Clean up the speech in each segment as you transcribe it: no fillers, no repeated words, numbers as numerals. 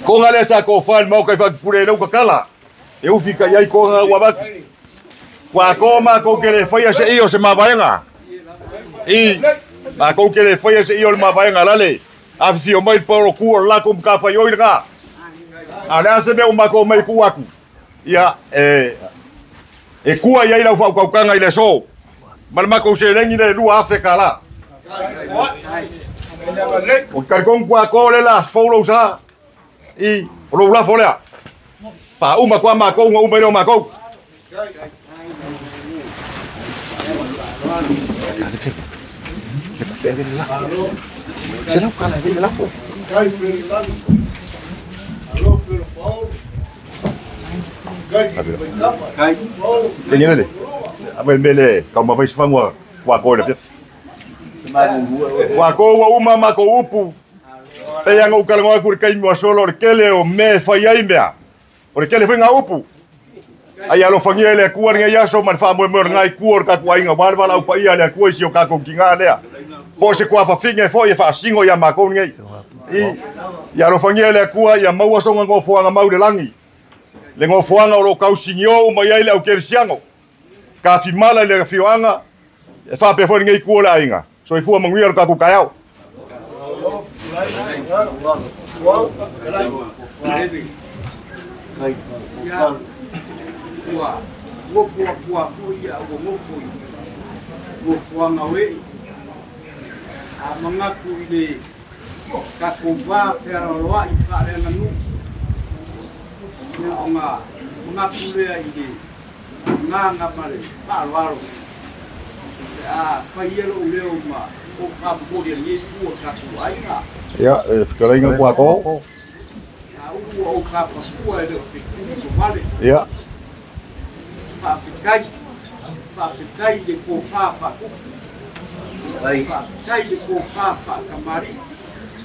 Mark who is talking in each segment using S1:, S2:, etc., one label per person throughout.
S1: Konga le sa ko fa mo kai fa pure le ukakala. E ufi ka iai konga ua vatu. Kua ko ma ko ke le faia se i o se mavaenga. I ma ko ke le faia se i o le mavaenga lale. Afisi o mai poro ku o la ko ka fa yoi nga. A le se me o ma ko mai ku aku. Ia e kua iai lau whaukau i le so. Ma ko se lengi le lua Afrika la. O karikong kua ko le la follow sa. I o la folea. Pa uma kwa ma ko uma uma ma ko. O le kele whainga upu. Ai alofangia le akua ngai aso man wha moe moe ngai kua ka kua inga wale wala upa ia le akua isi o kako ki ngā lea. Po se kua whawhinga e fo i whaasingo ia mākou ngai. I alofangia le akua ia maua songa ngofoanga mau le langi. Le ngofoanga o lo kausingio o mai ai le au kerisiango. Ka whimala le whioanga e whapea fo ngai kua le ainga. So i fua manguia lo kako kaiau.
S2: Kua kua kua ia o ngofo ngofoanga we a mangaku i le ka kova fearaloa i whaarena nu o ngā mangaku lea i le ngā mare whaaloalo a whaielo o leo ma o ka mori nge kua ka kuainga.
S1: Ia, e whikarainga kua ko.
S2: A ua o ka papua e leo te kuru wale.
S1: Ia.
S2: Whawhikai, whawhikai le kō whawha kuku. Whawhikai le kō whawha kamari.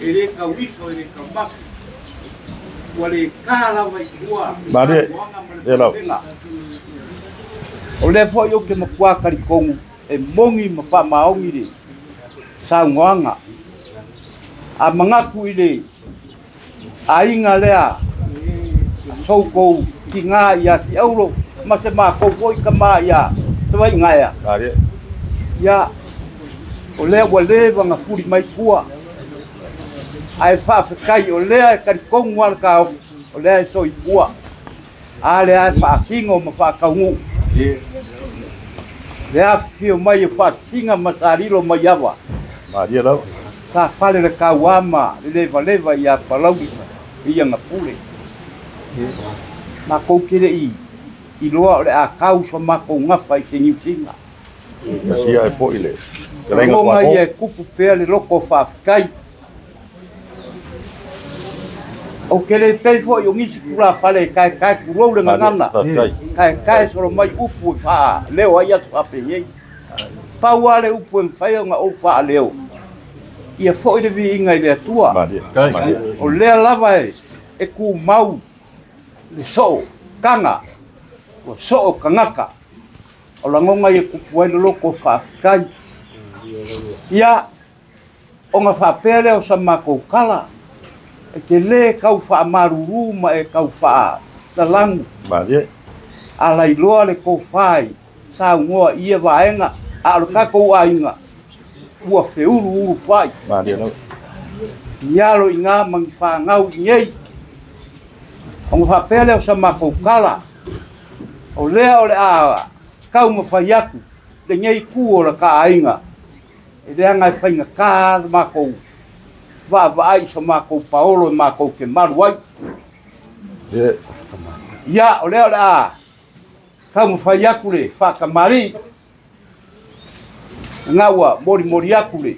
S2: E le kauiso, e le kaumaku. Ua le kālawa i kua.
S1: Mare, e lau.
S2: O le fo i o ke makua karikongu e mongi ma whamaongi le saungoanga. A mangaku i le ainga lea soukou ki ngā ia ti auro. Ma se mākou foi ka mā ia se vai ngaia. Ia o lea ua leva nga fuli mai kua. Ae whaafekai o lea e karikongu ala ka ofi o lea e soifua. A lea e whaakingo ma whaakaungu. Lea whio mai e whaasinga ma sarilo mai awa. Sa whale le kauama le leva leva ia palauri ia ngapule. Ma kau kere i. I loa o le a kau so mako ngawha i se niusinga.
S1: Kasia e fo i le.
S2: Longa ia e kupu pea le loko whaafekai. O kere pei fo i o ngisi kura whale e kai kai kurou le ngangana. Kai kai soro mai upu e whaa leo ai atu hape ngei. Pau ale upu e mwhai o ngā o whaa leo. Ia fo i le vi inga i le atua. O lea lava e ku mau le soo, kanga. O soo kangaka. O langonga ia kupu ai le loko whaafekai. Ia, o ngā whaapea leo sa mākou kala. E te le kau whaamaruru ma e kau whaa lalangu. A lailoa le kōwhai sa ungoa ia vaenga a o kākou ainga. Ua wheuru uru whai. Nialo i ngā mangi whāngau i ngei. O ngā whaapea leo sa mākou kala. O lea o le a kau mawhai aku, le ngei ku o la ka ainga. E lea ngai whainga kā mākou, waa vaai sa mākou paolo e mākou ke maru ai. Ia, o lea o le a kau mawhai aku le whakamari. Ngā ua mori mori aku le.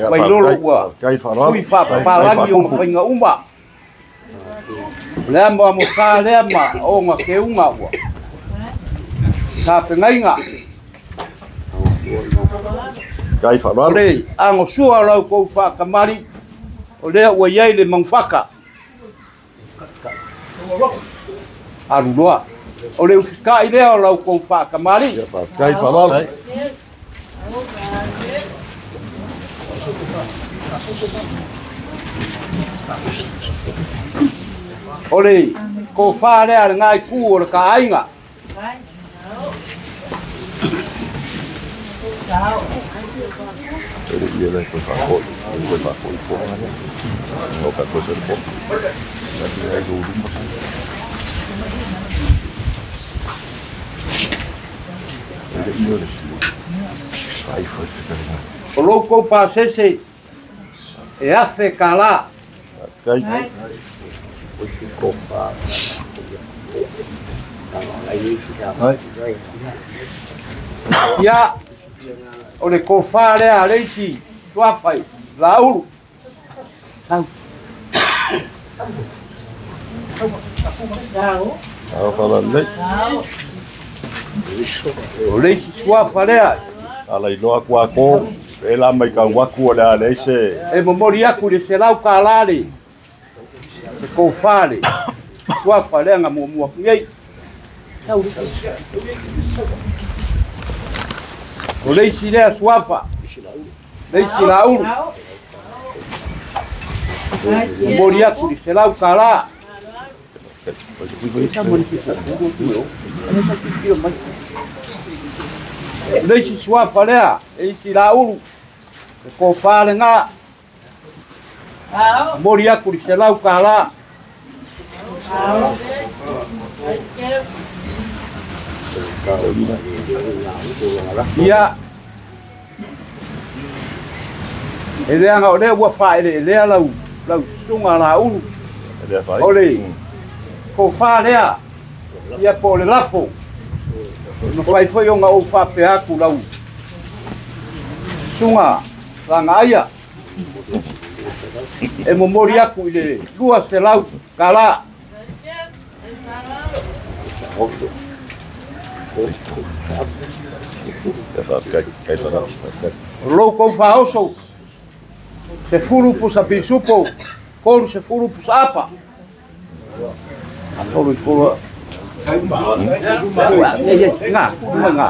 S2: Wailolo ua sui whapapalangi o ngawhainga uma. O lea moa mo kā lea ma o ngā ke unga ua. Ka pengainga. O le ango sua lau kou whakamari. O lea ua iai le mangwhaka. Aruloa. O le ufikai lea o lau kou whakamari.
S1: Kai whalalo.
S2: O le kofā lea le ngai ku o le kaaiga. O lou kou pasese e afe kala. Ia o le kofā lea le isi tuafai laulu. Sau. O le isi suafa lea.
S1: Ala iloa kua ko e la mai ka waku o le ale se.
S2: E momori aku le selau ka le. Le kofā le. Suafa lea nga muamua nei. O le isi lea suafa. Le isi laulu. Momori aku le selau ka la. Le isi suafa lea, e isi laulu, e kofā le ngā. Mori aku le selau ka la. Ia, e lea o lea ua whaele e lea lau sunga laulu. O le kofā lea, ia po le lafo. No whai whai o ngā o whape aku lau sunga langa aia. E momori aku i le 200 ka la. Lou kou whaoso, se furu pusa pisupo, koru se furu pusa apa. Atolu i furu. Ngā, ngā.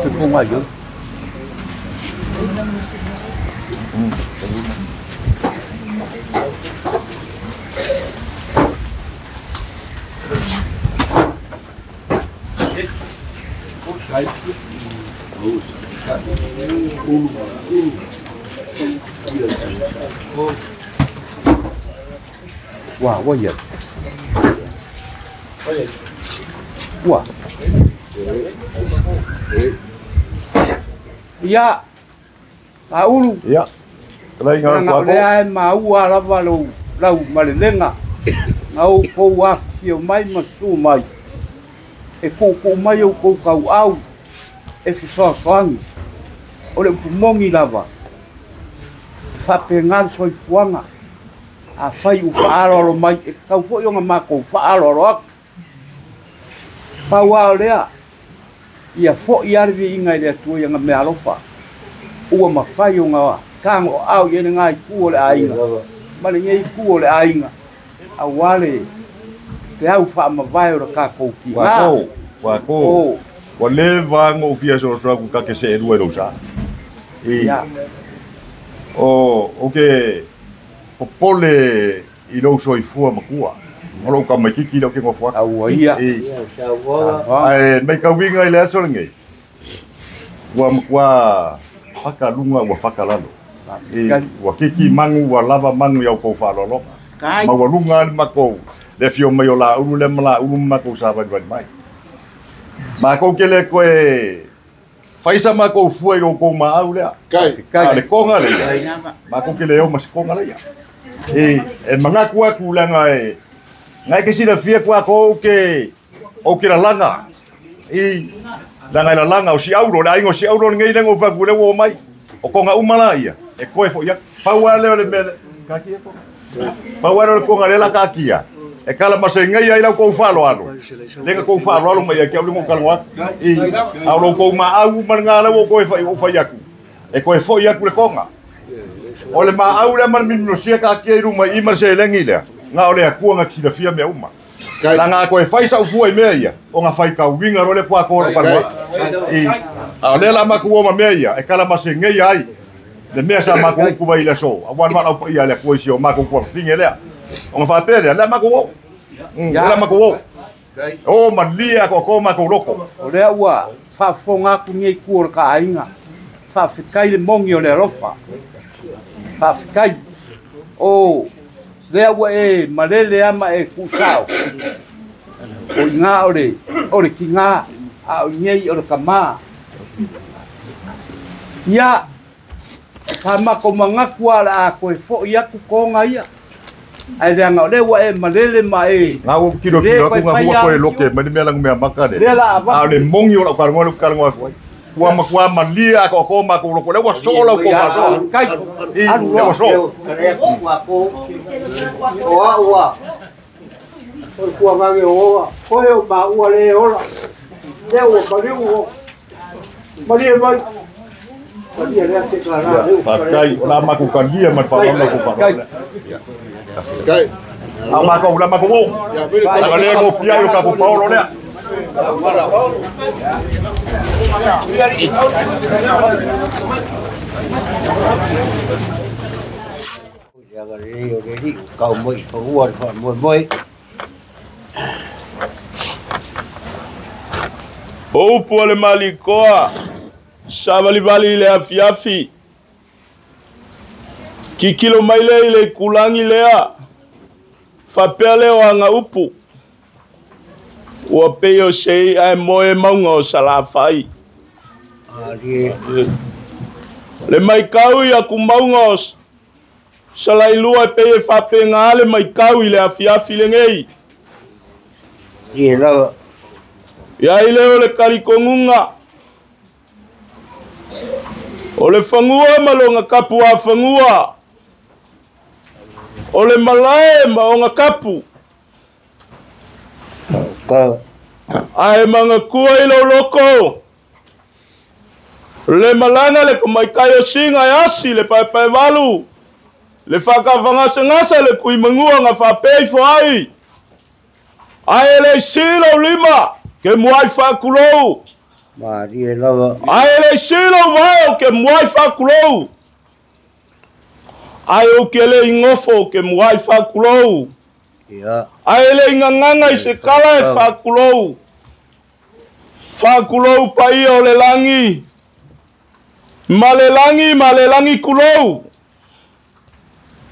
S2: Te ponga yo. Wah, wah ya. Wah. Ia, aulu.
S1: Ia. Kalai ngā
S2: kua ko. Lea e maua lava lau malelenga. Ngau kou afio mai ma su mai. E koukou mai au kou kau au. E fisoasoangi. O le upumongi lava. Whape ngā soifuanga. A whai u whaaloalo mai. E kau fo ionga mākou whaaloalo aku. Pau ao lea. Ia fo i arwi inga i le atua ia ngā mea alofa. Ua mawhai o ngā tango au i ene ngā i ku o le ainga. Male ngei ku o le ainga. A wale te au wha mawai o le kākou ki ngā.
S1: Wako, wako. Wa le vāngo o fia soa ku kake se erua e lausa.
S2: Ia.
S1: O ke popole i lau soifua makua. O lau ka mai kiki lau ke ngofua.
S2: Aua ia.
S1: Ai, mai kauinga i le aso lenei. Ua makua whakalunga, ua whakalalo. Ua kiki mangu, ua lava mangu i au kou whaalolo. Ma ua lunga ali makou. Le fio mai o la ulu le mala ulu makou sa wani wani mai. Makou ke le koe whaisa makou fua i lau kou maau lea. A le konga le ia. Makou ke le eo mas konga le ia. E mangaku aku langa e ngai ke sila fia kua ko o ke lalanga. I langa i lalanga o si auro, le aingo si auro ngai lengo faku le o mai. O konga umala ia. E koe fo ia. Pau ale o le mele. Ka kia konga. Pau ale o le konga le la ka kia. E kala mase ngai ai lau kou whalo alo. Lenga kou whalo alo mai kia uli ngo kalango aku. I au lau kou ma au ma ngā lau o koe whai o whai aku. E koe fo ia aku le konga. O le maau lea ma le minusia ka atia i luma i ma le selegi lea ga o le akua ga silafia mea uma. Laga a toe fai sa'u fua i mea ia o ga faitauiga loa le puakoa lou kalua i a o lea la matou o ma mea ia e kalamasegeia ai le mea sa matou upu mai i le aso auā le valaaupaia a le Atua i si o matou tuafafine lea ona faapea lea lea matou o lea matou o o malie atoatoa matou loto.
S2: O lea ua faafofoga atu nei tu o le taaiga. Faafetai le mogi o le alofa. Faafetai. O lea ua e malele ama e tuusao. O iga o le tiga, a o nei o le tamā. Ia, sa matou manatu a le a toe fo'i atu toga ia. Ae leaga o lea ua e malele ma e
S1: Ga ua tilotilo atu ga fua toe lote mai le mea lagu mea maka le.
S2: Lea la
S1: A o
S2: avatu.
S1: Le mogi o lau kalagoa le kalagoa atu ai. Ua matua malie atoatoa matou loto lea ua soo lau
S2: Ia,
S1: tofasoa.
S2: faafetai.
S1: I
S2: Alu
S1: lea
S2: loa.
S1: ua soo.
S3: O au a, o le tuagaga o oa, oe o maua le ola. Lea ua maliu o, malie mai. Malie lea te ka la,
S1: Ia,
S3: leu
S1: faafetai o la matou talia ma le faaaloalo lau tofaaloalo lea. A matou la matou o. Laga lea mopia i o tatou paolo lea.
S3: Le agalelei o le Alii ua tau mai i fanua le faamoemoe.
S4: O upu o le malikoa, savalivali i le afiafi. Kikilo mai lea i le ikulagi lea, faapea lea o aga upu. Ua pei o se i'a e moe mauga o Salafai.
S3: Malie.
S4: Le maikau i akumauga o Salailua e pei e faapegā le maikau i le afiafi legei.
S3: Ie lava.
S4: Ia i lea o le kalikoguga. O le fagua ma loga kapu afagua. O le malae ma oga kapu.
S3: Ka.
S4: Ae magakua i lou loko. Le malaga le kamaikai o siga e asi le paepaevalu. Le faakafagasegase le kuimagua ga faapea ifo ai. Ae le isi lou lima ke muai faakulou.
S3: Malie lava.
S4: Ae le isi lou vae ke muai faakulou. Ae ou ke le igofo ke muai faakulou.
S3: Ia.
S4: Ae le igagaga i se kala e faakulou. Faakulou paia o le lagi. Ma le lagi ma le lagi kulou.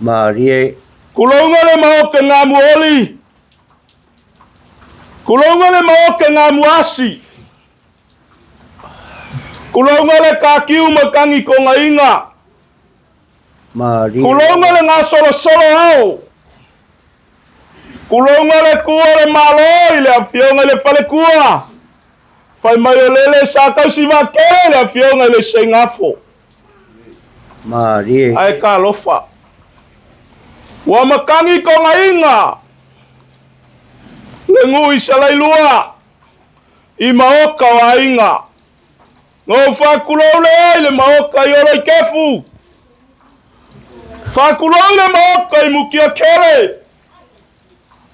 S3: Malie.
S4: Kulouga le maoke gamuoli. Kulouga le maoke gamuasi. Kulouga le kakiu ma kogaiga.
S3: Malie.
S4: Kulouga le gasolosolo ao. Kulouga le kua le malo i le afioga i le falekua. Fai mai o lele sa tausi vakele le afioga i le seigafo.
S3: Malie.
S4: Ae kalofa. Ua makagi kogaiga. Le gui Salailua. I maoka o aiga. Gou faakulou le ai le maoka i olo i kefu. Faakulou le maoka i mukia kele.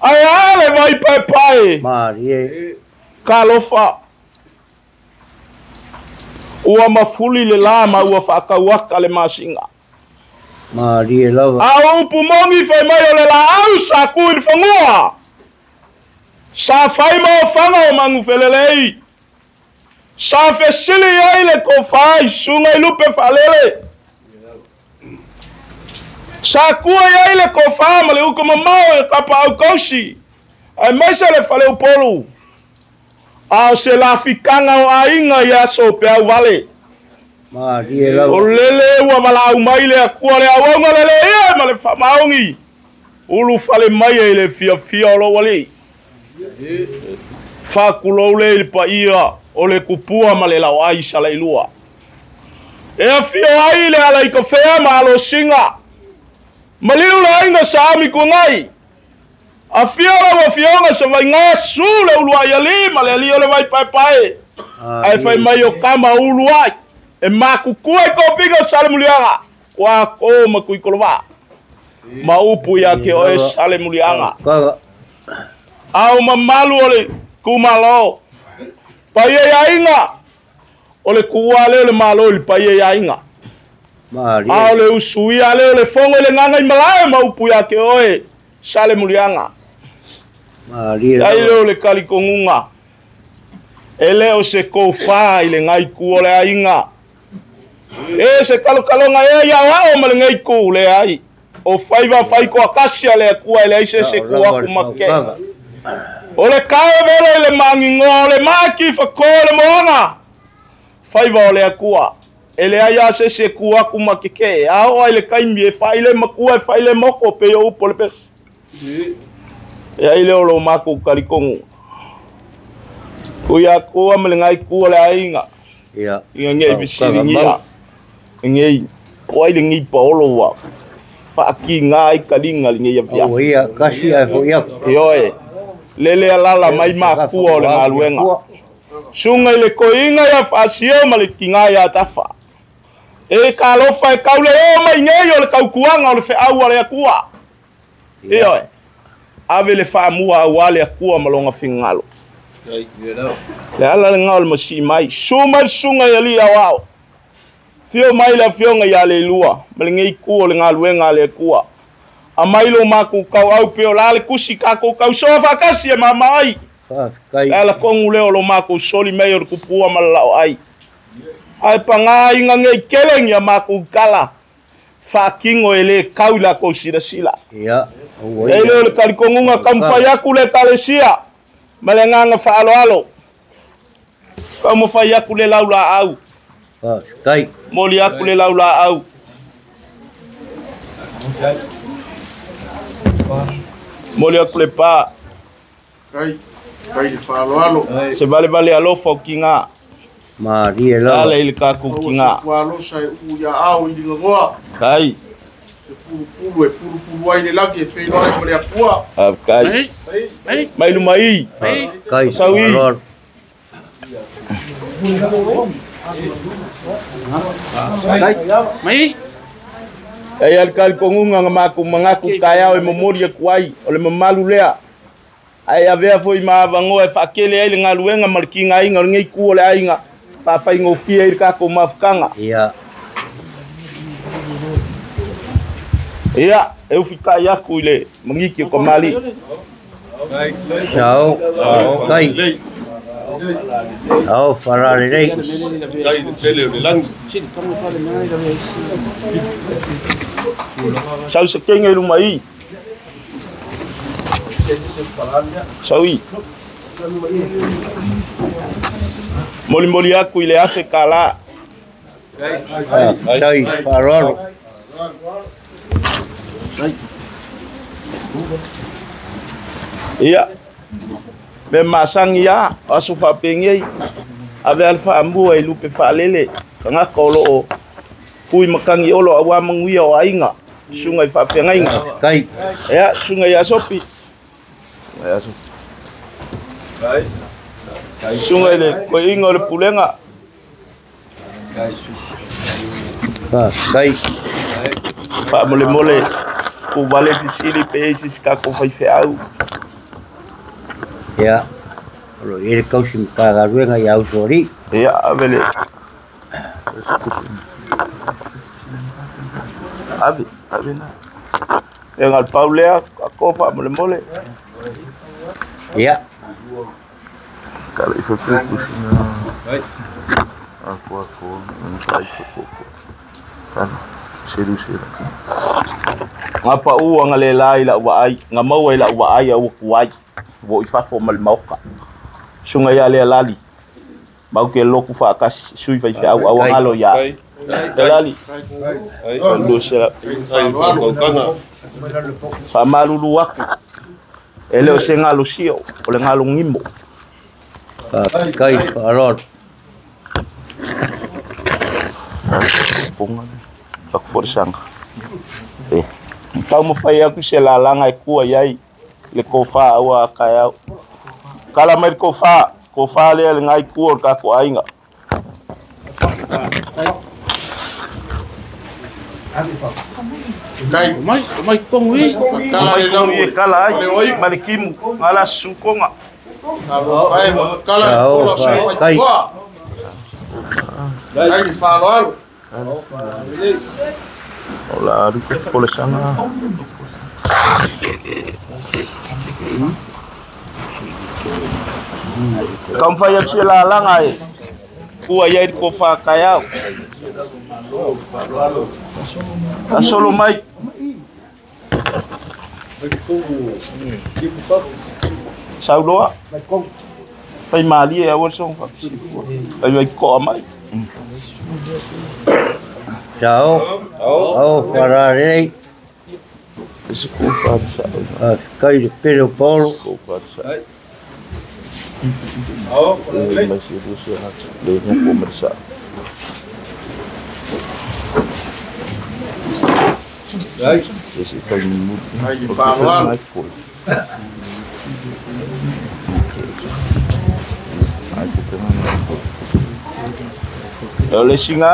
S4: Ae a le vai paepae.
S3: Malie.
S4: Kalofa. Ua mafuli le lā ma ua faakauaka le masiga.
S3: Malie lava.
S4: A upu mogi fai mai o le laau sa ku i le fagua. Sa fai ma ofaga o magufelelei. Sa fesili ai le kofā i suga i lupe faalele. Sa kua ai le kofā ma le uka mamao e kapaau kausi. Ae maise le faleupolu. A o se lafikaga o aiga i aso peau vale.
S3: Malie
S4: O
S3: lava.
S4: lele ua valaau mai le Akua le auauga le leia ma le faamaogi. Ulu fale mai e le fiafia o lou alii. Faakulou le i le paia o le kupua ma le laoai Salailua. E afio ai le ala i kafea ma alosiga. Maliu le aiga sa ami kuagai. Afio lau afioga sa vaiga su le uluai ali ma le ali o le vai paepae. Ae fai mai o kama ulu ai. E makukua i kofiga o Salemuliaga. Kwa ko ma kui kolova. Ma upu ia ke oe sale mulianga. Au mamalu o le kumalo. Paia ia inga. O le kuwa leo le malo i paia ia inga. Au le usuia leo le fongo le nganga i malae ma upu ia ke oe sale mulianga. Ai leo le kalikongunga. E leo se kofā i le ngai ku o le ainga. E se kalokalonga e ia wao ma le ngai ku le ai. O faiva fai ko akasia le akua e le ai se se ku aku make. O le kae vele i le mangingoa o le maki whako le moanga. Faiva o le akua. E le ai a se se ku aku make ke. A o ai le kaimi e whai le makua e whai le moko pe o upo le pesi. E ai leo lo mako kalikongu. Kuia kua me le ngai kua le ainga.
S2: Ia.
S4: Inga ngei pisiringia. Ngei. Oai le ngei paolo wa. Whaaki ngai kalinga le ngei afiafi.
S2: O ia, kasi ai fo ia.
S4: Ioe. Lele alala mai makua o le ngaluenga. Sunga i le koinga ia whaasio ma le kinga ia tafa. E ka alofa e kaule o mai ngei o le kaukuanga o le wheaua le akua. Ioe. Ave le whaamua au ale akua malonga fingalo. Le ala le ngao le masi mai. Suma le sunga ia li au ao. Fio mai le fionga ia le lua. Ma le ngei kua le ngaluenga le kua. A mai lo maku kau au peo la le kusi kako kau soa whakasi e mama ai. Le ala kongu leo lo maku soli mei o le kupua ma le lao ai. Ai panga inga ngei keleng ia maku kala. Whakingo e le kau la kou sila sila.
S2: Ia.
S4: E leo le kalikongunga kamwhai aku le kalesia. Ma le nganga whaaloalo. Kau mo whai aku le laula au.
S2: Kai.
S4: Moli aku le laula au. Moli aku le pā.
S5: Kai. Kai le whaaloalo.
S4: Se vale vale alofa o ki ngā.
S2: Ma rie lava.
S4: Ale i le kākou ki ngā.
S5: Aua se whaalosa e u ia au i lingagoa.
S4: Kai.
S5: E pulupulu, e pulupulu ai le lagi e wheiloa ai ma le akua.
S4: Kai. Mai luma i.
S2: Kai.
S4: Sau i.
S6: Mai.
S4: E al kalikongunga nga maku mangaku kaiao e momori e kuai o le mamalu lea. Ai avea foi maavangoa e whaakele ai le ngaluenga ma le kinga inga o le ngei ku o le ainga. Whaawhaingofia i le kako mafukanga.
S2: Ia.
S4: Ia, e uwhika i aku i le mangiki o kamali.
S2: Sau, kai. Au, wharare rei.
S5: Kai te tele o le langi.
S4: Sau se kenga i luma i. Sau i. Moli moli aku i le afe ka la.
S2: Tai, whararo.
S4: Ia. Me masangi ia, aso whapengi ave alfa ambua i lupe whaalele, ka ngaka o loo, kui makangi olo awa manguia o ainga, sunga i whawhengainga.
S2: Kai.
S4: Ia, sunga i asopi. Sunga i le koe inga o le pulenga.
S2: Kai.
S4: Wha mole mole, ku wale pisili pe e sisi kako whaiwheau.
S2: Ia, olo e le kausi mkagaruenga ia ausori.
S4: Ia, avele. Ave, ave na. E ngal paulea, a kofa, mole mole.
S2: Ia.
S4: Kala i whapuku. Ako, ako, ngai whapuku. Kala, seru seru. Ngā pa ua ngā le lai la ua ai, ngā maua i la ua ai au kuai. Wo i whafo ma le maoka. Sunga ia lea lali. Mau ke loku whaakasi, sui whai whiau au ngalo ia. Te lali. Whamalulu aku. E leo se ngalo sio, o le ngalo ngimo.
S2: Kai, whaaroro.
S4: Ponga, whakuforisanga. Tau mawhai aku se lalanga e kua iai. Le kofa aua kai au. Kala mai kofa, kofa lea le ngai kua o kako ainga.
S5: Kai.
S4: Mai kongu i.
S5: Kala le
S4: E kala ai. Malikimu. Ngala sukonga.
S5: Ai kala le polo se fai toa. Kai faloalo.
S4: Ola aru ke polesanga. Kamfai atu la langa e. Kua ia ko fa kayau. Asolo mai. Sauloa. Pai mali e awal song fa. Ai ai ko mai.
S6: Ciao. Ao farare.
S4: Ese ko fa sa.
S6: Kai le pere Paulo.
S4: Ko fa sa. Ao, le mas rusia le ko mersa.
S5: Ai,
S4: ese fa mu.
S5: Ai faloalo.
S4: Le singa.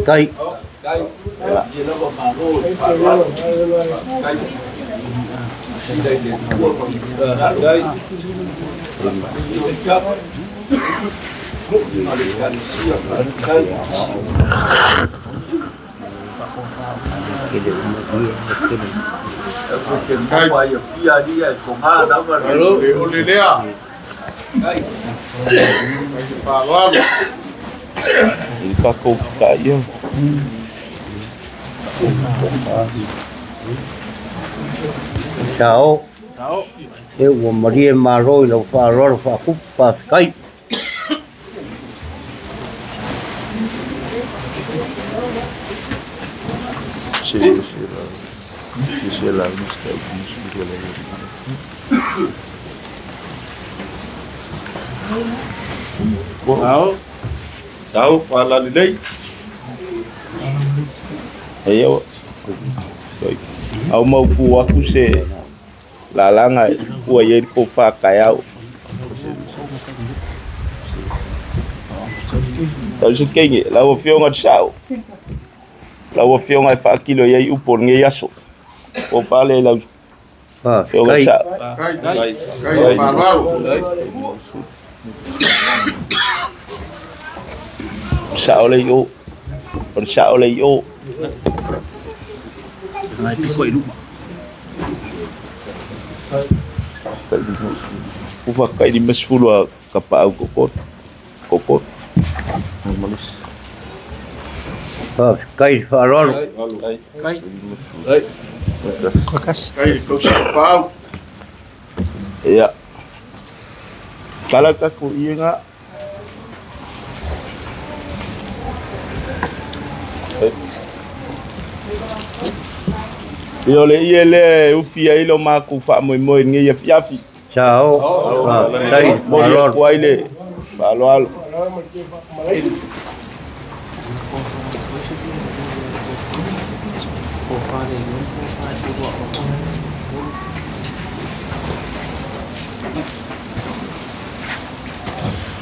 S6: Kai.
S5: Kai. Olelea. Kai faloalo.
S4: Kako kaio.
S6: Ciao. E ua marie malo i lau whaaloalo whaakupu whawhikai.
S4: Se la
S5: Wow. Sau pala lilei.
S4: Ayo. Au mau ku aku se lalanga ua ye ko fa kayau. Tau se kenge la o fionga sau. La o fionga fa kilo ye upo nge yaso. O fa le la. Fionga sau.
S5: Kai. Kai faloalo.
S4: Sao le yo. On sao le yo.
S2: Mai piko i luma.
S4: Ufa kai di mesfulu a kapau kokot. Kokot. Malis.
S6: Kai faloalo.
S2: Kai.
S4: Kakas.
S5: Kai ko sa pau.
S4: Ya. Kala ka ku inga. Io le iele ufia ilo maku fa moi moi ngi ya fiafi.
S6: Ciao. Kai
S4: faloalo. Kuaile. Faloalo.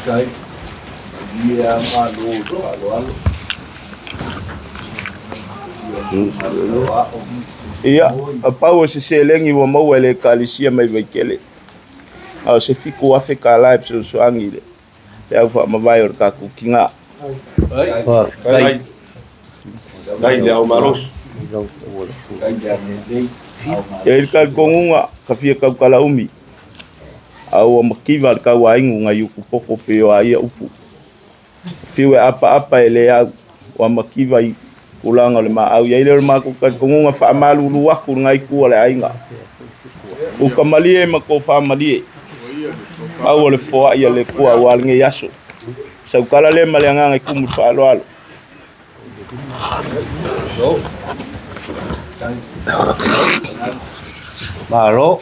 S2: Kai. Ia malo faloalo.
S4: Ia, a pau se selengi wa maua le kalisia mai vaikele. A se fiku afe ka la e soangi le. Le au fa mavai o ka kukinga.
S5: Kai. Kai le au maros.
S4: Ia il ka kongunga ka fia kau kala umi. Au a makiva ka waingu ngai uku poko pe o aia upu. Fiwe apa apa ele au wa makiva i kulanga le ma au ia ile ma ku ka kongunga fa malulu aku ngai ku le ainga. U kamalie ma ko fa malie. Au le foa ia le kua wa nge yaso. Sau kala le male nganga ku mu fa alo alo.
S6: Malo.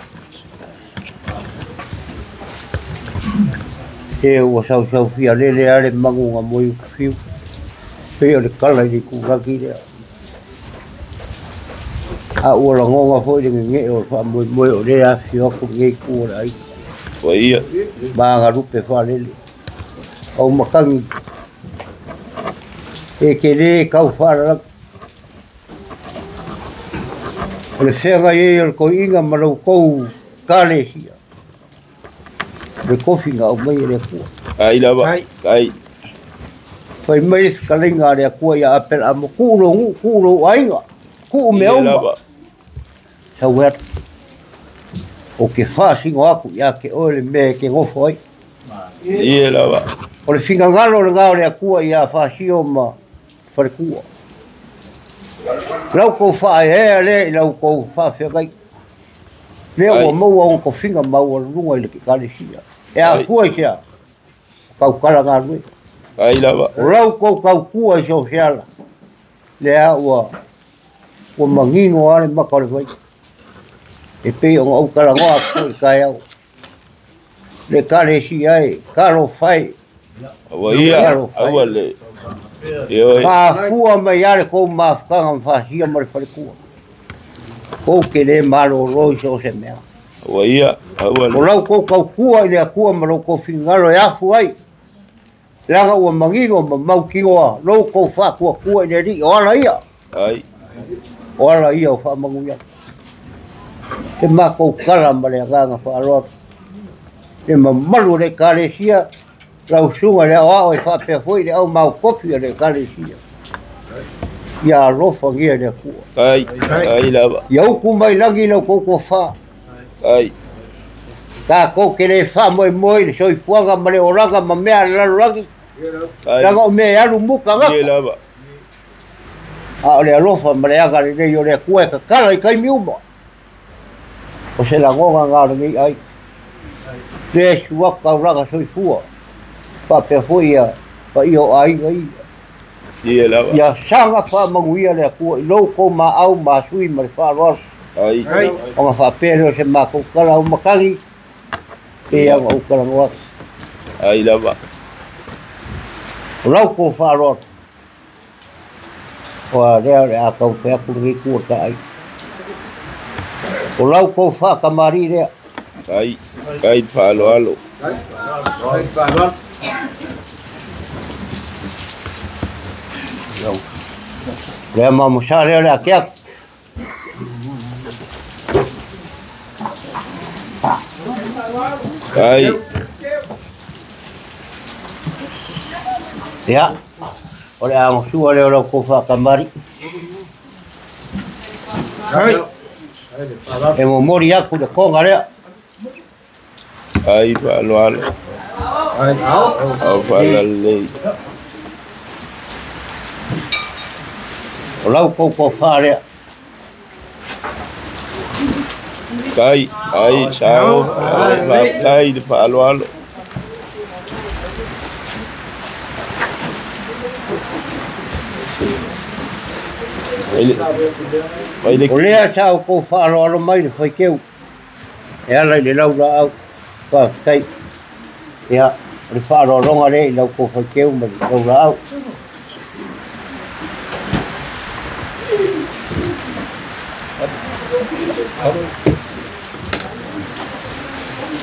S6: E ua sau sau fia lele ale mangunga moi fiu. Pe o le kala i ku laki lea. A ua langonga foi le nge o fa moi moi o le a fio ku nge ku o ai.
S4: Ko ia.
S6: Manga rupe fa lele. Au makangi. E ke le kau fa la. O le feagai ai o le toeaina ma la outou ekalesia. Le kofi na aumai e le Atua.
S4: Ai lava. Ai.
S6: Fai mai le fetalaiga a le Atua ia Aperaamo, tuu lou nuu, tuu lou aiga, tuu mea uma. Sau e atu. O ke faasino atu ia te oe le mea e te nofo ai.
S4: Ie lava.
S6: O le finagalo lena o le Atua ia Faasio ma Falekua. Lau kou faaeaea lea i lau kou faafeagai. Lea ua maua ona tofiga maualuluga i le ekalesia. E afua i sea, tautala galue.
S4: Ai lava.
S6: O lau kou tautua i so se ala. Lea ua manino ale maka o le vai. E pei ona ou talanoa atu i taeao. Le ekalesia e, talofa e.
S4: Aua ia, aua le. Ioe.
S6: Faafua mai lava le kou mafutaga ma Faasia ma le Falekua. Kou te le malolo i so o se mea.
S4: Aua ia, aua le.
S6: O lau kou tautua i le Atua ma lou kou finagalo e afu ai. Leaga ua manino ma mautinoa lou kou faatuatua i le Alii o ala ia.
S4: Ai.
S6: O ala ia o faamanuiaga. Se matou tala ma le agaga faaaloalo. Le mamalu o le ekalesia, lau susuga i le aoao e faapea foi le au maokofi o le ekalesia. Ia alofagia e le Atua.
S4: Ai, ai lava.
S6: Ia utu mai lagi lau kou tofa.
S4: Ai.
S6: Tatou te le faamoemoe i le soifuaga ma le olaga ma mea a le lalolagi.
S4: Ai.
S6: Leaga o mea e alu muka
S4: Ie
S6: gata.
S4: lava.
S6: A o le alofa ma le aga lelei o le Atua e tatala i taimi uma. O se lagona na o lenei ai. Le suaka taulaga soifua. Faapea foi ia paia o aiga ia.
S4: Ie lava.
S6: Ia saga faamanuia le Atua i lou kou maau ma sui ma le faaaloalo.
S4: Ai.
S6: Ona faapea lea o se matou tala au matagi, e ia ona ou talanoa atu.
S4: Ai lava.
S6: O lau kou faaaloalo. Oa lea o le a taumafai atu lenei itu o le taai. O lau kou faakamali'i lea.
S4: Ai, ai faaaloalo.
S6: Lea mamosa lea o le a ke atu.
S4: Ai.
S6: Ia, o le agosua lea o lau kou faakamali'i. E momoli atu le koga lea.
S4: Ai faaaloalo. Au faalalelei.
S6: O lau kou tofa lea.
S4: Ai, ai, sao, ai, le faaaloalo.
S6: O lea sa o kou faaaloalo mai le faiteu. E ala i le lau laau. Faafetai. Ia, o le faaaloaloga lea i lau kou faiteu ma le lau laau.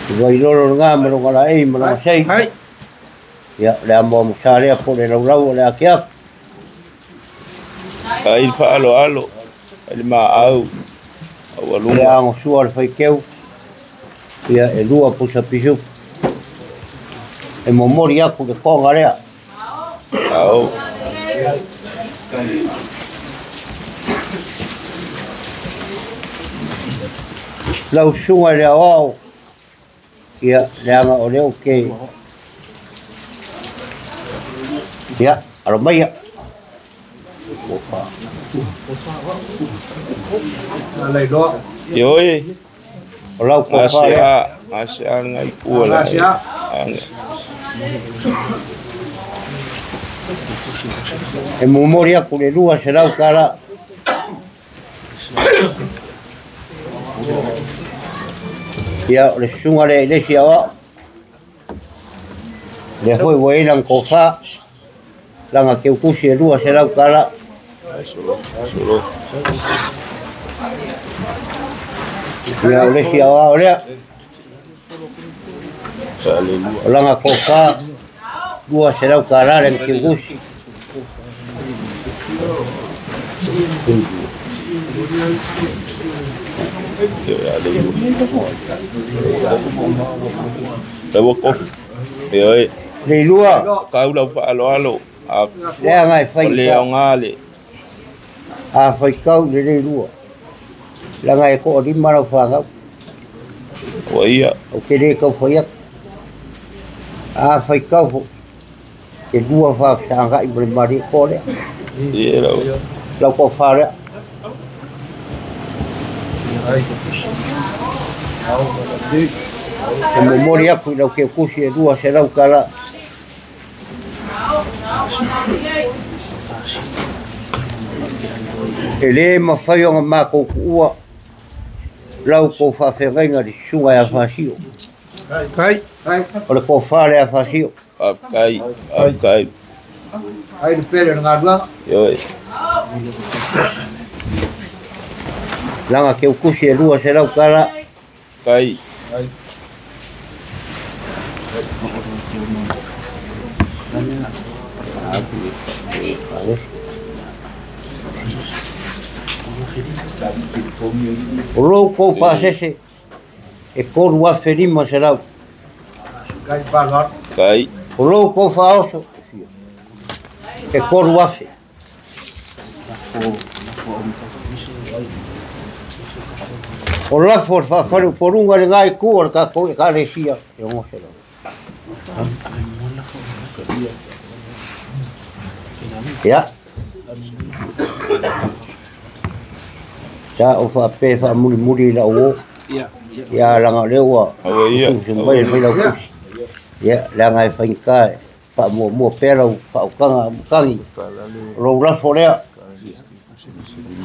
S6: I vailolo lena ma longa laei ma longa sei. Ia, le amoamosa lea po o le laulau o le a ke atu.
S4: Ai le faaaloalo, ai le maau, au
S6: O le
S4: aluga.
S6: agosua o le faiteu. Ia, e lua pusa pisupu. E momoli atu le koga lea.
S4: Ao.
S6: Lau susuga i le aoao. Ia, leaga o lea ou te. Ia, alo maia.
S4: Ioe.
S6: O lau tofa lea.
S4: Gasea, gasea ngai pua la.
S6: E momoli atu le $200. Ia, o le susuga lea i le isi aoao. Lea foi ua i ai lana tofa. Lana teutusi e $200. Ia, o le isi aoao lea. O lana tofa, $200 lana teutusi. Le lua
S4: kau lau fa'aloalo
S6: le agai fai
S4: le aoga le
S6: a fai kau le le lua laga e ko lima lau fagau
S4: o ia
S6: o ke le kau fai a fai kau ke lua fa sanga i le mari ko le
S4: ia lau
S6: lau ko fa le e momori aku i lau ke kusi e lua se lau kala e le mawhai o ngā mākou kuua lau kou whawhengainga li sunga e a whasio.
S5: Kai.
S6: O le kou whale a whasio.
S4: Kai. Kai.
S3: Ai le pere ngā rua.
S4: Ioi.
S6: Langa ke ukusi e lua se lau kala.
S4: Kai.
S6: O lou kou whasese e koru afe lima se lau.
S4: Kai.
S6: O lou kou whaoso e koru afe. O lafo o le whawhare porunga le ngai kua le kakou e kalesia e ongo se lau. Ia. Sa o whape wha muri muri la o. Ia langa lewa. Mai mai lau kusi. Ia langa e whainga e wha mua mua pera o wha ukanga mukangi. Rou lafo lea.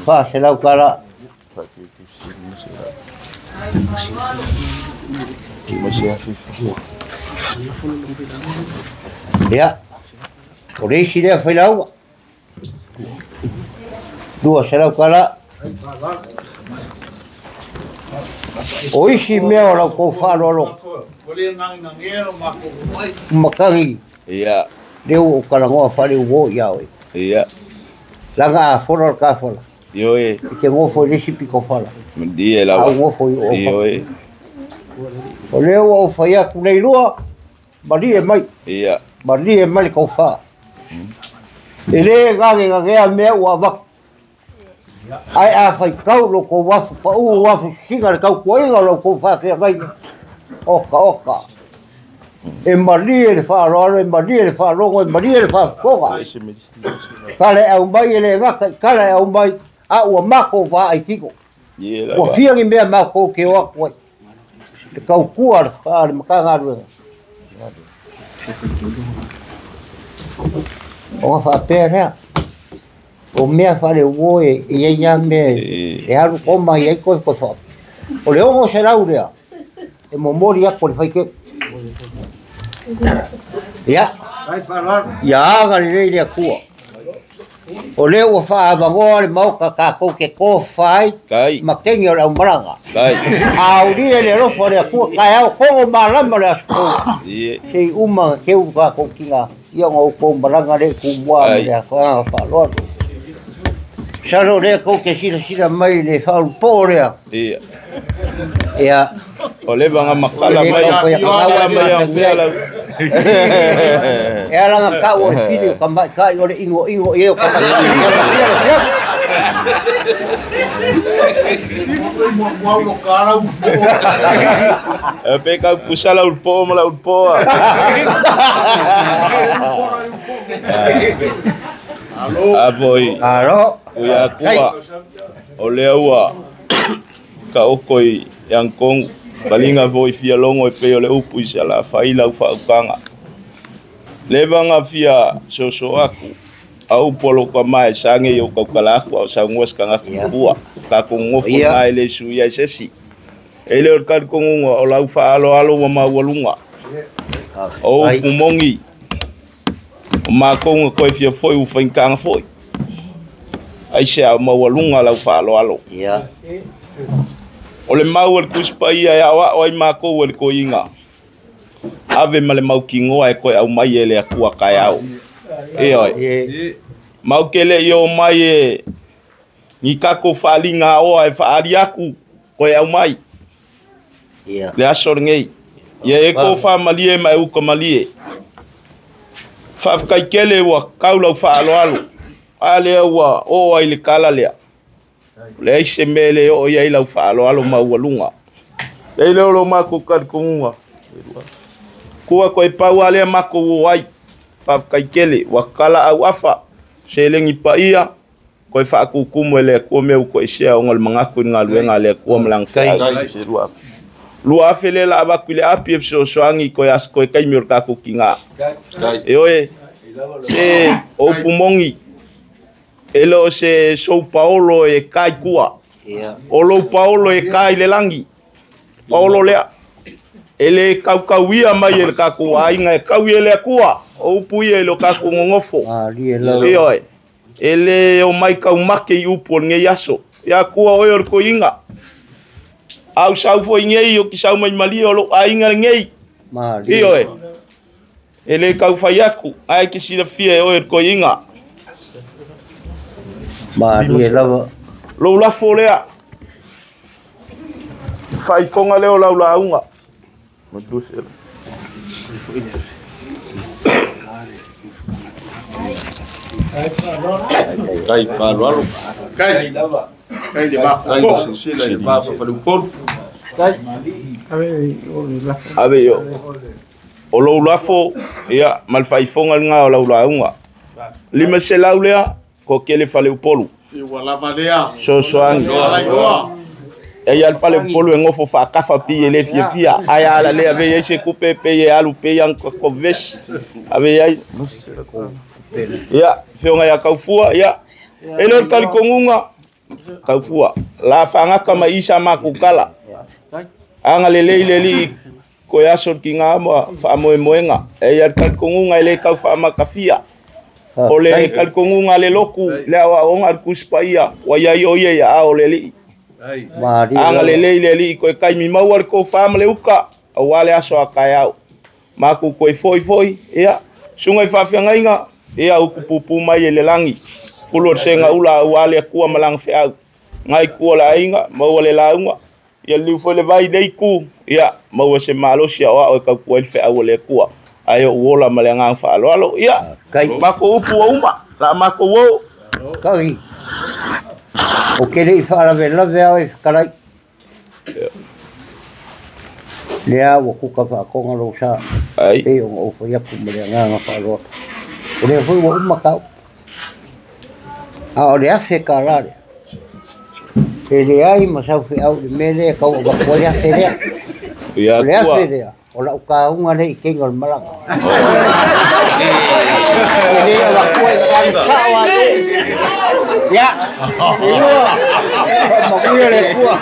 S6: Wha se lau kala. Ia. O reisi lea whai laua. Dua se lau kala. O isi mea o lau kou whaloalo. Makangi.
S4: Ia.
S6: Leo o kalangoa whare uo ia oe.
S4: Ia.
S6: Langa a fola o ka fola.
S4: Ioe.
S6: I te ngofo i lesi piko whala.
S4: Mandi e lawa.
S6: Au ngofo i o whala.
S4: Ioe.
S6: O leo o whai aku nei lua, mali e mai.
S4: Ia.
S6: Mali e mai le kou wha. E le ngage ngagea mea ua wak. Ai a whai kau lo kou wafu pa u wafu singa le kau kuainga lo kou whawhea ngai. Oka, oka. E mali e le whaaloalo, e mali e le whaalongo, e mali e le whaafoga. Kale au mai e le ngaka, kale au mai a ua mako wha ai tiko. Ua whiangi mea mako ke o aku ai. Le kau kua le wha le makanga ruenga. O ngā whaapea rea. O mea whare uo e ia ia mea e haru koma i ai koe koe wha. O le ongo se lau rea. E momori ako le whaike. Ia. Ia anga le rei lea kua. O leo ua whaawangoa le maoka kākou ke kōwhai ma kengi o le aumaranga. Au ria le alofa lea kua kai au kongo malama le aso. Sei uma keu kākou ki ngā ia ngā ukou maranga le kumua me le whaanga whaaloa. Salo lea kou ke sila sila mai le whaulupō lea. Ia.
S4: O le vanga makala mai makala mai a fea lau.
S6: E alanga kau o le fili o ka mai kai o le ingo ingo i o ka mai kai o le fia.
S4: E pe kau pusa lau po ma lau po. A voi.
S6: Alo.
S4: Ui akua. O lea ua ka oko i Angkong balinga voi fia longo e pe o le upu i se la whai lau whaukanga. Le vanga fia soso aku au polo ka mai sange i o kaukala aku au saunguas kanga kupua. Ka kongofo nai le sui ai sesi. E le o kari kongunga o lau whaalo alo wa maualunga. O upu mongi. O mākonga koe fia foi u whaingkanga foi. Ai se au maualunga lau whaalo alo. O le mau le kuspa ia ia o ai mākou le koinga. Ave ma le mau kingoa e koe au mai e le akua kai au. E oi. Mau ke le i o mai e Ni kako whaalinga oa e whaali aku koe au mai. Le aso ngei. Ia e ko whaamalie ma e uka malie. Whaafakaikele ua kaulau whaaloalo. A lea ua o ai le kala lea. Le ai se mele o ia i lau whaaloalo ma ua lunga. Lei leo lo mako karikongunga. Kua koe pau alea mako o ai. Whaafakaikele ua kala au afa. Se lengi pa ia. Koe whaakukumu e lea kua mea uko isea o ngol mangaku i ngā luenga lea kua malang whaau. Se rua afe. Lua afe le la awaku i le api e fesoasoagi koe as koe kaimi o le kako ki ngā. E oe, se opumongi, e leo se sou paolo e kai kua. O lou paolo e kai le langi. Paolo lea. E le kaukauia mai e le kako ainga e kau e lea kua. O upu ia e lo kako ngongofo. E oe, e le o mai kau make i upu o le ngei aso. Ia kua oe o le koinga. Au sau foi ngei o ki sau mai malia o lo ainga le ngei. E oe, e le kau whai aku, ai ki sila fia e oe le koinga.
S6: Malie lava.
S4: Lou lafo lea. Whaifonga leo lau launga.
S1: Kai whaaloalo.
S5: Kai lava. Kai le mako.
S1: Kai sila le papa whalupolu.
S4: Ave yo. O lou lafo, ia, mal whaifonga ngā o lau launga. Lima se lau lea, ko kele whaleupolu.
S5: Iwa lava lea.
S4: Sosoangi. E ia le whaleupolu e ngofo whaakafa pi e le fia fia. Ai ala le ave iai se kupe pe e alu pe iang ko vesi. Ave iai. Ia, whionga ia kaufua, ia. E leo kalikongunga, kaufua. La whangaka ma isa makukala. Anga le lei le li koe aso ki ngā moa whaamoemoenga. E ia kalikongunga e le kau whaamakawhia. O le kalikongunga le loku, le awa onga le kuspa ia, wa iai o ia ia ao le lii. Anga le lei le lii koe kaimi maua le kou whaama le uka, au wale aso a kai au. Māku koe foi foi, ia, sungai whawhiangainga, ia uku pupu mai e le langi. Pulu o senga ula au wale kua malang wheau. Ngai kua la ainga, maua le launga, ia liu foi le vai lei ku, ia, maua se malosi au ao e kau kua i wheau o le kua. Aio uola ma le ngang whaaloalo, ia, mako upu wa uma, la mako wau.
S6: Kai, o kere i whaarawe lawe au e whakarai. Lea ua kuka whaakonga lou sa, e o ngā ofa iaku ma le nganga whaaloa. O lea foi ua uma kau. A o le afe ka lare. E le ai ma sau wheau le mele e kau awakua le afe lea. O le afe lea. O lau kāunga le i kenga o le malaga. E le awakua i kare sao a le. Ia, ia, makuia le kua.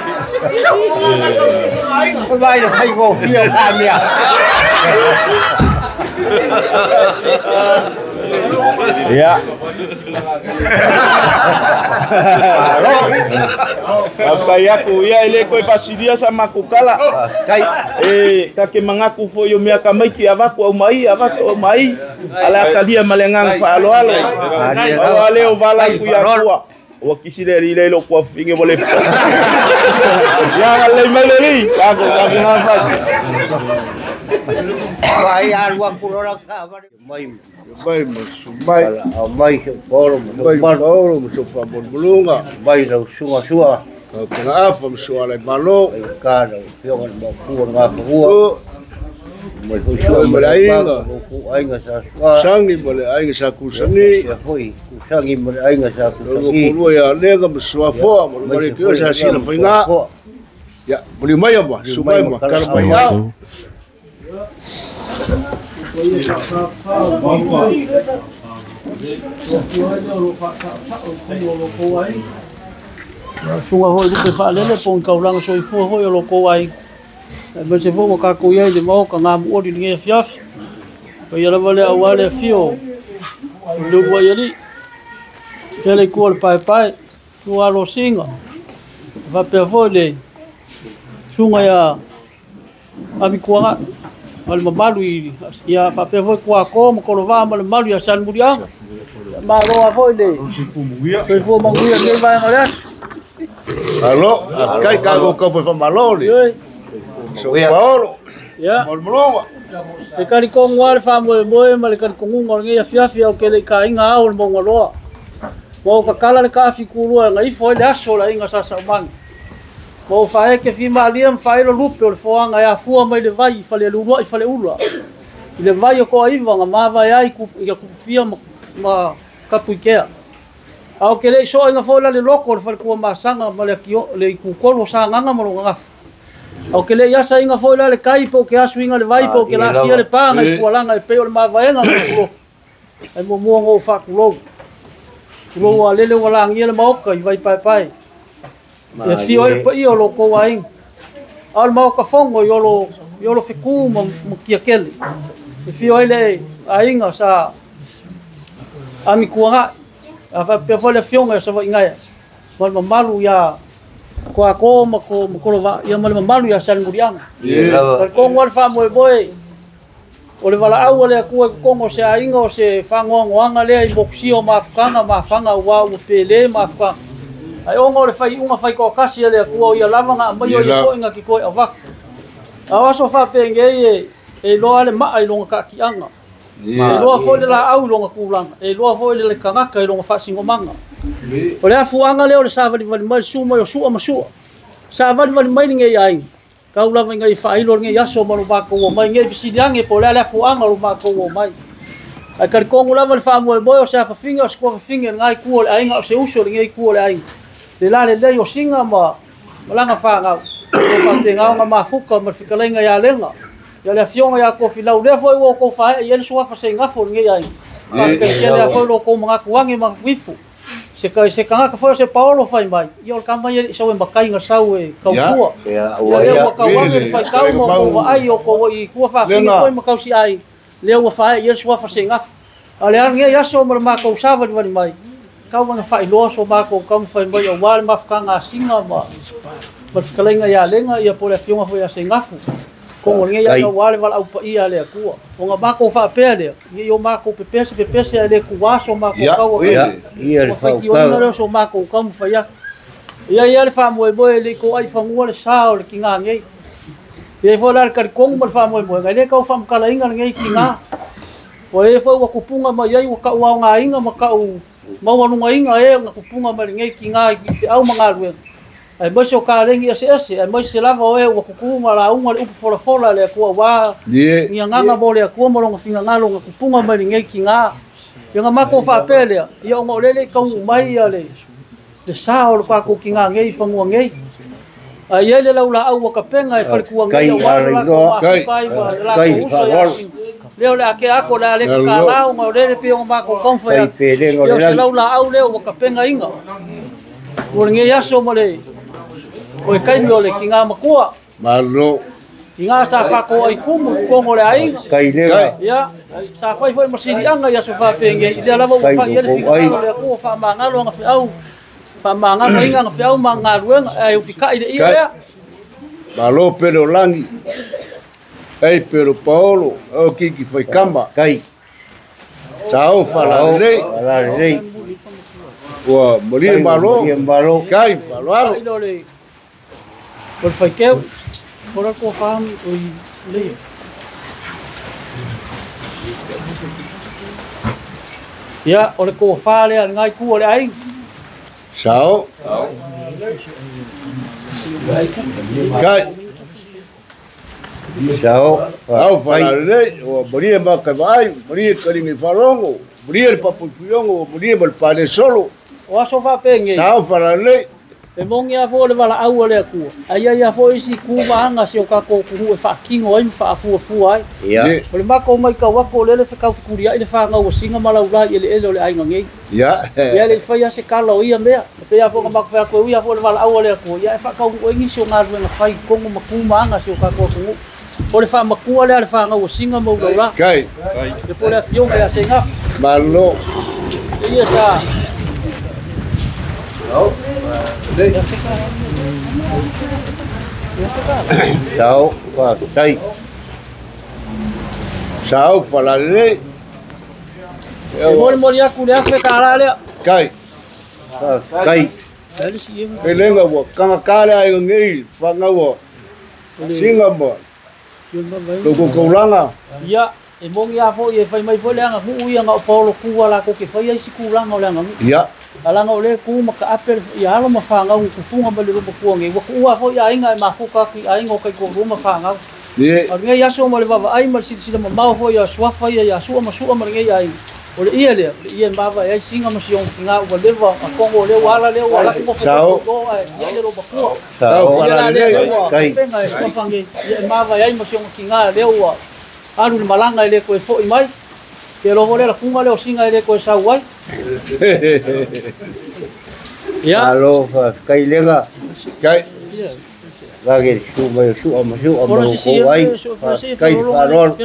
S6: Vai le whaiko fia o kā mea.
S4: Ia. Whai aku, ia ele koe whasiria sa makukala. E kake mangaku foi o mea ka maiki avaku au mai, avaku au mai. Ala akalia ma le ngang whaaloalo. Au ale o wala ku ia kua. Ua kisi le ri leilo kua finge mo le whika. Ia nga lei mai le ri. Kako ka finga whai.
S6: Vai alu aku lora ka vare. Mai
S3: mai mai
S6: mai se poro
S3: mai poro so fa bolunga
S6: mai lau sunga sua.
S3: Ka afa so ala malo
S6: ka lau fionga mo ku nga fua. Mai foi sua
S3: mai ainga
S6: ku ainga sa sua.
S3: Sangi mo le ainga sa ku sangi.
S6: Foi ku sangi mo le ainga sa ku sangi.
S3: Ko ya lega mo sua foa mo le ke sa sina fainga. Ya, boli mai ma su mai ma ka mai ya.
S7: Sunga hoi lupe whaalele pong kaulanga soifua hoi o loko ai. Me se fo ka ko ia le mo ka ngā muoli nge fiafi. Pa ia lava le awa le fio. Le ua ia li. Tele kua le pae pae. Tua alo singa. Whapea foi le sunga ia ami kuanga. Ma le mamalu ia whapea foi kua ko ma kolovaa ma le malu ia san murianga. Ma roa foi le soifua manuia nei vaega o le aso.
S1: Alo, kai ka go ka pa malole. So Paolo.
S7: Ia.
S1: Molmolonga.
S7: E kari kongu ale wha moe ma le kari kongunga o le ngei afiafi au ke le ka inga au le maunga loa. Ma o kakala le ka afi kulua nga ifo ele aso la inga sasa umangi. Ma o whaeke fi maalia mwhaelo lupe o le foanga e afua mai le vai i whale lulua i whale ula. I le vai o koa iwa nga mawa ai ia kupufia ma kapu ikea. Au ke le isoa inga fola le loko le whale kua masanga ma le ikukolo sa nganga ma lo ngafu. Au ke le iasa inga foi la le kai po ke asu inga le vai po ke la sia le panga i kualanga e peo le mavaenga ma kulo. Ai mo mua ngō wha kulou. Kulou a lele walangia le maoka i vai pai pai. E fio ele pa ia o loko wainga. Au le maoka fongo i olo fiku ma kia kele. E fio ele a inga sa ami kuanga. A wha pea foi le fionga e sa wa ingaia. Ma le mamalu ia koa ko ma ko makolova ia ma le mamalu ia Salimuriaga. O le kongo ale faamoemoe o le valaau ale akua i kokogo o se aiga o se fagoagoaga lea i mokusia o mafukaga mafaga auā ua pēlē mafukaga. Ae oga o le faiuga faikoakasi ale akua o ia lava ga aumai o ia foʻiga kikoe avaku. A o aso faapegei e iloa ale maa i loga kaakiaga. E iloa foi le laau i loga kulaga. E iloa foi le kagaka i loga faasigomaga. O le afuaga lea o le savalivali mai le sua mai o sua ma sua. Savalivali mai ligei aiga. Kau lava ingai faailo ligei aso ma lo makou o mai. Gei fesiliage po o le a le afuaga o lo makou o mai. Ae kalikogu lava le faamoemoe o se afafiga o se kuafafiga legai ku o le aiga o se uso ligei ku o le aiga. Le la lelei o siga ma laga fagau. O faategaoga mafuka ma le fetalaiga ia lega. Ia le afioga ia kofilau lea foi ua o kou faeʻe i ai le suafa seigafo ligei aiga. Faafetaitele a foi lo kou magakuage ma uifu. Se kagaka foi o se paolo fai mai, ia o le kamai e sau e makaiga sau e kautua. Ia lea ua kauage le faitau ma o kou vaai o kou i kua faafiga foi ma kausi ai, lea ua faeʻe i ai le suafa seigafo. A le alagei aso ma le makou savalivali mai, kau ana faailoa so makou taumafai mai auā le mafukaga asiga ma le fetalaiga ia lega ia po le afioga foi ia seigafo. Kongo lenei ai auā le valaau paia a le Atua. O nga makou faapea lea, ia o makou pepese pepese a le kuaso makou kaua. Ia faitioina lea o so makou taumafai atu. Ia ia le faamoemoe le i ko ai fagua le sa o le kigā nei. Ia foi la le kalikogu ma le faamoemoega e lē kau faamakalaina lenei kigā. Ua e foi ua kupuga mai ai ua kau aogāiga ma kau maualugaina e ga kupuga mai lenei kigā i feau ma galuega. Ae maise o kalegi eseese, ae maise lava o e ua kuku ma lauga le upu folafola le Atua auā ni agaga mo le Atua ma loga finagalo ga kupuga mai lenei kigā. Ia ga makou faapea lea, ia ona o lele i taunuu mai ia le sa o le tatou kigā nei i fanua nei. Ae iai le laulaau ua kapega e falekua nei auā le latou mafuka ai ma le latou uso ia asiga. Lea o le ake ako le a le kakalā ona o lele pei ona makou taumafai atu. Ia o se laulaau lea ua kapegaina. Ua lenei aso ma le o e kaimi o le kigā makua.
S1: Malo.
S7: Kigā sa whakoa i kumu, kongo le aiga. Ia, sa whai foi masilianga ia so whapenge. I lea lava ua whai ele whikalo le akua whaamangalo anga whiau. Whaamangalo inga anga whiau ma ngaluenga. Ai ufikai le ia lea.
S1: Malo pele o langi. Ei pele o Paolo. O kiki whaikama.
S6: Kai.
S1: Sao whalalei. Ua marie malo. Kai whaloalo.
S7: O le whaikeu, o la kua whaami o i leia. Ia, o le kua wha lea, le ngai kua le aiga.
S1: Sao. Kai.
S6: Sao.
S1: Au whalalei, o marie makai vaai, marie karingi wharongo, marie le papuipuyongo, marie ma le pane solo.
S7: O aso whapenge.
S1: Sao whalalei.
S7: E mongi a fo le valaau a le Atua. Ai ai a fo isi kumaanga si o kako kuhu e whaakingo ai ma whaafua ai.
S6: Ia.
S7: O le mako mai kau ako lele whakau whakuri ai le whangau o singa malaulai ele ele o le ainga ngei.
S1: Ia.
S7: Ia le whai a se kala o ia mea. E pea fo nga mako whako e uia fo le valaau a le Atua. Ia e whakau uengi si o ngaruenga whai kongo ma kumaanga si o kako kuhu. O le whamakua lea le whangau o singa maulaula.
S1: Kai.
S7: E po le afionga ia se ngā.
S1: Malo.
S7: Ia sa.
S6: Sao, whaatai.
S1: Sao, whalalei.
S7: E moli moli aku le afe ka ala lea.
S1: Kai.
S6: Kai.
S5: Pelega ua kagakā le aiga nei fagaua siga ma loutou
S7: Ia, e mogi lava foʻi e fai mai foi le aganuu ia na o paolo ku a lakou ke faia isi kulaga o le aganuu.
S5: Ia.
S7: Alaga o lē ku ma kaape ia alo ma fagau tupuga mai le luma nei. Ua kuua foʻi aiga e mafuka atu i aiga o kaitoalua ma fagau.
S5: Ie.
S7: O lenei aso ma le vavaai ma le silasila mamao foi ia suafa ia ia sua ma sua ma lenei aiga. O le ia lea, o le ia e mavae ai siga ma siogitigā ua leva akogo o lea ua ala lea ua alaʻu
S5: Sao.
S7: ae ia le lomatua.
S5: Sao
S7: Ia la lea
S5: falalelei.
S7: ua
S6: Kai.
S7: penga e suafa nei, ia e mavae ai ma siogitigā lea ua alu le malaga e lē toe foʻi mai. Pe logo lea lakuga lea o siga e lē toe sau ai. Ia.
S6: Malo faafetai lega
S5: Kai.
S6: lage le susu mai o su'a ma su'a ma
S7: Ora sisi
S6: loukou ai
S7: e so
S6: faafetai le faaaloalo.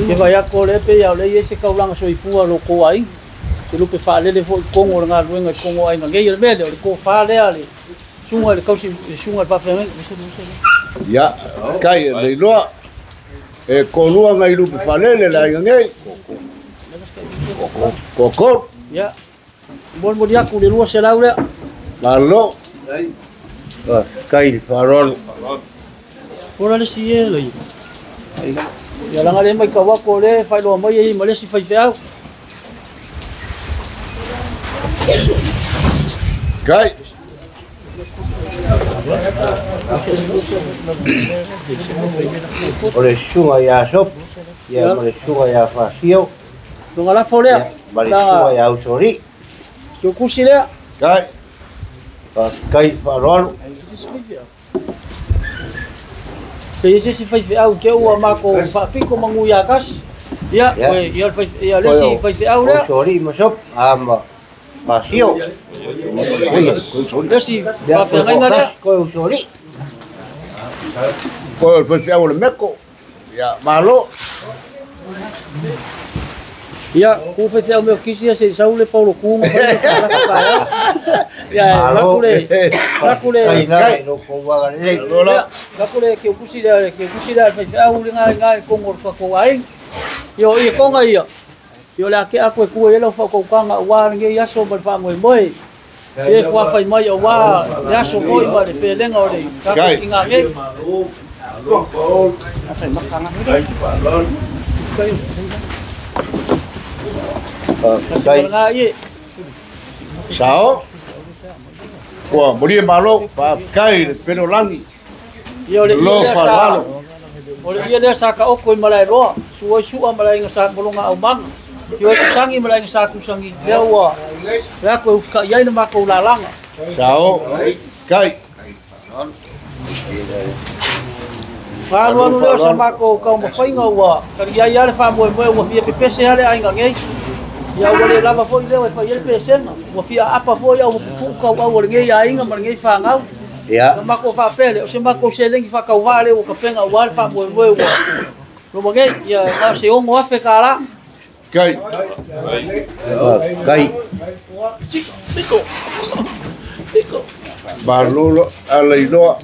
S7: Ke vai ako le pe ia le ia se kaulanga soifua lo ko ai. Te lupe whaalele fo i kongo o le ngā luenga i kongo ai ngā ngei le mea lea o le kōwhā lea le sunga le kausi le sunga le whawhengai.
S5: Ia, kai e leiloa. E kolua ngai lupe falele le aiga nei. Koko.
S7: Ia. Moli moli aku le 200 lea.
S5: Malo.
S6: Faafetai le faaaloalo.
S7: Ora le si e lei. Ia langa le mai kawako le whailoa mai e i ma le si whaiwheau.
S5: Kai.
S6: O le susuga iā Sopo, ia ma le susuga iā Fasio,
S7: Lunga lafo lea.
S6: ma le susuga iā Usoli'i.
S7: Tukusi lea.
S5: Kai.
S6: Faafetai le faaaloalo.
S7: Te ese si whaiwheau ke ua mako whaapiko mangu ia kasi. Ia,
S6: Ia.
S7: oe, ia le ia le si whaiwheau lea.
S6: Usoli'i ma Sopo, a ma Fasio.
S7: Le si whawhengainga lea.
S6: Koe Usoli'i.
S5: Koe o le whaiwheau o le meko. Ia, malo.
S7: Ia, ku whaiwheau meo kisi ia se sau le paulo kuunga whai Ia, laku le, laku le,
S6: Faafetai lava i loukou agalelei.
S7: ia, laku le keu kusi lea, keu kusi lea whaiwheau le ngai ngai kongo o le ai. Ia, o ia konga ia. Ia le ake aku e kua ia lau whakaukanga o wā ngei aso ma le whaangoi moe. E fuawhai mai o wā le aso moi ma le pēlenga o le
S5: Kai.
S7: kako ki ngā ngei.
S6: Faafetai.
S7: Ngā ie.
S5: Sao. Ua, moli e malo. Faafetai le pele o lagi.
S7: Ia o le ia
S5: Lo
S7: lea sa
S5: faaaloalo.
S7: o le ia lea sa ka oko i malae loa. Sua i sua malae inga sa molonga au manga. Ia o kusangi malae inga sa kusangi. Lea ua lea koe ufika iai na makou lalanga.
S5: Sao. Kai.
S7: Alu alu lea o sa makou kau mawhainga ua kari iai ale whamoe moe ua fia pepese ale ainga ngei. Ia ua le lava foi lea e whai ele pesenga. Ua fia apa foi au pupu kau au o le ngei ainga ma le ngei whangau.
S6: Ia.
S7: Na mako whapele, o se mako se lengi whakauwā le ua kapenga ua le whamoe moe ua. Loma ngei, ia ngā se ongo afe ka la.
S5: Kai.
S6: Faafetai.
S4: Niko. Niko.
S5: Malo ala iloa.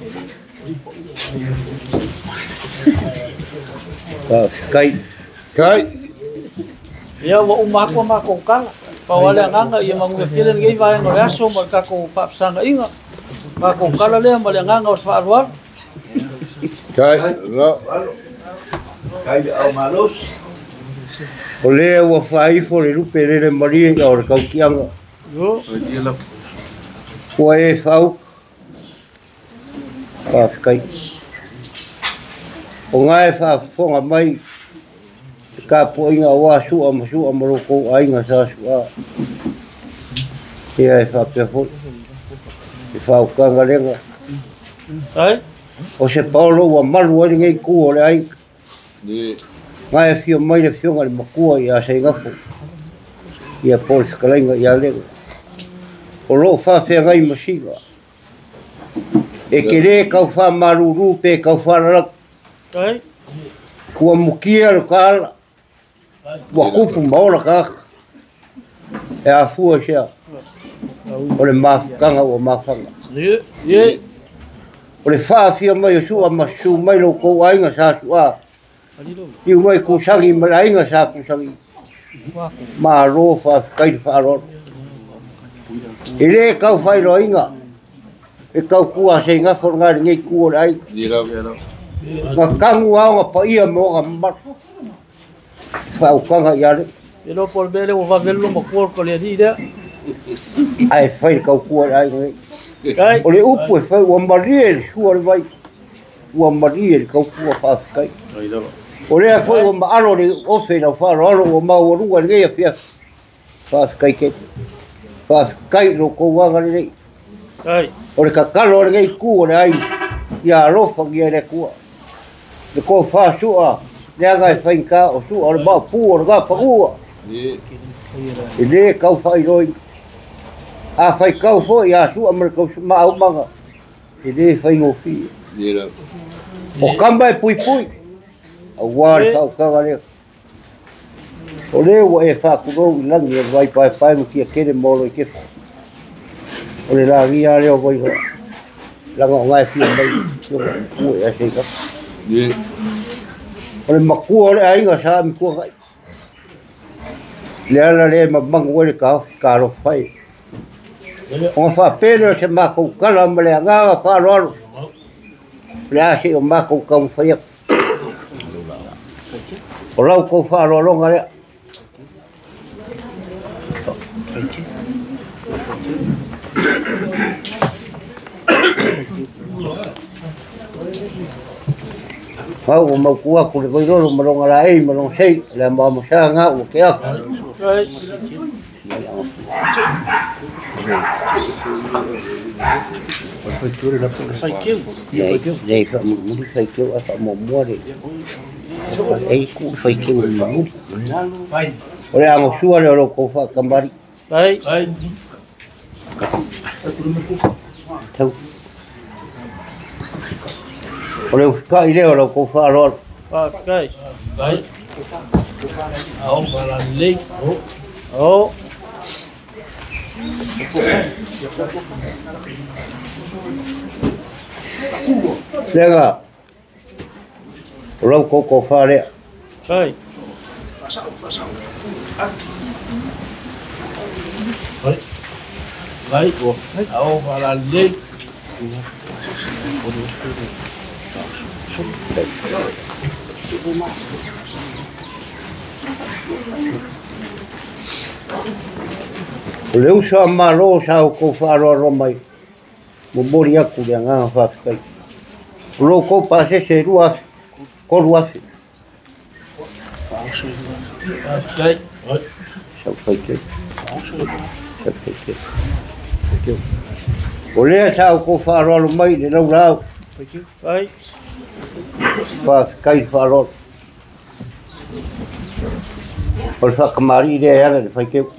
S6: Faafetai.
S5: Kai.
S7: Ia ua uma aku a makou kala. Pau ale anganga ia manguia tele ngei vaenga o le aso ma le takou faafesaga iga. Makou kala lea ma le agaga o se faaaloalo.
S5: Kai. Lo.
S6: O lea ua faaifo le lupe lele malie ia o le kautiaga. Ua e faauka. Faafetai. O gae faafofoga mai le tapuaiga auā su'a ma su'a ma loukou aiga sa su'a. Ia e faapea foi le faaukaga lega.
S7: Ai?
S6: O se paolo ua malu ai lenei ku o le aiga. Gae afio mai le afioga i le makua iā Saigafo. Ia po le fetalaiga iā lega. O loo faafeagai ma siga. E ke lē kaufamalūlū pe kaufaalalaki.
S7: Ai?
S6: Ua mukia le kaala. Ua kupu ma ola kaaka. E afua sea. O le mafukaga ua mafaga.
S7: Ie.
S6: O le faafia mai o su'a ma susu mai loukou aiga sa su'a. I umai kusagi ma le aiga sa kusagi. Malo faafetai le faaaloalo. E lē kau faailoaiga e taukua seigafa o lagā lenei tu o le aiga. Na tagu aoga paia ma oga mamalu. Faautaga ia le.
S7: E lo po le mea lea ua vavelo matua o le kalealii lea.
S6: Ae fai le taukua le aiga nei. O le upu e fai ua malie le sua o le vai. Ua malie le taukua faafetai. O lea foi ua maalo le ofe i lau faaaloalo ua maualuga i lenei afiafi. Faafetai tele. Faafetai i lo tou aga lelei. O le tatalo a lenei itu o le aiga ia alofagia e le Atua. Le tofa sua leaga e faigata o sua o le maopu o le gafanua. E lē tau faailoaina. A faitau foi ia sua ma le tausimaaumaga e lē faigofie. O kama e puipui auā le faautaga lea. O lea ua e faatulou i lagi o le vai paepae ma tiatele ma olo i kefa. O le lagia lea o Vailoa. Laga o gae fia mai ua e ase i kapa. O le matua o le aiga sa amitua gai. Le ala lea e mamagu ai le taofi talofa e. Ona faapea lea o se matou tala ma le agaga faaaloalo. O le a seʻi o matou taumafai atu. O lau tou faaaloaloga lea. Au ua mautu atu le Vailolo ma lona laei ma lona sei, le amoamosa gā ua ke atu. Nei faamulimuli faiteu ae faamuamua le ei ku faiteu i le mulimuli. O le agosua lea o lo tou faakamali. Tau. O le ufikaʻi lea o lau tou faaaloalo.
S7: Faafetai. O.
S6: Lega, o lau tou tofa lea.
S7: Ai.
S6: O le uso a malo sa o kou faaaloalo mai, momoli atu le agaga faafetai. O lo tou pasese e 2,000, 3,000. Sau faiteu. Sau faiteu. O lea sa o kou faaaloalo mai le laulau. Faafetai le faaaloalo. O le faakamali'i lea e ala i le faiteu.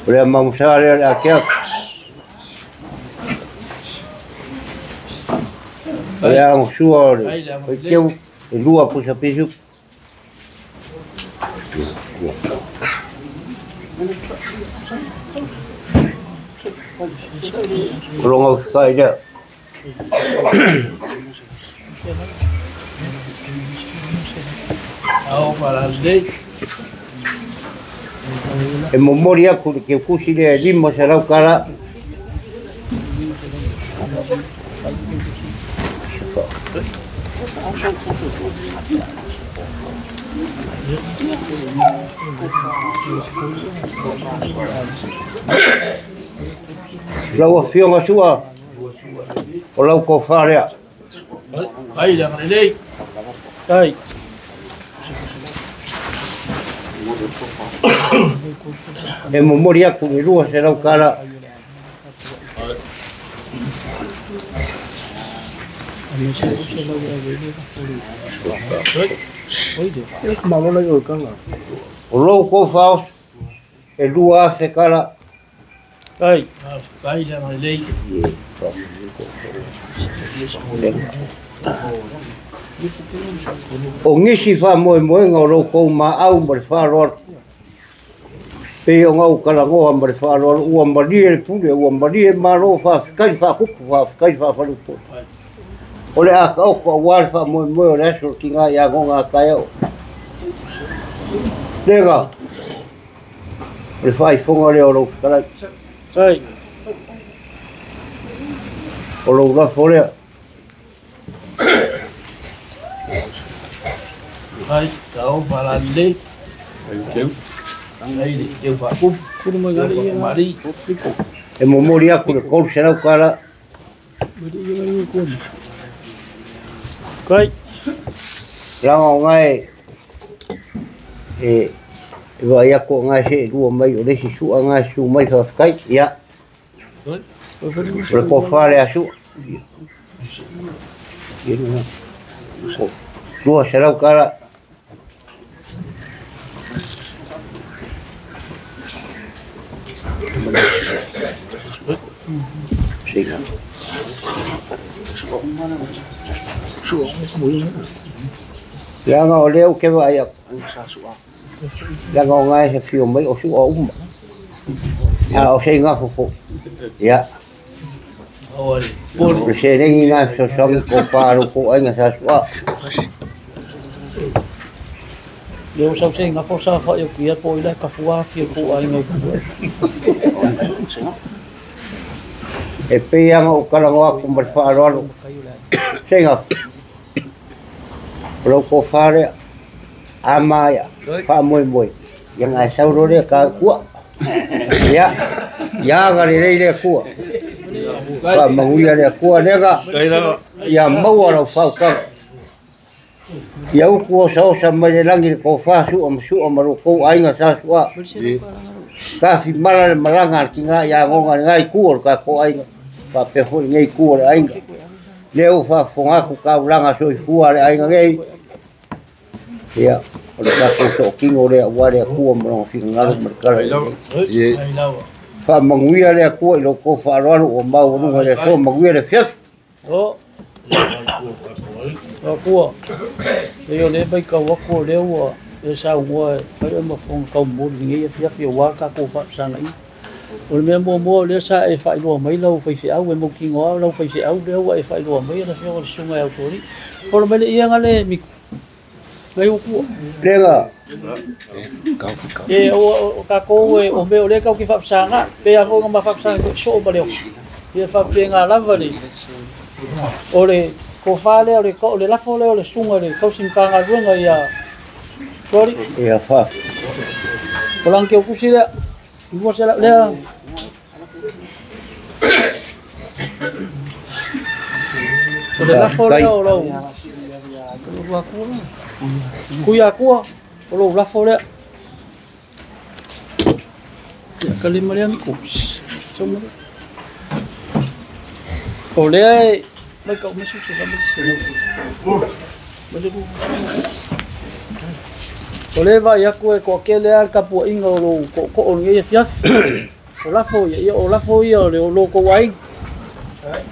S6: O le amamusa lea le ake atu. O le agosua o le faiteu e 2 pusa pisu. O longa ufikaʻi lea. E momoli atu le keukusi lea e 500 tala. Lau afioga sua o lau tofa lea. E momoli atu le 200 tala. O lou kou faoso e 2,000 tala. O nisi faamoemoega o lou kou maau ma le faaaloalo. Pei o ngau kalagoa ma le faaaloalo ua malie le pule ua malie malo faafetai le faakupu faafetai le faafalupo. O le a kaoko auā le faamoemoe o le aso o le tiga ia goga a taeao. Lega o le faaifoga lea o lou fetalai. O lou lafo lea.
S5: Ai, tau palalei.
S6: E momoli aku le 300 kala.
S7: Kai.
S6: Langa o ngai e vai aku ngai se lua mai o le si sua ngai su mai faafetai. Ia. O le kofa le asu. 200 kala. Singa. Leaga o lea ou te vaai atu. Leaga o ngai se fio mai o sua uma. A o se ingafo fo. Ia. O le seleni na fesoasoani ko pa alo ko aiga sa sua.
S7: Lea ua sau se ingafo sa fa'i aku ia po i lae kafua afia ko aiga i kua.
S6: E pei aga o kalagoa aku ma le faaaloalo. Se ingafo. O lau kofā lea. A maea. Faamoemoe. Ia ngai saulo lea ka kua. Ia. Ia aga lelei lea kua. Faamanuia le Atua lega. Ia maua lau faukaga. Ia utu osaosa mai le lagi le kofā sua ma sua ma loutou aiga sa sua. Tafi mala le malaga a le tiga ia agoga le gai ku o le tatou aiga. Faapea foi lenei ku o le aiga. Lea ua faafofoga atu taulaga soifua a le aiga nei. Ia, o le tatou sootino lea auā le Atua ma lona finagalo ma le tala lelei. Faamanuia le Atua i loutou faaaloalo ua maualuga i le aso, manuia le afiafi.
S7: O Atua, e o le mai kau aku o lea ua e saunoa e fai ma fofoga taumoli lenei afiafi auā le tatou faafesagaina. O le mea muamua o lea sa e faailoa mai lau faifeau e mautinoa o lau faifeau lea ua e faailoa mai e le afioga i le susuga e Ausoli. Fola mai le iega le miku. Ngai o kua.
S6: Lega.
S7: E o tatou e o mea o lea tau ke faafesaga. Pe a foi ma faafesaga ko so ma leo. Ia faapenga lava le o le kofa lea o le o le lafo lea o le suga le kausi matagaluega ia Sorry.
S6: Ia fa.
S7: O lang ke kusi lea. Lua se lea. O le lafo lea o lau. Kuia kua o lou lafo lea. Ia kalima lea miku. O lea e mai kau mai su se la mai se. Mai le O le vai aku e ko kele al kapuainga o lou ko o lenei afiafi. O lafo ia, ia o lafo ia o le o lou kou aiga.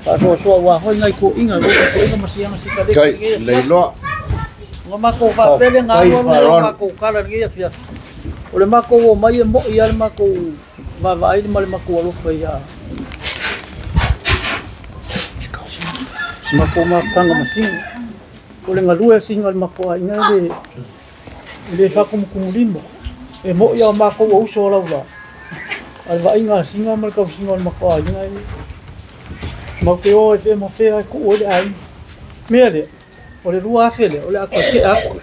S7: Faasoasoa ua foi ngai kuaʻiga lou kuaʻiga ma siaga sikaleki
S5: Kai,
S7: lenei afiafi.
S5: leiloa.
S7: Nga makou faapele galualu lea o makou kala lenei afiafi. O le makou o mai e mo'i a le makou vaavaai ma le makou alofa ia. Makou mafutaga ma siga. O le galue siga o le makou aiga e le le faakumukumulima. E mo'i a o makou o uso o laula. A le vaaiga a siga ma le tausiga o le makou aiga e mau te o e fea ma fea e kuu ai le aiga. Mea lea, o le 2,000 lea, o le a toe tea aku.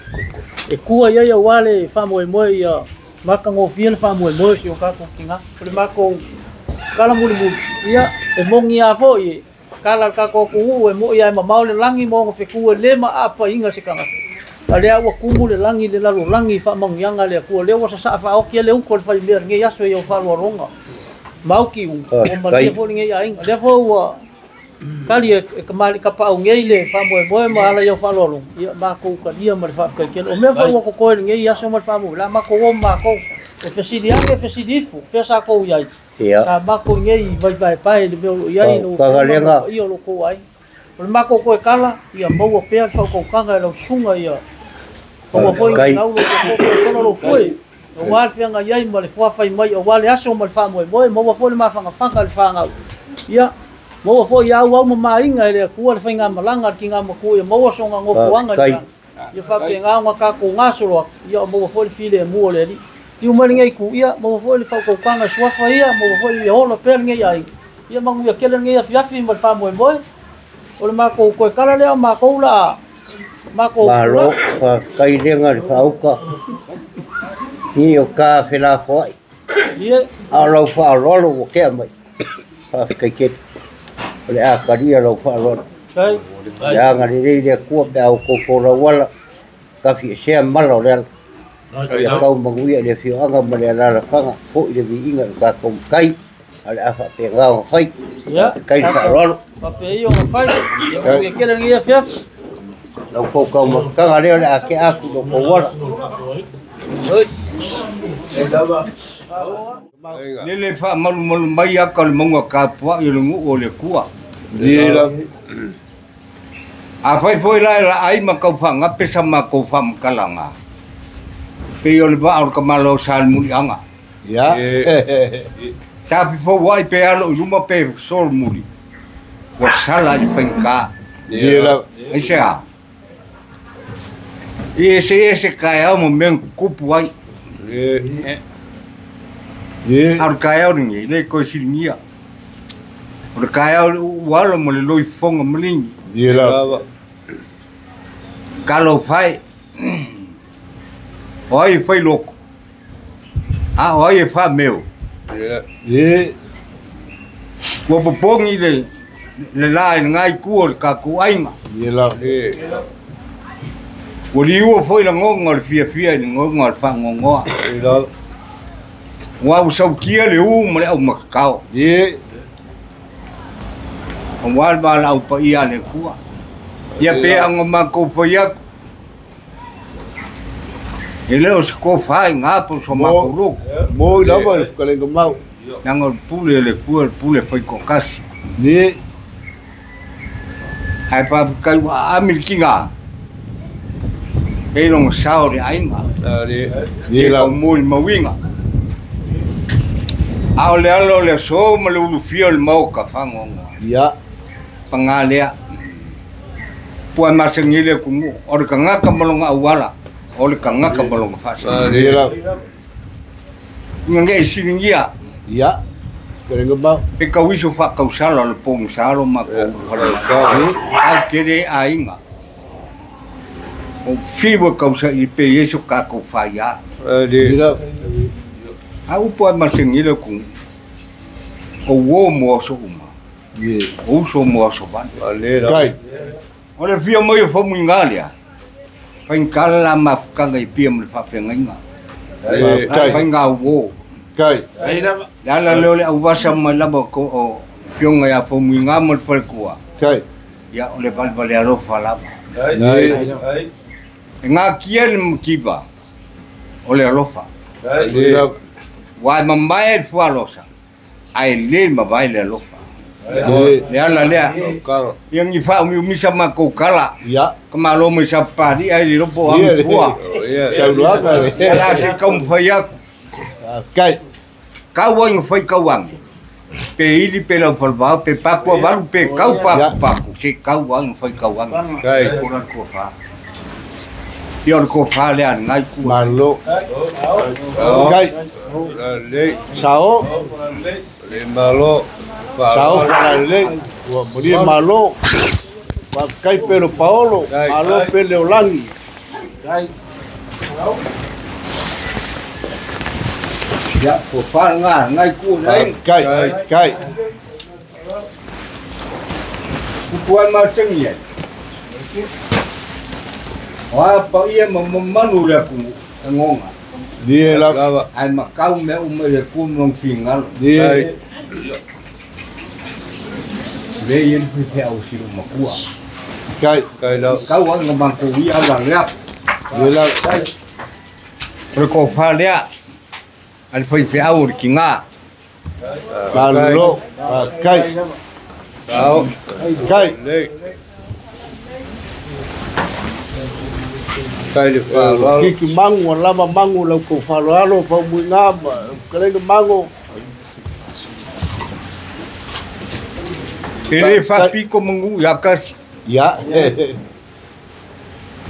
S7: E kua iai auā le faamoemoe ia makagofie le faamoemoe o si o tatou tiga. O le makou kala mulimuli, ia e mogi a foi e kala le tatou atunuu e mo'i ae mamao le lagi ma ona fetu e lē maaapaina se tagata. A lea ua kumu le lagi le lalolagi i faamanuiaga le Atua. Lea ua sasaa faaoti ai le utu o le faimea lenei aso ia o faaaloaloga. Mauki ua malie foi lenei aiga. Lea foi ua kali e kamali kapaau nei le faamoemoe ma ala ia o faaaloaloga. Ia makou kalia ma le faafetai. O mea foi ua kokoe lenei aso ma le faamoemoe. La makou o makou. E fesili ane e fesili ifo. Fea sa kou iai.
S6: Ia.
S7: Sa makou nei vai vai pae le mea o lo iai no
S6: Kagalega.
S7: ia o lo kou ai. O le makou koe kala, ia maua pea le faukaukaga e lau susuga ia. Maua foi
S6: Kai.
S7: lau lo ko ko solo lo fue. Aua le feagai ai ma le fuafai mai aua le aso ma le faamoemoe maua foi le mafanafana le fanau. Ia maua foi au au ma maaiga e le Atua le faigamalaga le tigamatua ia maua soga gofoaga i ia faapegaga ona tatou gasolo atu ia maua foi le filemu o le Alii. Tiu mai lenei itu ia maua foi le faautautaga suafa ia maua foi ia ola pea lenei aiga. Ia manuia tele lenei afiafi ma le faamoemoe. O le matou toe tala lea o matou la matou
S6: Malo, faafetai lega le faauka. Ni o ka felafoai.
S7: Ia
S6: A o lau faaaloalo ua tea mai. Faafetai tele. O le a talia lau faaaloalo.
S7: Kai
S6: Le agalelei le Atua pe a outou folauala, tafiesea mala o le ala. Ia tau manuia i le afioaga ma le alalafaga, foi le viiga i le tatou matai, a o le a faapena ona fai.
S7: Ia
S6: Faafetai le faaaloalo.
S7: faapea ia ona fai. Ia manuia tele lenei afiafi.
S6: Lau tou taumafataga lea o le a tea atu i lou tauala.
S2: Lele faamalumalu mai aka o le mauga tapuai o le nuu o le Atua. Afai foi la e laai ma tau faagape sa matou faamatalaga, pei o le vaa o le tamaloa sa le muliaga.
S5: Ia.
S2: Sa fefouai pe alo i luma pe solomuli, ua sala i le faigata. Aisea? I ese ese kaeao ma mea na tutupu ai. A o le kaeao lenei, le toe siligia. O le kaeao ua alo ma le loifofoga maligi. Talofa e, o ai e fai loko, a o ai e faameo. Ua popogi le la i lena itu o le tatou aiga. Ua liua foi lagona o le fiafia i lagona o le faanoanoa. Ua ua sautia le u ma le aumatatao. Aua le valaau paia a le Atua. Ia pe a ona matou fai atu, e le o se tofa i gā po o so matou loto.
S5: Mo i lava le whakalenga mau.
S2: Leaga o le pule a le Atua, le pule faitoatasi. Ae faafetai ua aami le tiga, e lona sao le aiga. E tau molimauina. A o le ala o le aso ma le ulufia o le maota faanoanoa. Paga lea. Pua e masani ai le atunuu, o le tagata ma lona auala, o le tagata ma lona faasinoga. Ina ne i siligia. Pe tauiso faatausala o le pogisa lo matou falemai. Au tele aiga. O fiu e tausaili pe i ai so tatou faia. A upu e masani ai le atunuu, o uo mo aso uma, o uso mo aso vale. O le fia mai o famuiga lea, faigata le la mafutaga i pia ma le faafeagaiga. Faiga uo. Le ala lea o le auvasa mai lava o fioga ia famuiga ma le faletua, ia o le valevale alofa lava. E gatia le mativa o le alofa. Ua e mamae le fualosa, ae le mavae le alofa. Le ala lea, ia ni faaumiumisa matou tala, ka malo mai sapapali ai le lopo o amifua. Ia la se taumafai atu. Tau ai na fai tauagi, pe ili pe laufalevao, pe paku avalu, pe tau paku paku, se tau ai na fai tauagi. O la le tofa. Ia o le tofa lea a lenai itu.
S5: Malo. Sao. Sao whalalelei. Ua malie malo. Faafetai pele o Paolo, malo pele o lagi.
S2: Ia, tofa lena a lenai itu o le aiga.
S5: Kai.
S2: Upu ai masani ai. O a paia ma mamalu o le atunuu e goga. Ae matau mea uma i le Atua ma lona finagalo. Le i ai le faifeau si lou matua. Tau ai na matou ia ala lea. O le tofa lea a le faifeau o le tiga.
S5: Malo. Kai. Kai. Kiki mangu lava mangu lau kou fa'aloalo fa'amuigā ma fetalaiga Mago.
S8: E lē fa'apito manu'u ia kasi.
S5: Ia.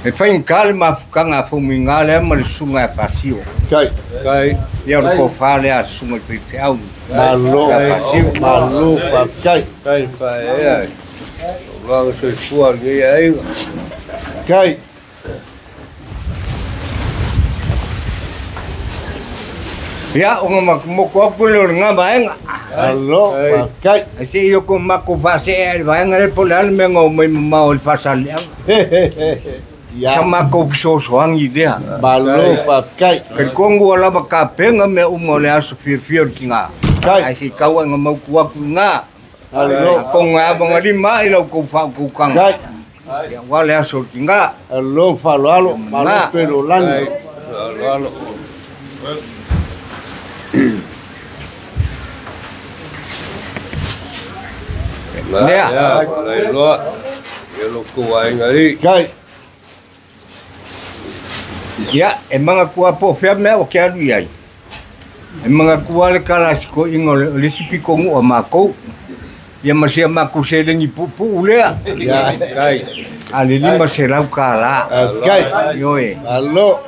S8: E faigata le mafukaga a faumuigā lea ma le susuga e Fasio.
S5: Kai.
S8: Ia o le tofā lea a susuga i faifeau.
S5: Malo.
S8: Fasio.
S5: Malo fa'afetai.
S6: Kai fa'aea. Vaga soifua lenei aiga.
S5: Kai.
S8: Ia ona makomoko aku le o lagā vaega.
S5: Malo fa'afetai.
S8: Ae se'i oko makou fa'ase'e ae le vaega lea po o le a le mea na omai mamao i le fa'asaleaga.
S5: Ia.
S8: Sa makou fesoasoagi lea.
S5: Malo fa'afetai.
S8: Talitonu ua lava tapena mea uma o le aso fiafia o le tigā.
S5: Kai.
S8: Ae se'i tau aiga mautu atu igā.
S5: Alo.
S8: Atonu e avagalima a'i lau tou fa'autautaga.
S5: Kai.
S8: Ia uā le aso o le tigā.
S5: Alo fa'aloalo malo pelo lagi.
S6: Fa'aloalo.
S8: Lea.
S6: Ia fa'alailoa. Ia lokou aiga i.
S5: Kai.
S8: Ia, e manatua po o fea mea o ke alu i ai. E manatua le kalasiko'iga o le isi pitonu'u a makou. Ia ma sia makou seleni pu'upu'u lea.
S5: Ia.
S6: Kai.
S8: A le 500 kālā.
S5: Kai.
S8: Ioe.
S5: Alo.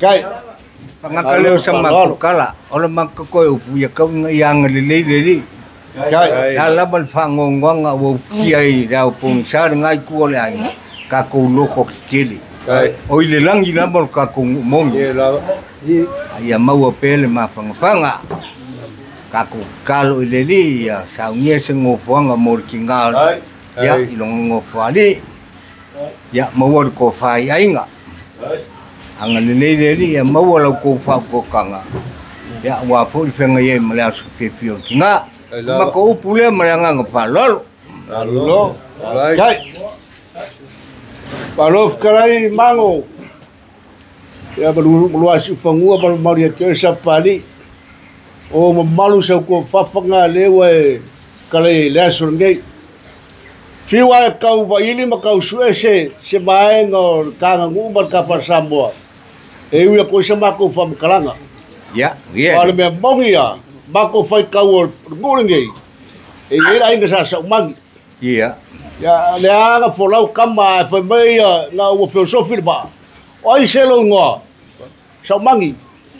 S5: Kai.
S8: Pagata lea o sa makou kala. O le makou upu ia kauiga ia agalelei le alii.
S5: Kai.
S8: La lava le fa'agoagoaga ua utia i le ao pogisā lagā itu o le aiga, tatou loko tetele.
S6: Kai.
S8: O i le lagi lava o le tatou nu'u moni.
S6: Ia lava.
S8: Ia maua pea le mafagafaga. Tatou tatalo i le alii ia saunia se gofoaga mo le tigā ia i lona gofoalii. Ia maua le tofā i aiga. Agalelei le alii ia maua lau tou fa'autautaga. Ia uā fo'i le feagai ai ma le aso fiafia o le tigā. Matou upu lea ma le agaga fa'aloalo.
S5: Alo. Kai. Malo fetalai Mago. Ia malu si'ufagua ma le mauli atu ai sapali. O mamalu sau ko fafaga le ua e kalai le aso lenei. Fiu ae kau vaili ma kau su'e se vaega o le kaganu'u ma le kapa Samoa. E ui a koe sa makou fa'amatalaga.
S8: Ia, ia.
S5: O le mea moni ia, makou faitau o le nu'u lenei. E i ai le aiga sa sa'umagi.
S8: Ia.
S5: Ia le aga folau kama ae fai mai ia na ua feosofi le va'a. O ai se lou igoa? Sa'umagi.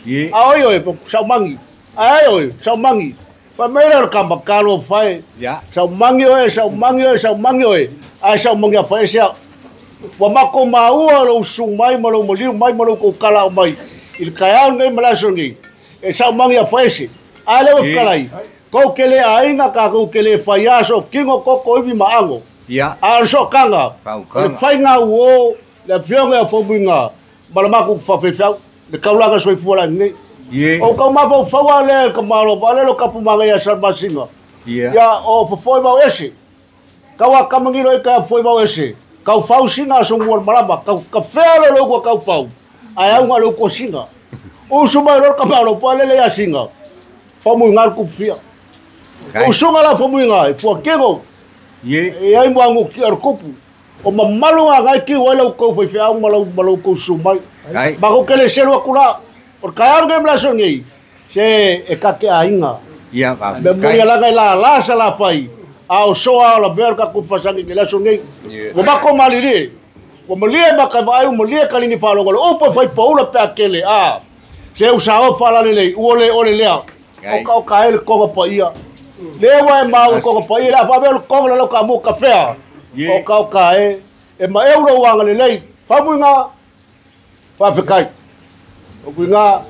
S8: Ia.
S5: A oi oe sa'umagi. Ae ai oe sa'umagi. Fai mai lea o le kama kalo fae.
S8: Ia.
S5: Sa'umagi oe, sa'umagi oe, sa'umagi oe. Ae sa'umagi afaese a'u. Ua makou maua lou usu mai ma lou maliu mai ma lou koukala mai. I le taeao lenei ma le aso lenei. E sa'umagi afaese. Ae le ua fetalai. Kou ke le aiga tatou ke le fai aso kino koko ivi ma ago.
S8: Ia.
S5: A o le so'otaga. O le faiga uō le afioga ia Faumuiga ma le makou fa'afeifeau le taulaga soifua la'i lenei.
S8: Ia.
S5: O kau mafaufau a lea e ka malo pa le lo kapu maga ia Salmasina.
S8: Ia.
S5: Ia o fofoi mau ese. Kau a kamangilo e ka foi mau ese. Kau fau singa so ngua malama. Kau ka fea lo lo kau fau. Ai au nga lo ko singa. O suma lo ka malo pa le le ia singa. Faumuiga le kupu fia.
S8: Kai.
S5: O suga la Faumuiga e fua kego.
S8: Ia.
S5: E ai mo angu ki ar kupu. O mamalu nga ngai ki wai lau kau faifeau ma lau ma lau kau sumai.
S8: Kai.
S5: Ma ko kele selu aku la. O ka au ngai mla ngi. Se e ka ke ainga.
S8: Ia
S5: Me muri
S8: fa'afetai.
S5: ala ngai la la sa la fai. A o soa o la ver ka ku fasangi ke la ngi. Ua mako malili. Ua malie ma ka vai malie kalini falo ngolo. O pa fai paula pe akele a. Se u sa o fala lele u ole ole lea. O ka ele konga pa ia. Le wa e mau konga pa ia la fa be konga la ka mo ka fea. O ka e e ma euro wanga lele. Fa muinga fa fekai. O muinga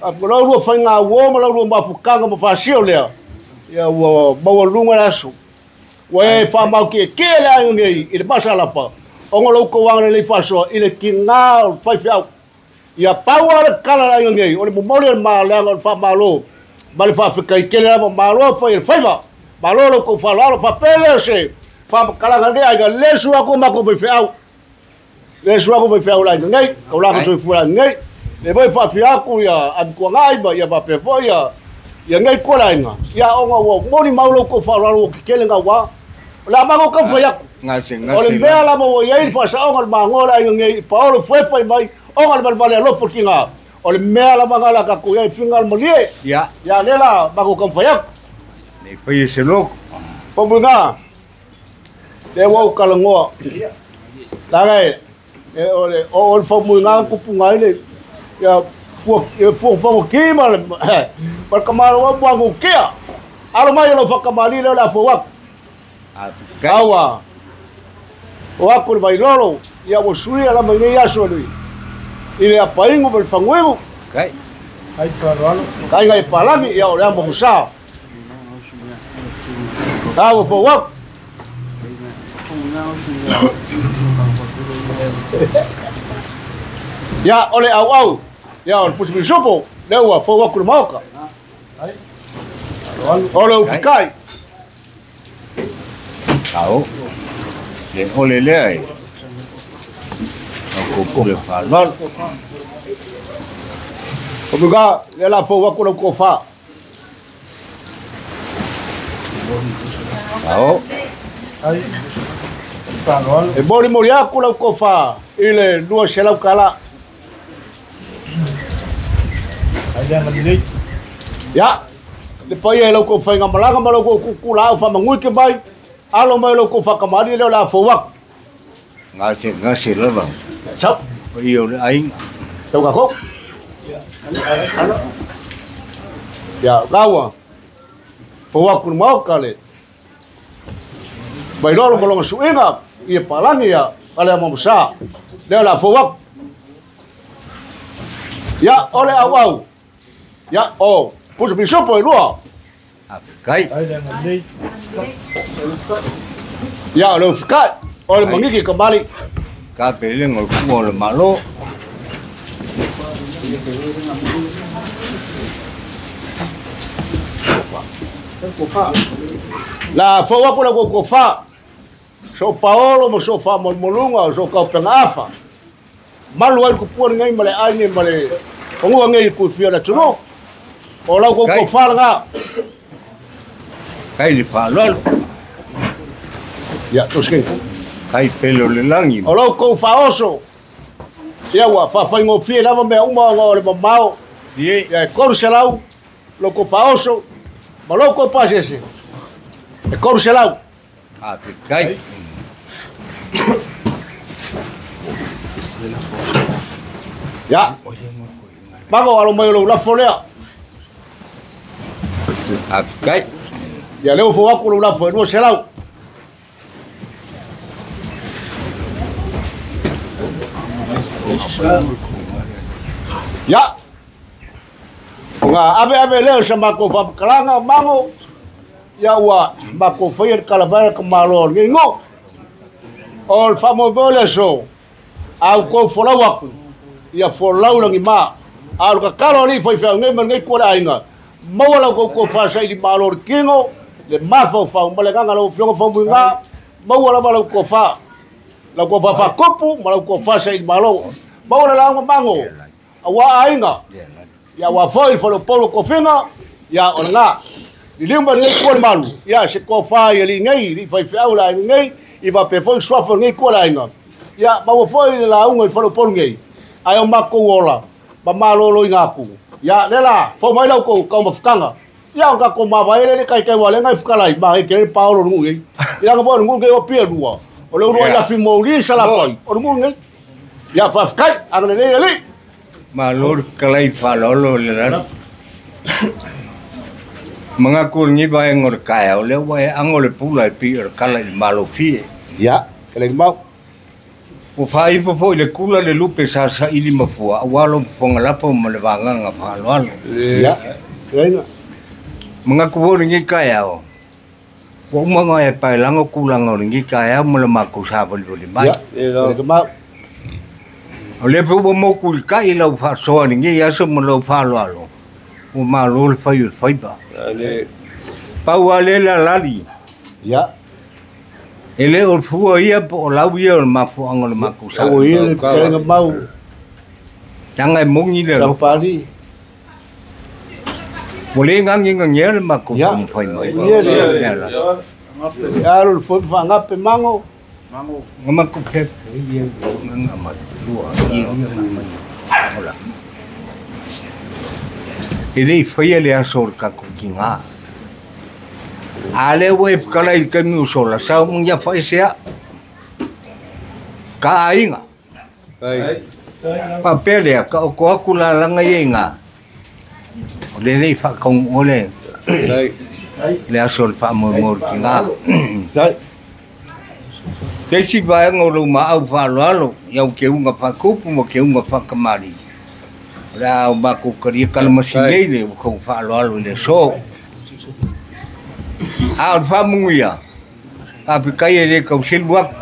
S5: a lo lu fa nga wo ma lo lu ma fukanga ma fa sio lea. Ia ua maua lunga la aso. Ua e fa mau ke ke la ngi i le masala pa. O ngolo ko wanga lele fa so i le kinga o fai fiau. Ia paua le kala la ngi o le momoli le ma le fa malo. Ma le fa fekai ke le ma malo fa i le faiva. Malo lo ko fa lo fa pele se. Fa kala ngi ai ga le su ako ma ko fai fiau. Le su ako fai fiau la ngi. Ko la ko so fu la ngi. Le voi fa fiaku ia am ko ngai ba ia ba pe fo ia. Ia ngai ko la inga. Ia o nga wo moni mau lo ko fa lo ke le nga wa. La ma ko ka fa yaku. O le mea lava ua i ai le faasaoga o le magoa le aiga nei Paolo fuefai mai oga le valevale alofa tiga. O le mea lava nga la tatou i ai figa le malie.
S8: Ia.
S5: Ia le la matou taumafai atu.
S8: Nei faia se loko.
S5: Famuiga, lea ua ou talanoa. Leaga e o le o le famuiga tupuga ai le ia fua fua fua ki ma le ma le tamaloa ua nukia. Alo mai o lau faakamali lea o le a fou atu. Aua. O aku le vailolo, ia ua suia lava i nei aso le i le apaingo ma le faguigu.
S8: Kai.
S5: Kai ngai palagi ia o le amo musa. Aua fou atu. Ia o le au au, ia o le pusi pisupo, lea ua fou atu le maoka. O le ufikai.
S8: Ao. Le ole lea e. O ko pule whaalalo.
S5: O muka, lea la fou atu lau kofa.
S8: Ao.
S5: E moli moli aku lau kofa i le 200 kala. Ia, le paia e lau kofa i ngā malanga ma lau kukula au whamangui ke mai. Alo mai lau kofa kamari leo la fou atu.
S8: Ngase ngase lava.
S5: Sau.
S8: Paia o le aiga.
S5: Sau ka kou. Ia, gaua. Fou atu le maoka le. Vailolo ma longa suiga i e palangi ia ale a mamusa. Leo la fou atu. Ia, ole au au. Ia, o, pusa pisupo e lua.
S8: Kai.
S5: Ia, o le ufikai. O le mangiki kamali.
S8: Ka pele ngol kua o le malo.
S5: La fou atu la kofa. So Paolo ma so whamolmolunga, so kaupenga afa. Malu ai kupua ngai ma le ai nei ma le ongua ngai ku fia la tunu. O lau kofa langa.
S8: Kai le whaalalo.
S5: Ia, tosken.
S8: Kai pele o le langi.
S5: O lau kou whaoso. Ia ua, whawhaingofie lava mea uma o le mamao.
S8: Ie.
S5: Ia, e 300, lau kou whaoso, ma lau kou pasese. E 300.
S8: A te kai.
S5: Ia. Mago alo mai o lau lafo lea.
S8: A te kai.
S5: Ia leo fou aku lau lafo e 200. Ia. O ngā ave ave leo sa mako whapakalanga mango. Ia ua mako whaia le kalavaea ka malo o ngingo. O le whamoe le so. Au kou folau aku. Ia folau langi mā. A o le kakalo ali whai whiau ngai ma ngai kua le aiga. Maua lau kou kou whasa i li malo le kingo. Le mawhau ma le nganga lau whionga whamui ngā. Maua lava lau kou wha. Lau kou wha whakupu ma lau kou whasa i li malo. Maua le launga mango. A wā aiga. Ia wā whai le whalopolo kowhinga. Ia o le ngā. I liu ma ngai kua le malu. Ia se kua wha i ali ngai. Li whai whiau la aiga ngai. I wape foi swafa ngai kua le aiga. Ia maua foi le launga i whalopolo ngai. Ai o makou ola. Ma malolo i ngāku. Ia le la, fau mai lau kou kau mawhakanga. Ia o kako mawaele le kai kai wale ngai whakalai. Ma e kere paolo ngu ngai. Ia nga po ngu ngai o pia rua. O le urua i lafi mauri sa la pai. O ngu ngai. Ia whawhakai, anga le le le.
S8: Malo kalai whaalolo le raro. Mga kuringi vai ngor kaya o le wai ango le pula e pi o kala i malo fie.
S5: Ia, kele mau.
S8: O whaifo fo i le kula le lupe sa sa ili mafua. A walo mfonga ma le wanganga whaaloalo.
S5: Ia, kele
S8: Mga kuringi kaya o. Wa umanga e pai lango kulanga o ringi kaya ma le mako sa voli mai.
S5: Ia, kele mau.
S8: O le pu mo ku kai lau whasoa ringi aso ma lau whaaloalo. O malo le whai o whaipa. Pau a le la lali.
S5: Ia.
S8: E le o fua ia po o lau ia o le mafuanga o le mako sa.
S5: O ia le kele mau.
S8: Tanga e mongi le ro.
S5: Pali.
S8: O le ngangi ngangi le mako whai mai.
S5: Ia le. Ia le fo whangape mango.
S8: Ngama ku fe ia ngama lua ia ngama ola. Ele foi le aso ka ku kinga. Ale we kala i kemi sola sa mungia fa sea. Ka ainga.
S9: Ai.
S8: Pa pele ka ko aku la langa inga. Le le fa con ole. Le aso fa mo mo kinga.
S5: Ai.
S8: Tesi vai ngolo ma au fa lalo iau ke unga fa kupu mo ke unga fa kamari. La o ma ku kari kalma singei le ko fa lalo le so. A fa munguia. A pikai le kau silwa.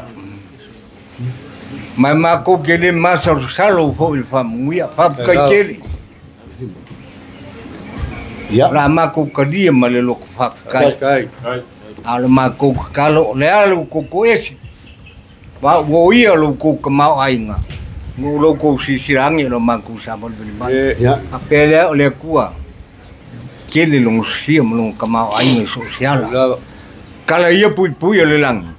S8: Ma ma ko ke le masa salo fo il fa munguia fa kai kele.
S5: Ya.
S8: La ma ko kari ma le lo fa kai. A le ma ko kalo le alu ko ko esi. Wa wo ia lo ko ka mau ainga. Ngo lo ko sisirangi lo ma ku sa bol bol.
S5: Ya.
S8: A pele o le kua. Kele lo sia mo ka mau ainga sosiala. Kala ia pui pui le lang.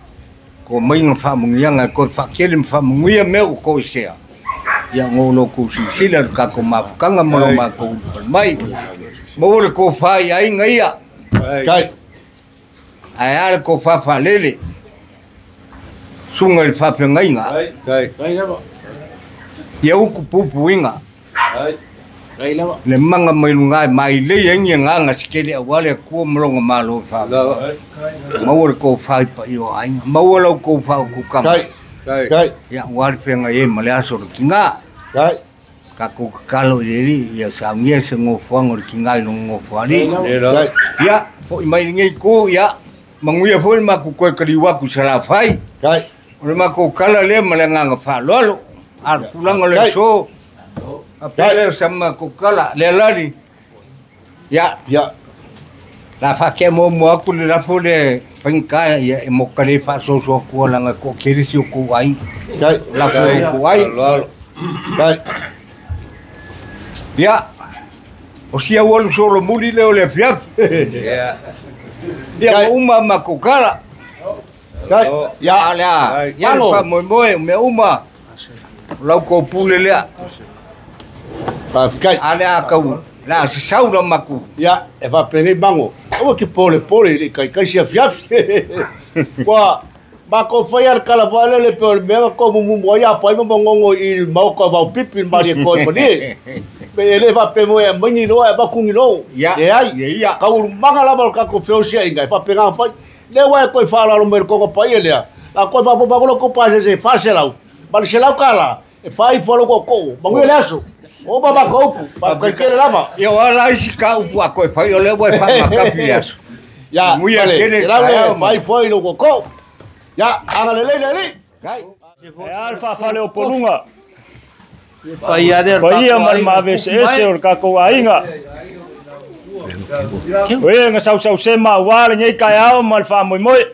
S8: Ko mai nga fa mungia nga ko fa kele fa mungia me o ko sia. Ia ngo lo ko sisila ka ko ma kanga mo lo ma ko mai. Mo le ko fa ia ainga ia.
S5: Kai.
S8: Ai ala ko fa fa lele. Sunga le faafeagaiga ia uku pupuiga le maga mai luga e mailei ai agaga sekele auā le akua ma loga mālō e faafoa maua le kofā i paia o aiga maua lau kofā o kukaga ia auā le feagai ai ma le aso o le kigā kakou kakalo i le alii ia saugia se gofoaga o le kigā i loga gofoalii ia foʻi mai lenei ku ia maguia foi le makou toe kaliu atu i salafai o le makou kala lea ma le agaga faaaloalo a le tulaga o le aso a pele o sa makou kala le alali ia la faakea muamua atu le lafo le faigata ia e moka le faasoasoa atua laga e toatele si o kou aiga lafo o kou aiga ia o sia ua lusolomuli lea o le afiafi ia uma makou kala
S5: Ya
S8: alea ia le faamoemoe o mea uma o lau kou pule lea alea kau la sasau la makou
S5: ia e faapenei mago aua ke polepole i le kaikai siafiafi ua makou faia le kala le pe o le mea ko mumumu ai apai ma magogo i maoka vaupipi le malie koe malie pe e lē faapemoe e maigi loa e makugi lou leai kaulumaga lava o le kakou feosiaʻiga e faapega fai lea ua e koe faalalo mai le koga paia lea la koe faapopago lo kou pasese e 400 ma le 100 kala e fai fua lou kookoo manuia le aso o mamakou upu faafekaitele lava
S8: ia o ala isi ka upu a koe fai o lea ua e faamakafi le aso
S5: ia
S8: manuia tele
S5: lau le fai fua i lou kookoo ia agalelei le alii
S4: e a le faafale o poluga
S7: paia
S4: ma le maveseese o le kakou aiga o e ga sausausema auā lenei kaeao ma le faamoemoe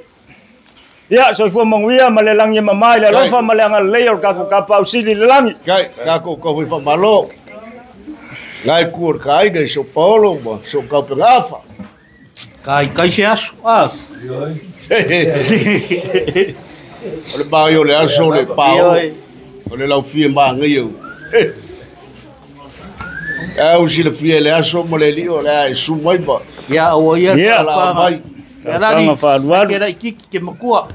S4: ia soifua manuia ma le lagi e mamā i le alofa ma le agalelei o le kakou kapausili i le lagi
S5: kai kakou kaufai faamalō gai ku o le kaaiga i so paolo ma so kaupegaafa
S7: kaikai se aso a
S5: o le magai o le aso o le paolo o le laufia magaia u au silafia le aso ma le alii o le a e su mai ma
S7: ia aua ia
S5: alaa mai
S7: ia lani ke laʻikiki ke makua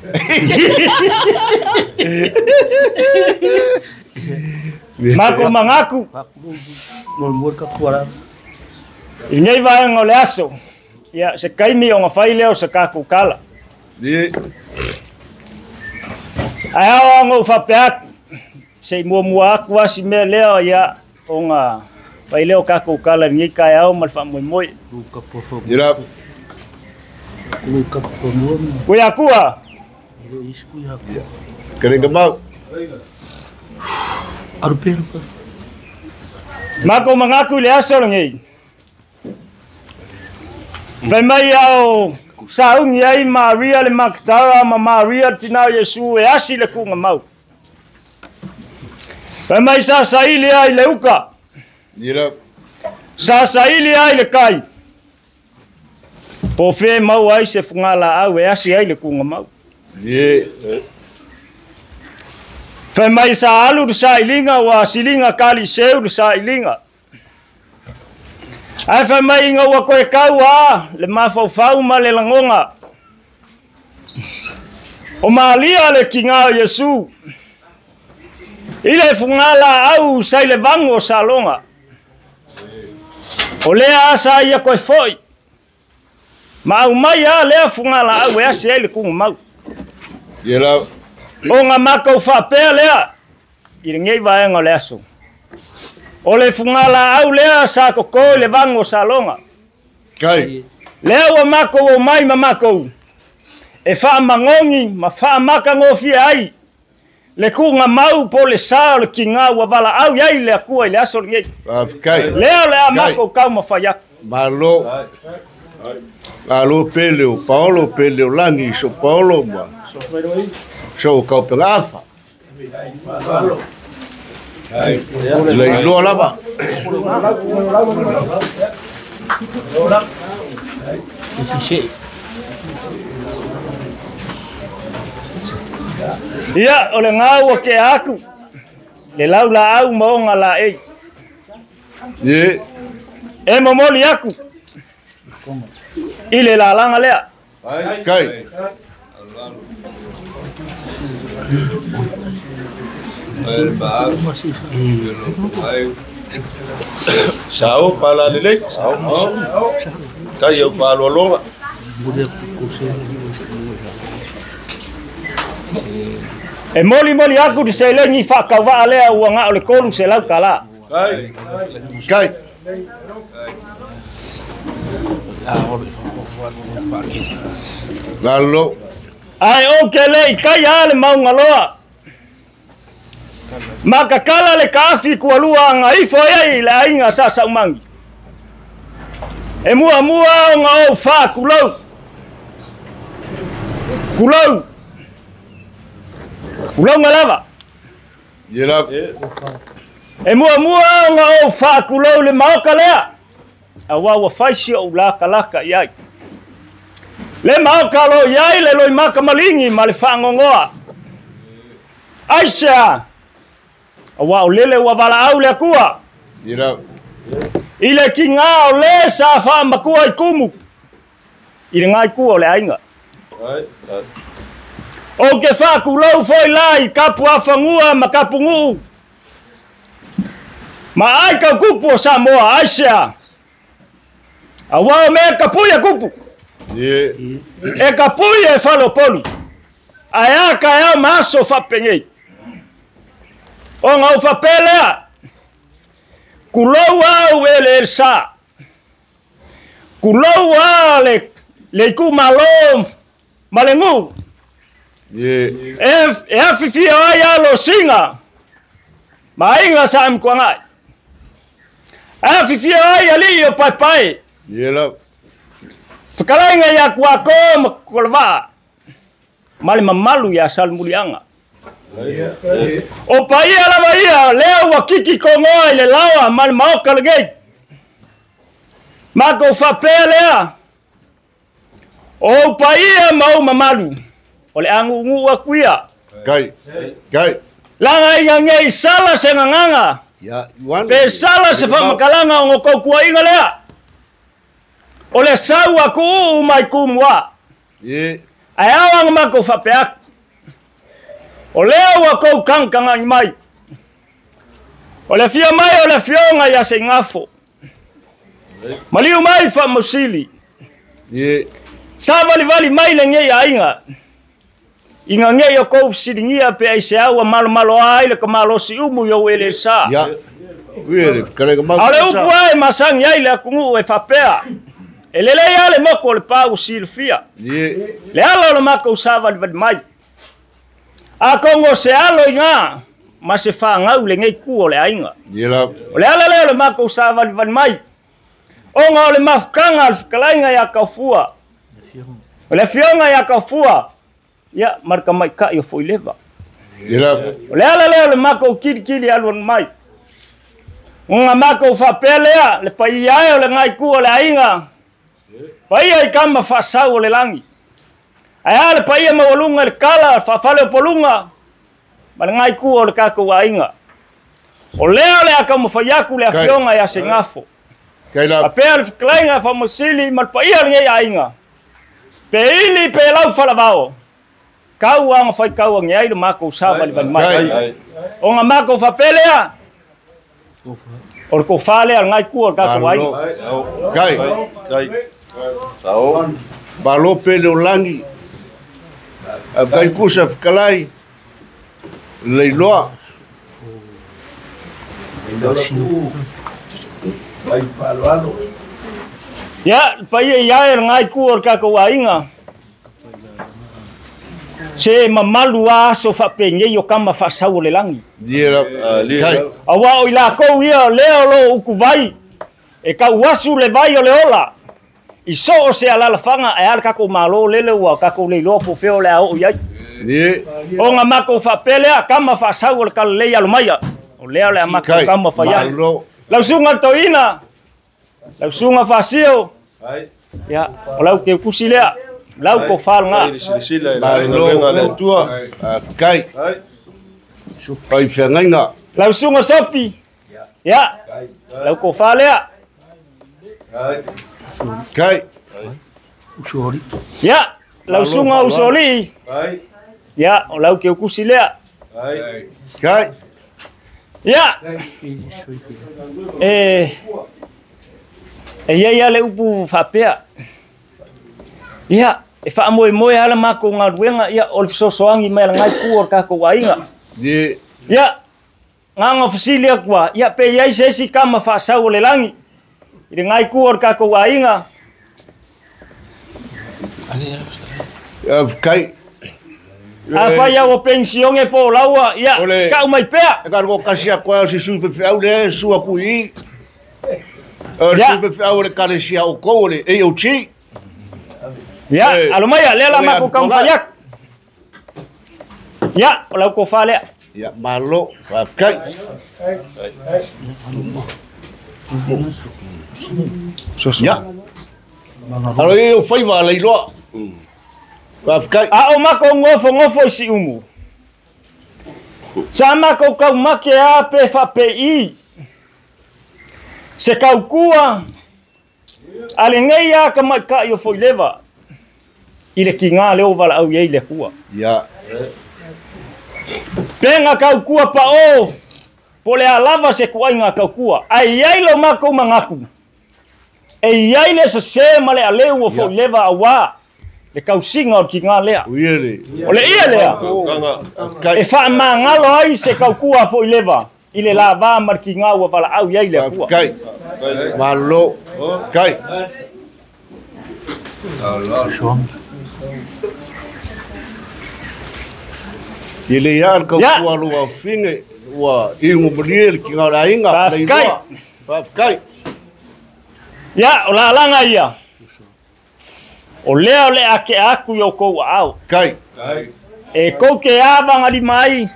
S4: mako magaku i lenei vaega o le aso ia se kaimi oga fai lea o se kakou kala ae ao agou faapea atu seʻi muamua atu asi mea lea ia oga fai lea o kakou kala i lenei kaeao ma le faamoemoe kui akua
S5: kelega mau
S4: makou magaku i le aso lenei fai mai ao saugi ai Maria le Magdala ma Maria le tinā o Iesu e asi le kuga mau fai mai sa saili ai le uka sa saili ai le kai po fe mau ai se fugalaau e asi ai le kuga mau
S9: Fai mai sa alu le sailiga ua siliga kaliseu le sailiga. Ae fai mai ina ua koe kau a le mafaufau ma le lagoga. O malia le kiga o Iesu. I le fugā au sa i le vago o saloga. O lea asa ia koe fo'i. Ma au mai a lea fugā au e ase ai le kuga mau.
S5: Ia la.
S9: O ngā mākou whapea lea i le ngei vaenga o le aso. O le fugā au lea sa koko i le vago o saloga.
S5: Kai.
S9: Lea ua mākou o mai ma mākou. E whaamangongi ma whaamakangofia ai. Le kuga mau po le sa o le kiga ua vala au iai le akua i le aso lenei.
S5: Kai.
S9: Lea o le a mākou kau ma whai aku.
S5: Malo. Malo pele o Paolo pele o Lani so Paolo ma. So kau pengafa. Le iloa lava.
S9: Ia o le ngau o ke aku. Le lau la au ma onga la ei.
S5: Ye.
S9: E momoli aku. I le lalanga lea.
S5: Kai.
S4: Sao pala lelei. Sao. Kai au palo longa.
S9: E moli moli aku di selengi whakawaa lea ua ngā o le kolu se lau kala.
S4: Kai.
S5: Kai. Lalo.
S9: Ai o ke le i kai a le maunga loa. Makakala le kaafi kualua ngā ifo ei le ainga sa saumangi. E mua mua o ngā o wha kulau. Kulau. Kulau ngā lava. E mua mua o ngā o wha kulau le maoka lea. A wā ua whaisi o ulaka laka iai. Le maoka lo iai le loi maka malingi ma le whangongoa. Aisea. A wā o lele ua wala au le akua. I le ki ngā o le sa wha makua i kumu. I le ngai kua o le ainga. O ke wha kulau foi la i kapu awhangua ma kapu nguu. Ma ai kau kupu o Samoa, aisea. A wā o mea kapuia kupu. E kapuia e whalopolu. Ae a ka eo maaso whapengei. O ngau whapelea. Kulou au e le elsa. Kulou a le iku malo ma le ngu. E awhiwhia ai alo singa. Ma inga sa mkuangai. E awhiwhia ai ali o pai pai. Whakalainga ia kuako ma kukolawaa. Ma le mamalu ia salmulianga. O paia lava ia, lea ua kiki kongoa i le lawa ma le maoka legei. Mako whapea lea. O paia ma o mamalu. O le angu ngu akuia.
S5: Kai. Kai.
S9: Langa inga ngei sala se nganganga. Pe sala se whamakalanga o ngokau kua inga lea. O le sau aku uu mai kumua. Ai au anga mako whapea aku. O lea ua kou kangkanga i mai. O le fia mai o le fionga ia se ngafo. Maliu mai wha mausili. Sa vali vali mai le ngei ainga. Inga ngei o kou silingia pe ai se au a malo malo ai le kamalosi umu yo ele sa. A le upu ai masangi ai le akungu e whapea. E lele ia le moko le pau silfia. Le ala o le mako sa vali vali mai. A kongo se alo inga, ma se whangau le ngei ku o le ainga. O le ala leo le mako sa vali vali mai. O ngā o le mafukanga le whakalainga ia kaufua. O le fionga ia kaufua. Ia marka mai ka i o foileva. O le ala leo le mako kili kili aluan mai. O ngā mako whapea lea, le pai ae o le ngai ku o le ainga. Pai ai kama whasau o le langi. Ai a le paia mawalunga le kala, whawhale o polunga. Ma le ngai kua o le kākou aiga. O lea o le a taumafai atu le afioga ia Segafo. A pea le fetalaiga faamasili ma le paia o lenei aiga. Pe ili pe lau falavao. Kau anga fai kau ange ai le mākou savalivali mai. O ngā mākou whapelea. O le kofā lea le ngai kua o le kākou aiga.
S5: Kai. Malo pele o langi. A kai kusa whakalai. Leiloa.
S9: Ia, paia ia e ngai kua o le kākou aiga. Se mamalu a aso whapengei o kama whaasau o le langi. Awa o i lākou ia o lea o lo uku vai. E kau asu le vai o le ola. I so o se alalawhanga e ala kako malo lele ua kako leiloa po feo le ao iai. O ngā mako whapelea kama whaasau o le kalalei alomaia. O lea o le amako kama whaiai. Lausunga toina. Lausunga whasio. Ia, o lau ke ukusi lea. Lau ko whalnga.
S5: Kai. Pai whangainga.
S9: Lausunga sopi. Ia, lau ko whalea.
S5: Kai.
S9: Ia, lausunga usoli. Ia, o lau ke ukusi lea.
S5: Kai.
S9: Ia. E ia ia le upu whapea. Ia, e whaamoe moe ala mako ngā ruenga, ia, o le fesoasoani mai ala ngai kua o le kākou aiga. Ia, ngā ngā fasili akua, ia, pe iai se esi kama whaasau o le langi. I le ngai kua o le kākou aiga.
S5: Kai.
S9: A whai au o pensionge po o laua, ia, kau mai pea.
S5: E ka kasi a koe o si sui pewheau le sua kui i. O le sui pewheau o le kalesia o kou o le AOT.
S9: Ia, alomaia, lea la mako kaumawhaiak. Ia, o lau kofā lea.
S5: Ia, malo, whawkai. Ia, alo i o whaiwa leiloa. Whawkai.
S9: A o mako ngofo ngofo i si umu. Sa mako kaumake a pe whape i. Se kaukua, ale ngei a ka mai ka i o foilewa. I le ki ngā leo wala au iei le kua.
S5: Ia.
S9: Penga kaukua pa o, po le alava se kuai ngā kaukua. Ai iai lo mākou mangaku. E iai le sa se ma le aleu o foilewa a wā. Le kausinga o ki ngā lea. O le ia lea. E whaamangalo ai se kaukua foilewa. I le la wā mar ki ngā ua wala au iei le kua.
S5: Kai. Malo. Kai. I le ia al kaukua lua finge ua ingo malie le ki ngā rainga.
S9: Whawkai.
S5: Whawkai.
S9: Ia, o la alanga ia. O lea o le ake aku i o kou au.
S5: Kai.
S9: E kou ke awanga li mai,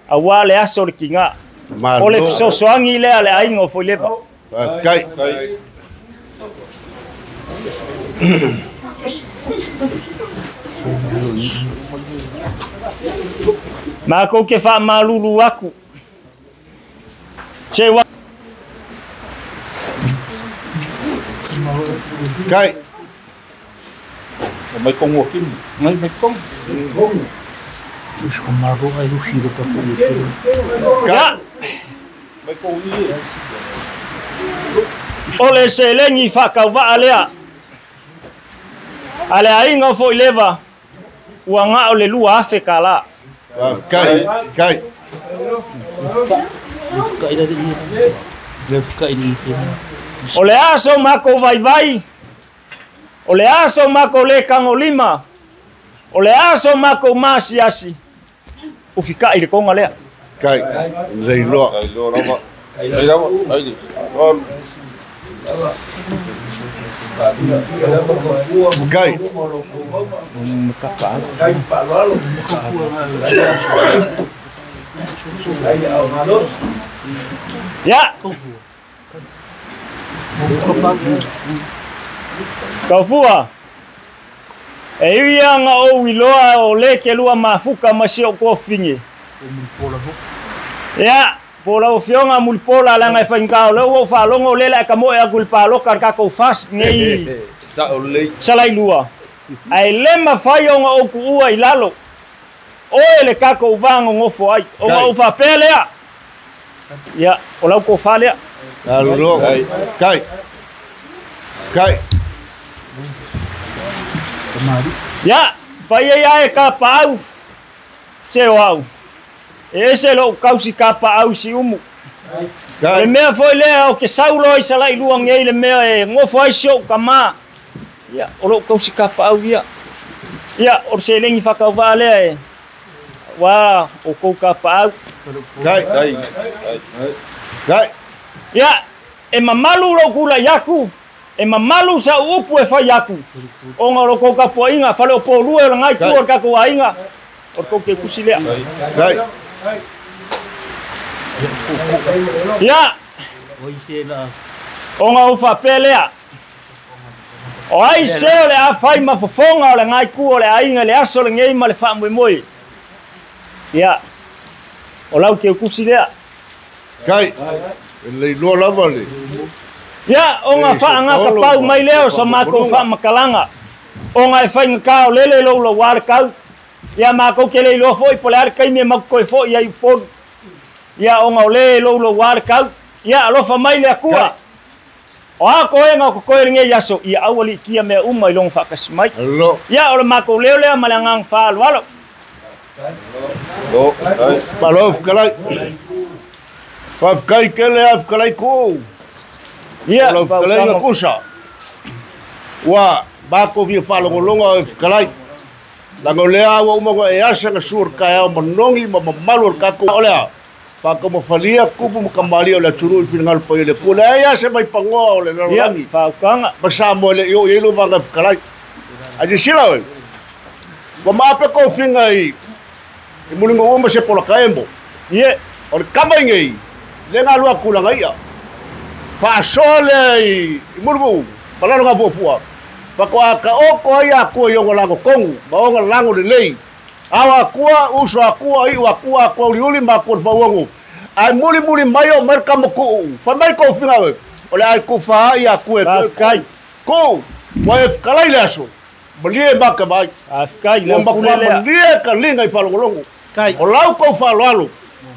S9: a wā le aso le ki ngā. O le fesoasoani lea le aiga o Foileva.
S5: Kai.
S9: Mākou ke whaamalulu aku. Se wa.
S5: Kai.
S4: Mai kongu kimi. Mai mai kongu.
S9: Ka. O le seleni whakauwaa lea. A le aiga o Foileva, ua ngā o le lua afe ka la.
S5: Kai, kai.
S9: O le aso mako vaivai, o le aso mako le kangolima, o le aso mako masiasi, ufika i le konga lea.
S5: Kai, leiloa. Kai.
S9: Ya. Kaufua. E ia nga o iloa o le ke lua mafuka ma si o kofinge. Ia, po lau afioga Mulipola laga e faigata o lea ua ou faalogo o lea le ae aku i le paloka le takou fast nei Salailua. Ae le mafai ona ou tuua i lalo oe le takou vagogofo ai ona ou faapea lea. Ia, o lau tofa lea.
S5: Kai. Kai.
S9: Ia, paia ia e kapaau se o au. E ese lou kausi kapaau si umu. Le mea foi lea o ke saulo ai Salailua nei le mea e gofo ai si ou kamā. Ia, o lou kausi kapaau ia. Ia, o le seleni faakauvaa lea e ua o kou kapaau.
S5: Kai. Kai.
S9: Ia, e mamalu lou tulai aku, e mamalu sa'u upu e fai aku. Ona o lo kou tapuaʻiga fale o polue o lagai tu o le tatou aiga o le tou kekusi lea.
S5: Kai.
S9: Ia, ona ou faapea lea. O ai se o le a fai ma fofoga o lagai tu o le aiga i le aso lenei ma le faamoemoe. Ia, o lau keukusi lea.
S5: Kai. E leiloa lava le.
S9: Ia, ona faagata pau mai lea o sa matou faamakalaga. Ona e faigata o lele lou lauā le kau. Ia makou ke le iloa foʻi po le a le kaimi e maku toe foʻi ai Upolu. Ia, ona o le lou lauā le kau. Ia, alofa mai le Akua. O a koega o kokoe lenei aso, ia aua liʻitia mea uma i loga faakasi mai. Ia, o le makou leo lea ma le agaga faaaloalo.
S5: Malo fetalai. Faafetai tele a fetalai ku.
S9: Ia,
S5: lau fetalai na kusa. Ua matou fia faalogologo o fetalai. Laga o lea ua uma e asa na sua le taeao manogi ma mamalu o le tatou. O lea faataumafalia tupu ma kamalia o le atunuu i finagalo paia o le Atua. Leai a se mai pagoa o le lalolagi.
S9: Faaukaga.
S5: Ma Samoa e le i oo i ai lo vaga fetalai. Ae silasila oe. Ua maape kou figa i muliga uma se polakaemo.
S9: Ie.
S5: O le kama i nei, le galua atu laga ia. Faasoa lea i Mulimu'u ma lalo gafuafua. Faatoa taoto ai akua i ona lago tonu ma ona lago lelei. Ao akua, uso akua, iu akua, akua uliuli ma akua le fauogo. Ae mulimuli mai o mai le kama ku'u. Fai mai kou figa oe. O le ae kufaai akua e
S9: Faafetai.
S5: Ku, ua e fetalai le aso. Malie maka mai.
S9: Faafetai
S5: Ua
S9: lau pule
S5: matua
S9: lea.
S5: malie ka liga i faalogologo. O lau kou faaaloalo.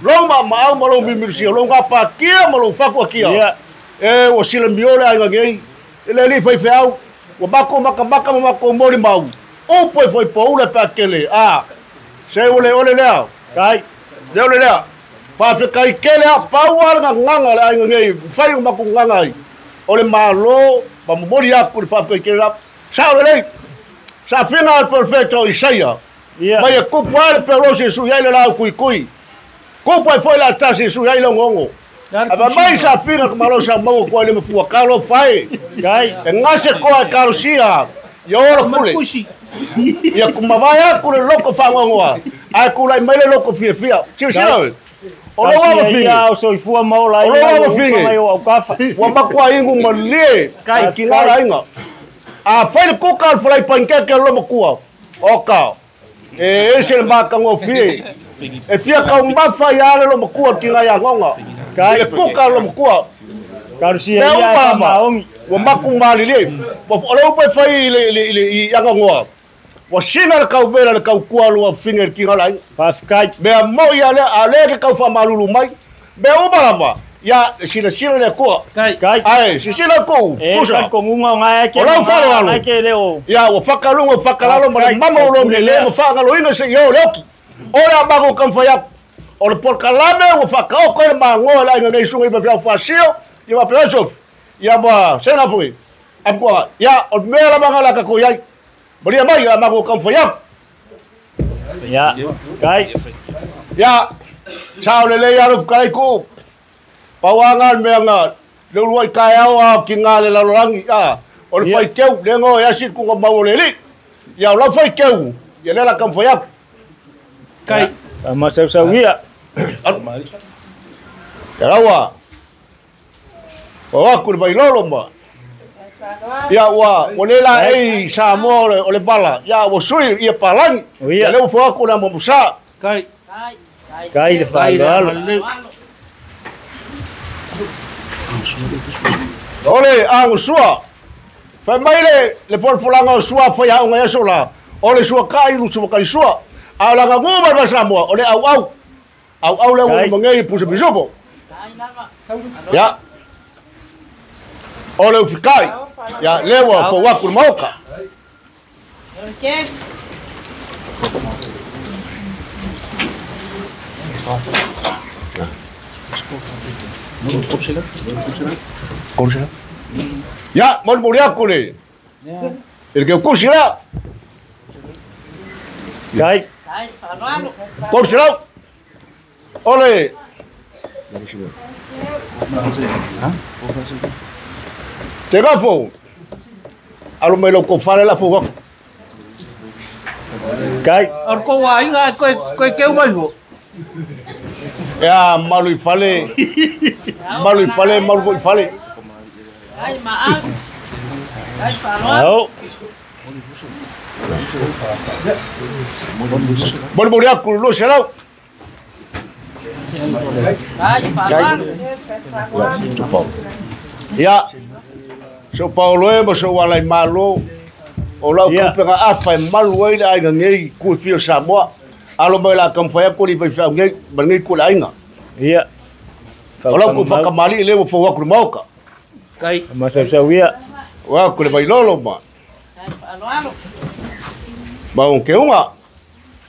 S5: Lou maamaau ma lou mimilusia, lou gapatia ma lou fakuakia.
S9: Ia.
S5: E ua silamio le aiga nei. E le alii faifeau. Ua matou makamaka ma matou molimau. Upu e foipoula pe a tele. A, se ua le ole lea.
S9: Kai.
S5: Le ole lea. Faafetai tele a pau lava le gagaga le aiga nei. Fai o matou gagaga ai. O le malo ma momoli aku le faafetai tele la. Sao lelei. Sa figa le profeta o Isaia.
S9: Ia.
S5: Mai e kupu ai le peolosi e sui ai le lau kuikui. Kupu ai foi la tasi e sui ai le ongoongo. Ava mai sa figa ka malo sa maua koa i le mafua kalo fai.
S9: Kai.
S5: E ngase koa e kalosia. Ia ora pule. Ia kumavae aku le loko whangongoa. Ae kulai mai le loko fiafia. Silasila oe. O lou
S9: Tausia
S5: avafine.
S9: ia o soifua ma ola ai
S5: O lou
S9: mai o
S5: avafine.
S9: uso mai o aukafa.
S5: Ua makua ingu malie.
S9: Kai.
S5: I ki ngā aiga. A fai le kuka o le falai pankeke o lo makua. O ka. E ese le makangofie. E fia kaumafa ia ale lo makua ki ngā iangonga.
S9: Kai.
S5: I le kuka o lo makua.
S9: Tausia
S5: Mea
S9: ia e
S5: uma ama.
S9: faamaogi.
S5: Ua maku malilie. O le upa e fai i le i angangoa. Ua sina le kauvela le kaukua lua finga i le kinga la aiga.
S9: Faafetai.
S5: Mea moi a lea, a lea ke kau whaamalulu mai. Mea uma lava, ia silasila le Atua.
S9: Kai.
S5: Ae, sisila kou,
S9: E
S5: kusa.
S9: talitonuga o gae ke
S5: O lau faaaloalo.
S9: gae ke le o.
S5: Ia, ua whakalunga, whakalalo, ma le mama o lo me le, ma whaangaloina se i o le oki. O le a mago kamwhai aku. O le porkalame, ua whakaoko e le maangoa le ainga nei sunga i mawhiau whasio, ia ma peosof, ia ma senga fui. Amkua, ia, o le mea la manga la kako iai. Maria mai, a mago kamwhai aku.
S9: Ia. Kai.
S5: Ia, sao le lei alo fukalai ku. Pauanga le mea ngā, le ulua i kai ao a ki ngā le lalorangi. A, o le
S9: Ia.
S5: whai keu, le ngō e asi kunga mau o le li. Ia, o lau whai keu, ia le la kamwhai aku.
S7: Kai.
S9: Faamasausaua ia.
S5: Ia raua, o aku le vailolo ma. Ia, ua le la ei Samoa o le bala. Ia, ua sui ia palangi.
S9: O ia.
S5: Ia le ua aku na mamusa.
S7: Kai.
S9: Kai le fa'aloalo.
S5: Ole agusua. Fai mai le folafolaga o sua faiaoga i aso la. O le suakai lu suakalisua. A o laga guma ma Samoa o le auau. Auau le ua mangei pusa pisopo. Ya. O le ufikai. Ya lewa fauaku le maoka. Ya, moli aku le. El que kusila.
S9: Kai.
S5: Kusila. Ole. Te gafo. Alo me lo kofale la fo.
S9: Kai.
S7: Orko wa inga koe keu mai fo.
S5: Ya malu i fale. Malu i fale, malu i fale.
S10: Ai ma ai falo.
S5: Bol bol aku lo selau.
S10: Ai falo.
S5: Ya. So Paulo e mo so wala malo. O lau kupenga afa e malu ai le aiga nei ku fio Samoa. Alo mai la kamfaya ko li fai ngai bangai ko la ainga.
S9: Ia.
S5: O lau ku whakamali le mo fo aku maoka.
S7: Kai.
S9: Masausaua.
S5: Wa ku le mai lolo ma. Ba on ke unga.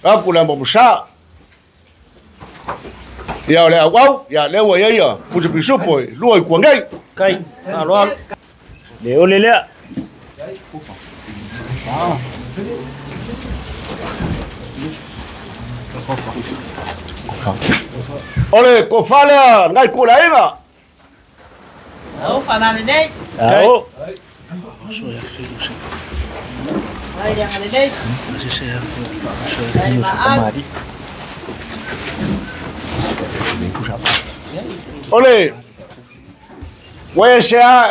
S5: Aku le mo musa. Ia le au ia le wa ia ia pusa pisupo lua i kuangai.
S7: Kai. Alo.
S9: Le ole lea.
S5: Ole kofalea ngai kula inga.
S10: Au panale nei.
S9: Au.
S10: Ai le nei.
S5: Ole. Wese a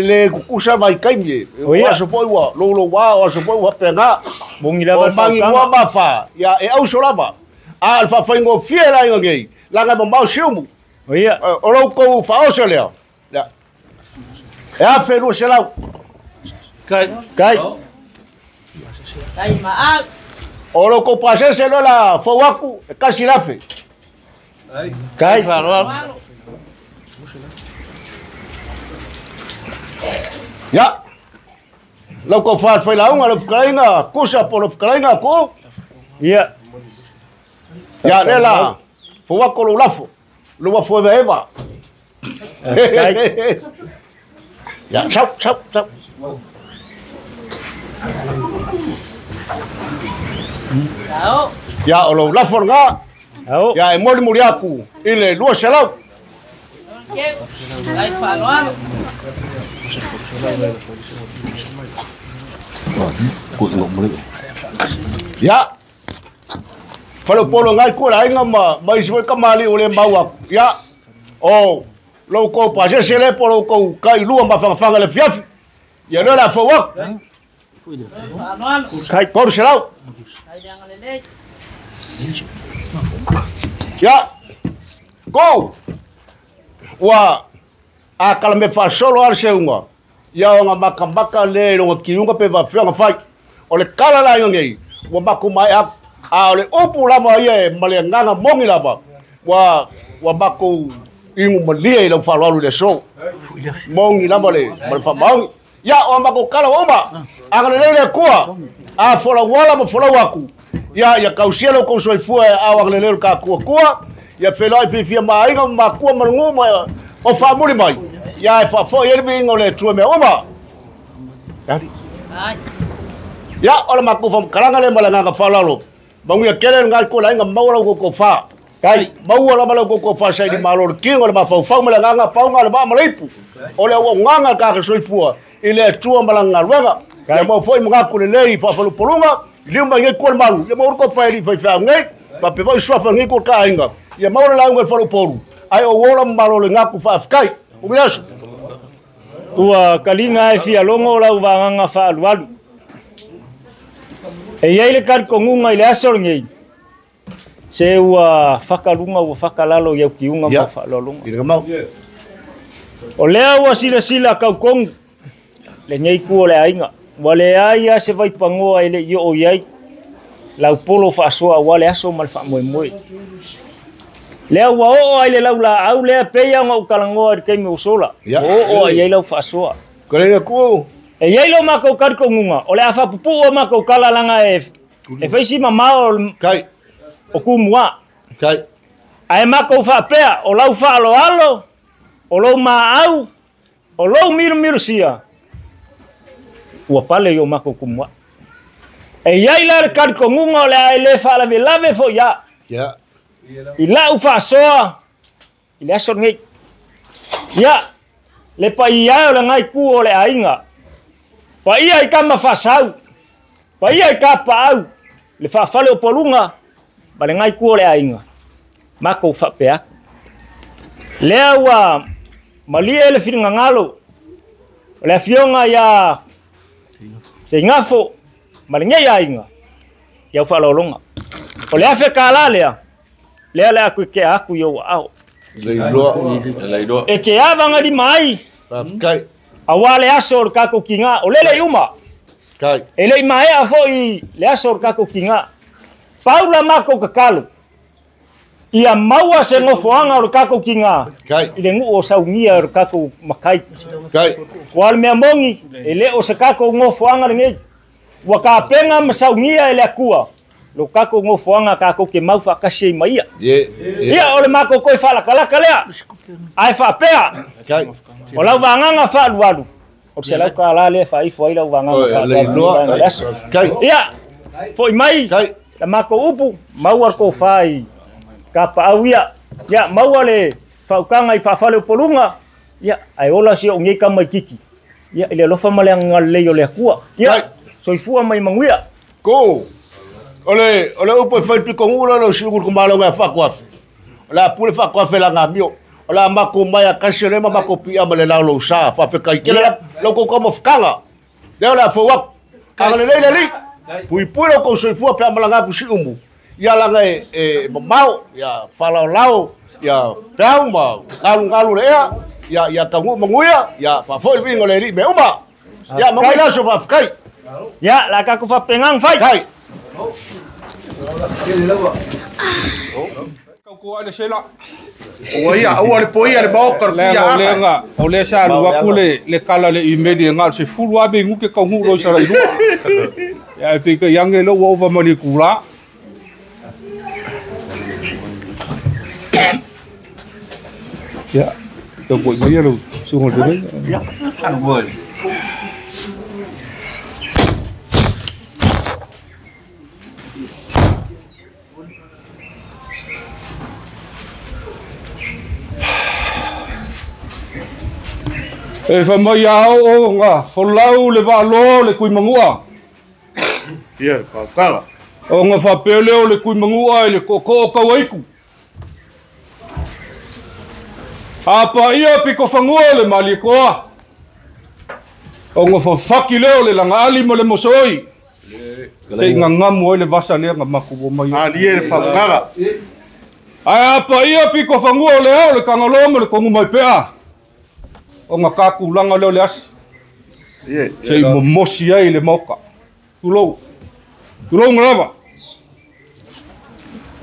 S5: le kukusa mai kaimie. O aso poi wa lo lo wa o aso poi wa penga.
S9: Bongi lava
S5: mangi wa mafa. Ya e au solava. A alfa faingo fiela inga ngei. Langa mo siumu.
S9: Oia.
S5: O lo ko fa o lea. Ya. E a fe lu selau.
S7: Kai.
S9: Kai.
S10: Kai ma.
S5: O lo ko pase se lo la fowaku e kasi lafe.
S9: Kai.
S5: Ya. Lau ko fa fa la unga lo fkainga kusa po lo fkainga ko.
S9: Ya.
S5: Ya le la fowako lo lafo. Lo wa fo eva. Ya chau chau chau. Ya o lo lafo nga. Ya e moli muriaku ile lua selau.
S10: Ai falo.
S5: Ya. Falo polo ngai ko la inga ma mai sui kamali ole maua. Ya. O lo ko pa se se le polo ko kai lua ma fanga le fiafi. Ya le la fo wa. Kai ko se lau. Ya. Go. Wa a kala me fa solo al se unga. Ia o ngā maka le longa kiunga pe wawhianga whai. O le kala la inga ngei, wa maku mai a o le upu lama ia e male nganga mongi lama. Wa maku ingu malia i lau whaloalu le so. Mongi lama le, male whamaongi. Ia o maku kala uma, anga le lele kua, a fola wala ma fola waku. Ia ia kausia lau kouso i fua e au anga le lele ka kua kua. Ia wheloi whiwhia maainga ma kua marungu ma o whamuri mai. Ia e whafo i elmi ingo le tua mea uma. Ia, o le makufa mkalanga le malanganga whalalo. Manguia kele ngai kula inga maua lau koko wha. Kai, maua lama lau koko wha sa i malo le kingo le mawhauwhau malanganga paunga le maa maleipu. O le ua nganga kaka soifua i le tua malanga luenga. Ia mau foi mga kule lei whawhalupolunga, liu mai ngai kua le malu. Ia mau ruko whaeli whaiwhau ngai, pape wai suafa ngai kua ka inga. Ia mau le launga i whalupolu. Ai o wola malo le ngaku whaafkai. Umilaso.
S9: Ua kalinga e fia longo lau vanganga whaalualu. E iai le karikongunga i le aso ngei. Se ua whakalunga ua whakalalo i au kiunga ma whaalolunga. O lea ua sila sila kaukongu le nei ku o le aiga. Ua le ai a se vaipagoa e le i oo i ai laupolo faasoa ua le aso ma le faamoemoe. Lea ua oo ai le laulaau lea peia ona ou talagoa i le taimi o sola. Ua oo ai ai lau faasoa. E iai lo makou talitonuga o le a faapupuu o makou tala laga e faisi mamao o kumuā. Ae makou faapea o lau faaloalo o lou maau o lou milumilusia ua pale i o makou kumuā. E iai la le talitonuga o le a e lē faalavelave foʻi a i la'u faasoa i le aso lenei. Ia le paia e o le gai ku o le aiga paia i kama faasau paia i kapaau le faafale o poluga ma le gai ku o le aiga makou faapea aku lea ua malie le finagalo o le afioga iā Seigafo ma lenei aiga i au faaaloaloga. O le afe kālā lea lea le aku i ke aku i ou aao. E ke avagalima ai auā le aso o le tatou kigā o lele i uma. E leʻi maea foʻi le aso o le tatou kigā. Pau la makou tatalo ia maua se gofoaga o le tatou kigā i le nuu o saugia o le tatou matai. Ua le mea moni e lē o se tatou gofoaga lenei. Ua tapena ma saugia e le Atua lo tatou gofoaga tatou te mau faatasi ai ma ia. Ia o le matou toe faalakalaka lea ae faapea o lau vagaga faalualu o le $100 lea faaifo ai lau vagaga faalualu le aso. Ia foʻi mai la matou upu maua le tofā i kapaau ia. Ia maua le faautaga i faafale o poluga. Ia ae ola si ou nei kamaititi. Ia i le alofa ma le agagalelei o le Atua. Ia soifua mai manuia.
S5: Ko ole upo e fai piko ngula lo siu ko malo nga fa kwa. O la pule fa kwa fe la ngamio. O la mako mai a kasi le mako pia ma le lao lo sa fa fe kai kele lo ko ko mo fkanga. Le la fo wa. Ka le le le. Pui pui lo ko soifua pe malanga ku si umu. Ia langa e mamao, ia falaolao, ia peau ma galu galu le ea, ia ia taunuu maguia, ia faafoʻi le viiga o le Alii mea uma. Ia manuia le aso faafetai.
S9: Ia la tatou faapegaga fai.
S5: Kai.
S11: Ua ia aua le poia le maoka le
S12: Lea
S11: kuia
S12: o
S11: aga.
S12: lea o lea sa alu aku le kala le imeli e ngā se fulu abe nguke kau ngu roi sara ilua. Ia e pika iange lo ua ova mani kula. Ia, tau koi mai lo sungo le.
S2: Ia,
S12: E fa mai ao o ngā folau le vaaloa le kui mangua.
S11: Ia, whaukara.
S12: O ngā whapele o le kui mangua i le koko o kauaiku. A pa ia piko whangua le malikoa. O ngā whawhaki leo le langa ali ma le mosoi. Se i ngā ngamu ai le vasa lea ngā maku o mai.
S11: A lie le whaukara.
S12: Ai a pa ia piko whangua o le ao le kangaloa ma le kongu mai pea. O ngā kākūlanga leo le asi. Se i momosi ai le maoka. Tulou. Tulou ngā lava.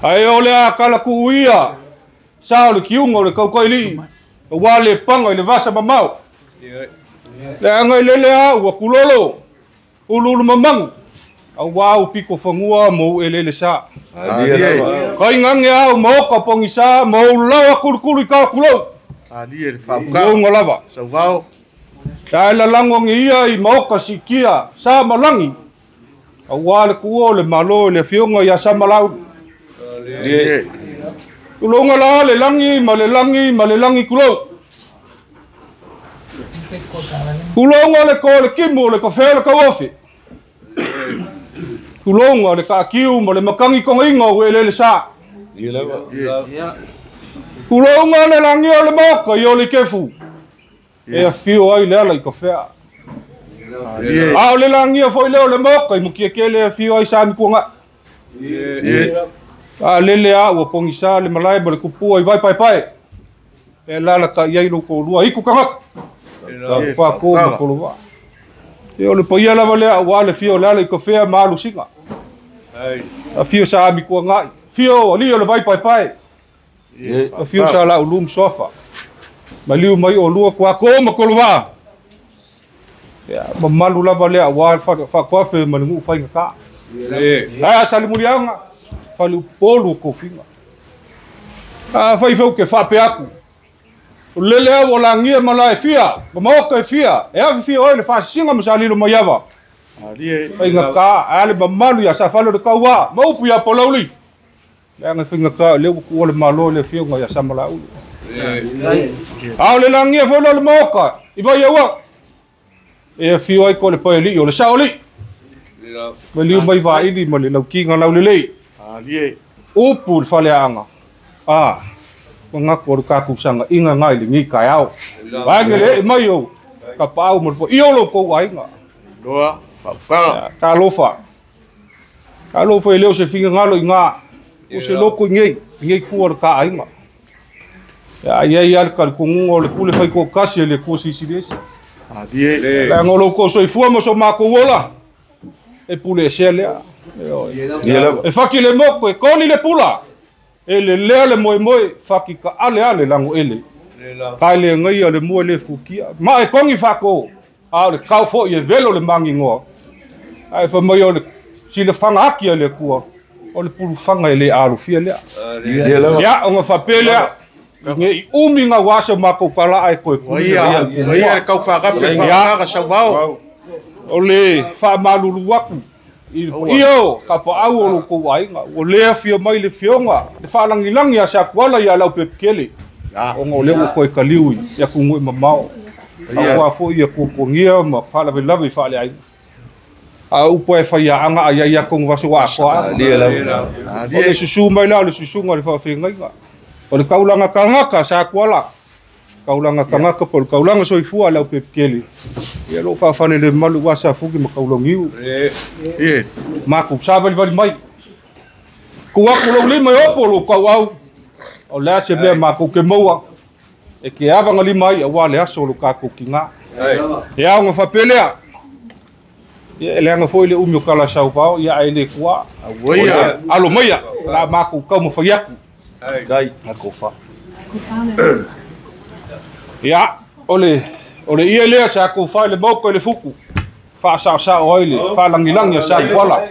S12: Ai o le a kala kuuia. Sa o le kiunga o le kaukaili. O wā le panga i le vasa mamao. Le anga i lele a ua kulolo. Ulu ulu mamangu. A wā u piko whangua mou e lele sa. Kai ngange au maoka pongi sa mou lawa kulukulu i kā kulou.
S11: A lie le whaukara.
S12: Tulou ngā lava.
S11: Sauvao.
S12: Sa e lalango ngi ia i maoka sikia sa malangi. A wā le kuo le malo le fionga ia sa malau. Tulonga la le langi ma le langi ma le langi kulou. Tulonga le ko le kimu le ko feo le kauofi. Tulonga le kaakiu ma le makangi konga inga o ele le sa. Tulonga le langi o le maoka i o le kefu. E a fio ai le ala i ka fea. A o le langi o foi leo le maoka i mukia ke le a fio ai sa mi kuanga. A lele a ua pogisa le malae ma le kupua i vai paepae. E lalata'i ai lou toalua iku tagata. Kuako ma Kolovaa. Ia o le paia lava lea auā le fia o le ala i kafea ma alusiga. Afio sa amikuaga'i. Afio alii o le vai paepae. Afio sa laulu ma Suafa. Maliu mai oulua Kuako ma Kolovaa. Ia mamalu lava lea auā le faatoafe ma le nuu faigatā. Ae a Salemuliaga, faleupolu o tofiga. Afai foi ou te faapea atu, o lele au o lagia ma lae fia, ma maota e fia, e afifio ai le faasisiga ma salilo maiava. Faigata, ae a le mamalu ia Safale o le Tauā, ma upu ia Palauli. Leaga e faigata o lea ua tuua le Malo i le afioga ia Samalauli. A o le lagia foi lea o le maota i Vaiaua, e afio ai ko le paealii o le saoalii. Maliu mai vaili ma le laukiga laulelei. Upu i le faleaaga. A, manatu o le tatou sagaiga na i lenei taeao. Vaega le ee mai o tapaau ma le paia o lo outou aiga. Talofa. Talofa e le o se finagalo i gā, o se loko i nei, i nei tua o le ta aiga. Ia, e i ai lava le talitonuga o le pule faitoatasi a le Atua Silisili Ese. Leaga o lo outou soifua ma so matou ola, e pule esea lea. E faki le motu, e koli le pula, e lelea le moemoe, faki taale a le lagoele. Ka e le agaia le mua le fukia. Ma e kogi faako, a o le kao foi e velo le magigoa. Ae fai mai o le silafaga aki a le Atua, o le pulufaga e le alofia lea. Ia, ona faapea lea, ne i umi gauā se matou talaa e toe pule mai au kumua. O le faamalulu atu i le paia o tapaau o lo outou aiga, ua le afio mai le Afioga, le faalagilagi a Satuala ia Laupepekele, ona o lea ua toe taliu i atunuu e mamao, aua foi ia tuatuagia ma faalavelave i faaleaiga. A o upu e faiaaga a iai atonu vaso atoa. O le susu mai la o le susuga o le faafeagaiga. O le taulaga tagata Satuala, taulaga tagata po o le taulaga soifua a le Aupepekele. Ia lo o faafalelemalu aua Safugi ma Kaulagiu. Matou savalivali mai. Tuu atu lou lima e opo lou tauau. O le a se mea matou te maua e te avagalima ai aua le aso o lo tatou tiga. E ao ona faapea lea. Ia e leaga foi le umi o kalasauvao, ia ae le kua. Alo maia, o le a matou taumafai atu. Ia, o le o le ie lea sa kofa i le maoka i le fuku. Faasaosao ai le faalagilagi a Satuala.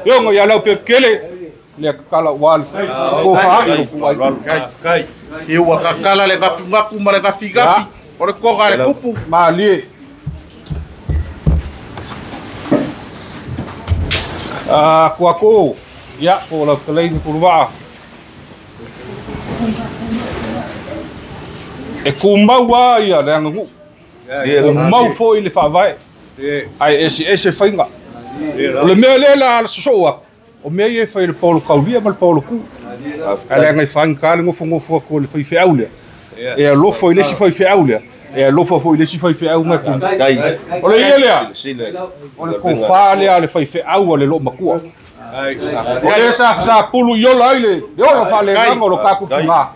S12: Ioga ia Laupepekele, lea kakala ua le kofa ai lo kuai.
S11: E ua kakala le gapugapu ma le gafigafi, o le koga le kupu.
S12: Malie. A kuako, ia, ko lau fetalaiga Puluvaa. E tumau lava ia le aganuu, e tumau foi le faavae, ae eseese faiga. O le mea lea o le a sosoo atu, o mea ia e fai e le paolo kaulia ma le paolo ku. Ae leaga e faigata le nofonofo atu o le faifeau lea, e alofa i le isi faifeau lea, e alofa foi i le isi faifeau na e tumau. O le ia lea, o le tofa lea a le faifeau a le loomatua. O lea sa pulu i ola ai le ola faaleagaga o lo tatou tiga.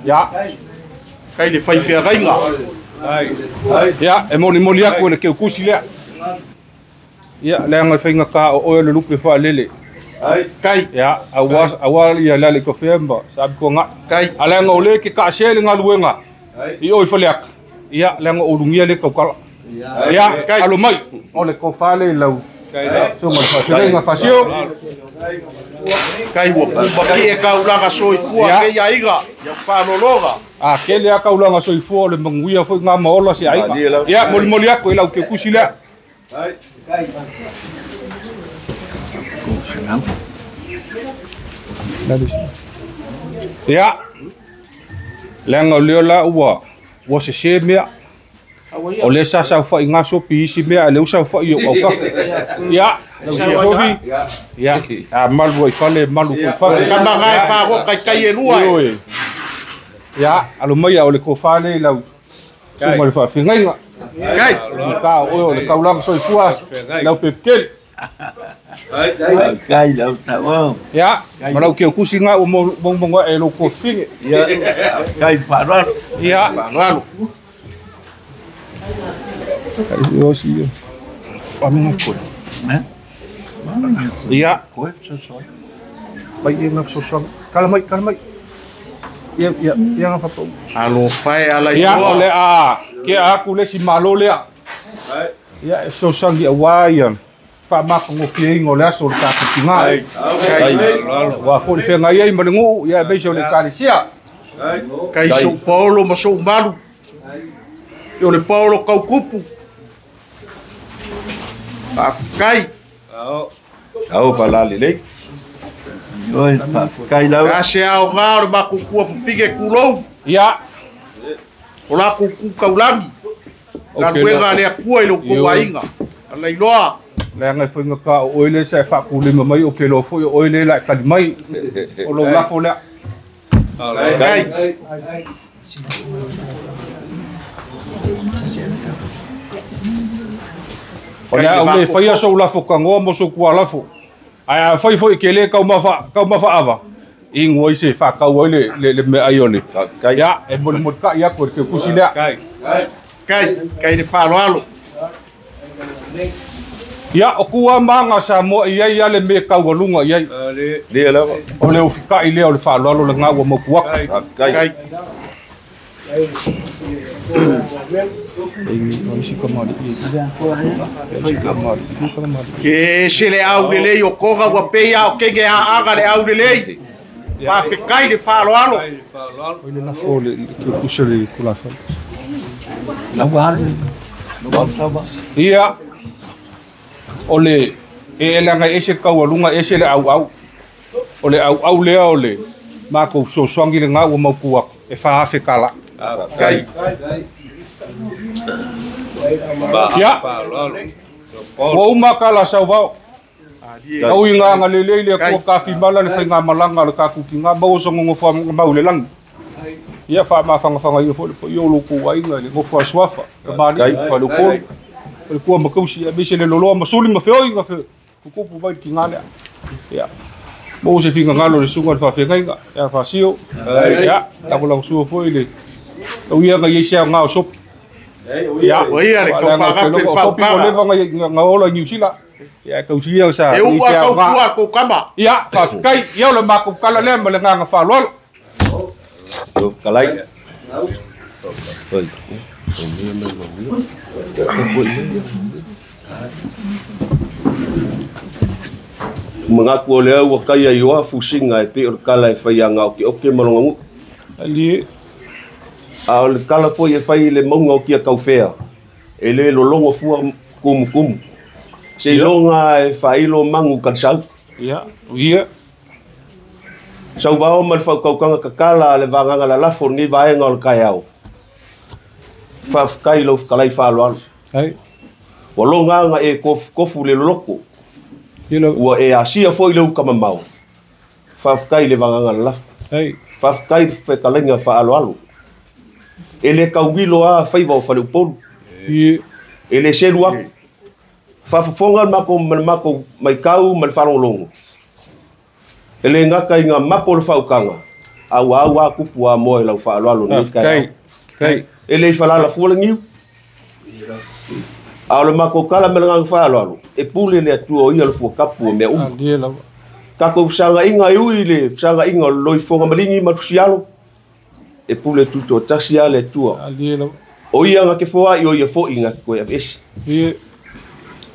S12: Ia.
S11: Kai le faifeagaiga.
S12: Ia, e molimoli atu e le keukusi lea. Ia, leaga e faigata o oe o le lupe faalele.
S11: Kai.
S12: Ia, aua aua ia le ala i kafea ma Saamituagai.
S11: Kai.
S12: A leaga o lea e te taasea le galuega i o i Faleata. Ia, leaga o ulugia le taukala. Ia, alo mai, o le tofa lea i lau susuga i le faafeagaiga Fasio.
S11: Kai ua pumaki e kaulaga soifua kei aiga, ia faalologa.
S12: A tele lava kaulaga soifua o le manuia foi na ma ola se aiga. Ia, molimoli atu i lau keukusi lea. Ia, leaga o lea la ua ua sese mea. O lea sa saofai gā sopi i isi mea, a o lea ua saofai i ou autafa. Ia, lau Afioga Sofi, ia, a malu ai i fale, malu foi i fafo.
S11: Tama gā e faagoka i tai e lua e.
S12: Ioe. Ia, alo maia o le tofa lea i lau susuga i le faafeagaiga.
S11: Kai.
S12: Ka o oe o le taulaga soifua, lau pepekele.
S2: Kai lau tau.
S12: Ia, ma lau ke kusi ngā o mo e lo ko finge.
S2: Ia, kai fa'aloalo.
S12: Ia.
S11: Fa'aloalo.
S12: Kai o si. Aminga koe. Ia.
S2: Koe so.
S12: Mai e ngā so. Kala mai, kala mai. Ia ia ia ngā papa.
S11: Alo fai ala i
S12: Ia o le a ke aku le si malo lea. Ia so sangi a wai. Fa ma ko ke ingo le aso ta ku tinga. Wa fo le fenga ia ma le ngu ia be so le kalisia.
S11: Kai so Paulo ma so malu. Yo le Paulo kau kupu. Kai.
S1: Au fa la le.
S2: Oi kai lau.
S11: Ka se au ngā o ma ku ku fige kulou.
S12: Ia.
S11: O la ku ku kaulangi. Ka luega le akua i lo ko ainga. Ala iloa.
S12: Le ngai foi ngaka o oile sa fa ku le mai o ke lo foi o oile la ka mai. O lo la fo le.
S11: Kai.
S12: O le au le fai so la fo kangoa mo so ku ala fo. Ai fai foi ke le kau ma fa ava. Ingo i se fa kau le le me ai ole. Ia e mo mo ka ia ko ke kusi le.
S11: Kai. Kai kai le fa alo.
S12: Ia o kua manga sa mo ia ia le me kau alunga ia.
S1: Le la.
S12: O le ofika i le o le fa alo le ngau mo kuak.
S1: Kai.
S11: Ke se le au le lei o koga ua peia o kenge a aga le au le lei. Fa fekai le fa alo alo.
S12: O le la fo le ke kusa le kula fa.
S2: La wa le.
S12: Ia. O le e langa e se kau alunga e se le au au. O le au au le o le ma ko so swangi le ngau mo kuak e fa afe kala.
S11: Kai.
S12: Ia. Wa uma kala sauvao. Au inga ngalele le ko kafi mala le fainga malanga le kaku kinga mau so ngo fa mau le lang. Ia fa ma fanga fanga ia fo le yo lo ku ai le ngo fa swafa. Ka ba ni fa lo ko. Le kua makausi a bese le loloa masuli ma feoi nga fe kukupu mai kinga le. Ia. Mo se finga ngalo le sunga le fa fenga ia fa sio. Ia, la ko la su fo ile. Au ia nga ia nga sopi. Ia,
S11: o ia le ko fa ga pe fa
S12: pa. Le va nga ola New Zealand. Ia ka usia sa.
S11: E ua kau kua ko kama.
S12: Ia, fa kai ia le ma ko kala le ma le nga fa lolo.
S1: Kalai. Oi. Mengaku oleh au kai ai o fusinga e pe o kala e fai anga o ke oke malonga.
S12: Ali
S1: a o kala foi e fai le maunga o kia kaufea. E le lolongo fua kumu kumu. Se longa e fai lo mangu kansau.
S12: Ia, ia.
S1: Sau vao ma le whaukaukaga kakala le vaganga lalafo lenei vaega o le kaeao. Faafetai lau fetalai faaaloalo.
S12: Ai.
S1: Ua logaga e kofukofu le loloko. Ua e asia foi le uka mamao. Faafetai le vaganga lalafo.
S12: Ai.
S1: Faafetai le fetalaiga faaaloalo. E le kauilo a faiva o faleupolu. E le selu aku. Faafofoga le makou maikau ma le faalogologo. E le gaka i ngā mapo le whaukanga. Au au a kupu a moe lau whaaloalo ni kai.
S12: Kai.
S1: E le whalala fua le ngiu. A o le mako kala me le nganga whaaloalo. E pule le atua o ia le fua kapu o mea uma. Kako whasanga inga e ui le whasanga inga o loi fonga malingi ma fusialo. E pule tuto tasi a le atua. O ia ngā ke foa i o ia fo i ngā ke koe avesi.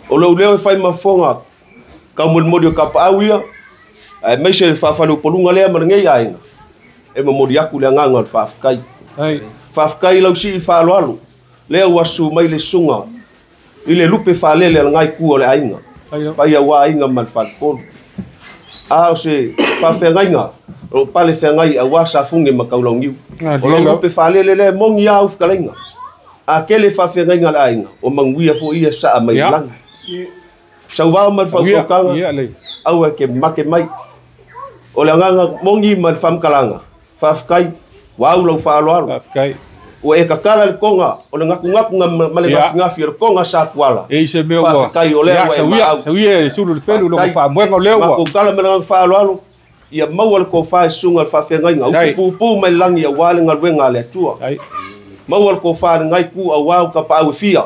S1: O leu leo e whai mafonga kau molimoli o kapa au ia. Ai mai se whawhanu polunga lea ma ngei ainga. E momori aku le anganga o le whaafekai. Whaafekai lau si i whaaloalo. Lea uasu mai le sunga. I le lupe whaalele ala ngai kua o le ainga. Pai au ainga ma le whaapolu. A o se whaawhengainga. O pale whengai a wasa funge ma kaulaungiu. O lau lupe whaalele lea mongi au whakalainga. A kele whaawhengainga le ainga. O manguia fo ia saa mai langa. Sau wao ma le whaukokanga. Au e ke make mai. O le anganga mongi ma le whamkalanga. Whaafekai, wau lau whaaloalo.
S12: Whaafekai.
S13: Ua e kakala le konga o le ngakungaku ma le gafigafi o le konga sa kuala.
S12: E se mea ua.
S13: Faafetai o lea ua e maau.
S12: Sauia e sulu le pelu lo faamoega o lea ua.
S13: Makou kala ma le agaga faaaloalo ia maua le tofa e susuga i le faafeagaiga. Upu puupuu mai le lagi aua le galuega a le Atua. Maua le tofa i lenei itu aua o tapaau e fia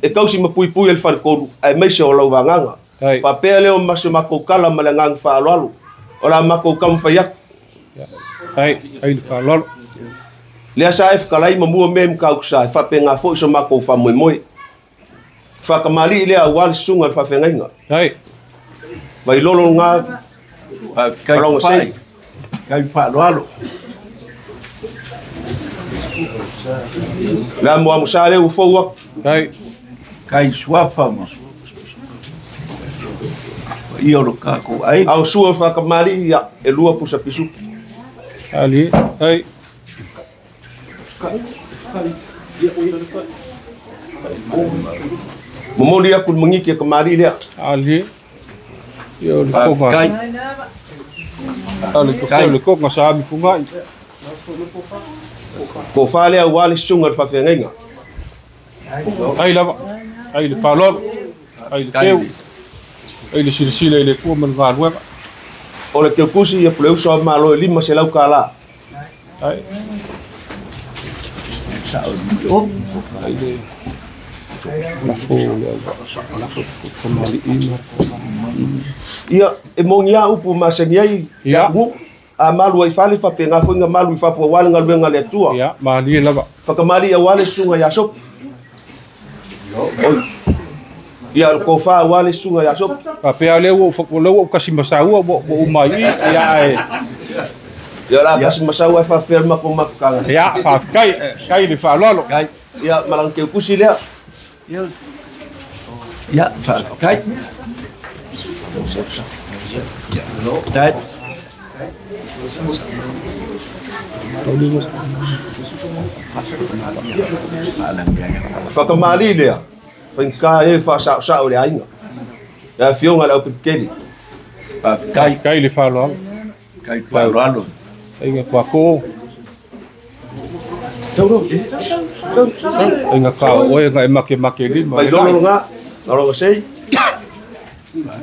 S13: e tausi ma puipui ai le faletolu aemaise o lau vagaga. Faapea lea o ma se matou tala ma le agaga faaaloalo o la matou taumafai atu.
S12: Ai le faaaloalo.
S13: Lea sa e fetalai ma mua mea i Matautusa e faapena foi so matou faamoemoe. Faatamalii lea aua le susuga i le faafeagaiga. Vailolo lena Alonga sei.
S2: Kai faaaloalo.
S13: Le amoamosa lea ua fou atu.
S2: Kai suafa ma ia o lo kākou aiga.
S13: A o sua o faatamalii ia e 2 pusa pisupo.
S12: Ali, ai.
S13: Momoli atu le magiki a tamalii lea.
S12: Ali. Ia o le konga. Ale ko le konga sa ami kungai.
S13: Tofa lea aua le susuga i le faafeagaiga.
S12: Ai lava. Ai le faaaloalo. Ai le teu. Ai le silasila i le Atua ma le galuega.
S13: O le teukusi ia puleuso a malo e 500 tala.
S12: Ai. Ai le lafo lafo kamali'i.
S13: Ia e moni a upu masani ai
S12: Ia.
S13: atunuu. A malu ai fale faapena foi na malu i fafo aua le galuega a le Atua.
S12: Ia, malie lava.
S13: Fakamali'i aua le susuga ia Sopi. Oi. Ia le tofa aua le susuga ia Sopi.
S12: Faapea lea ua lea ua kasi masaua ua uma ai ia e.
S13: Ia la kasi masaua e faafefea le matou mafutaga.
S12: Ia, faafetai, kai le faaaloalo.
S13: Ia malanga teukusi lea.
S2: Ia, faafetai. Tai.
S13: Fakamali lea, faigata e faasaosao le aiga. Le afioga i le aupipikeli.
S2: Faafetai.
S12: Kai le faaaloalo.
S2: Kai faaaloalo.
S12: Aiga kuako. Aiga ka oe nga e make make lima.
S13: Vailolo lena, aloga sei.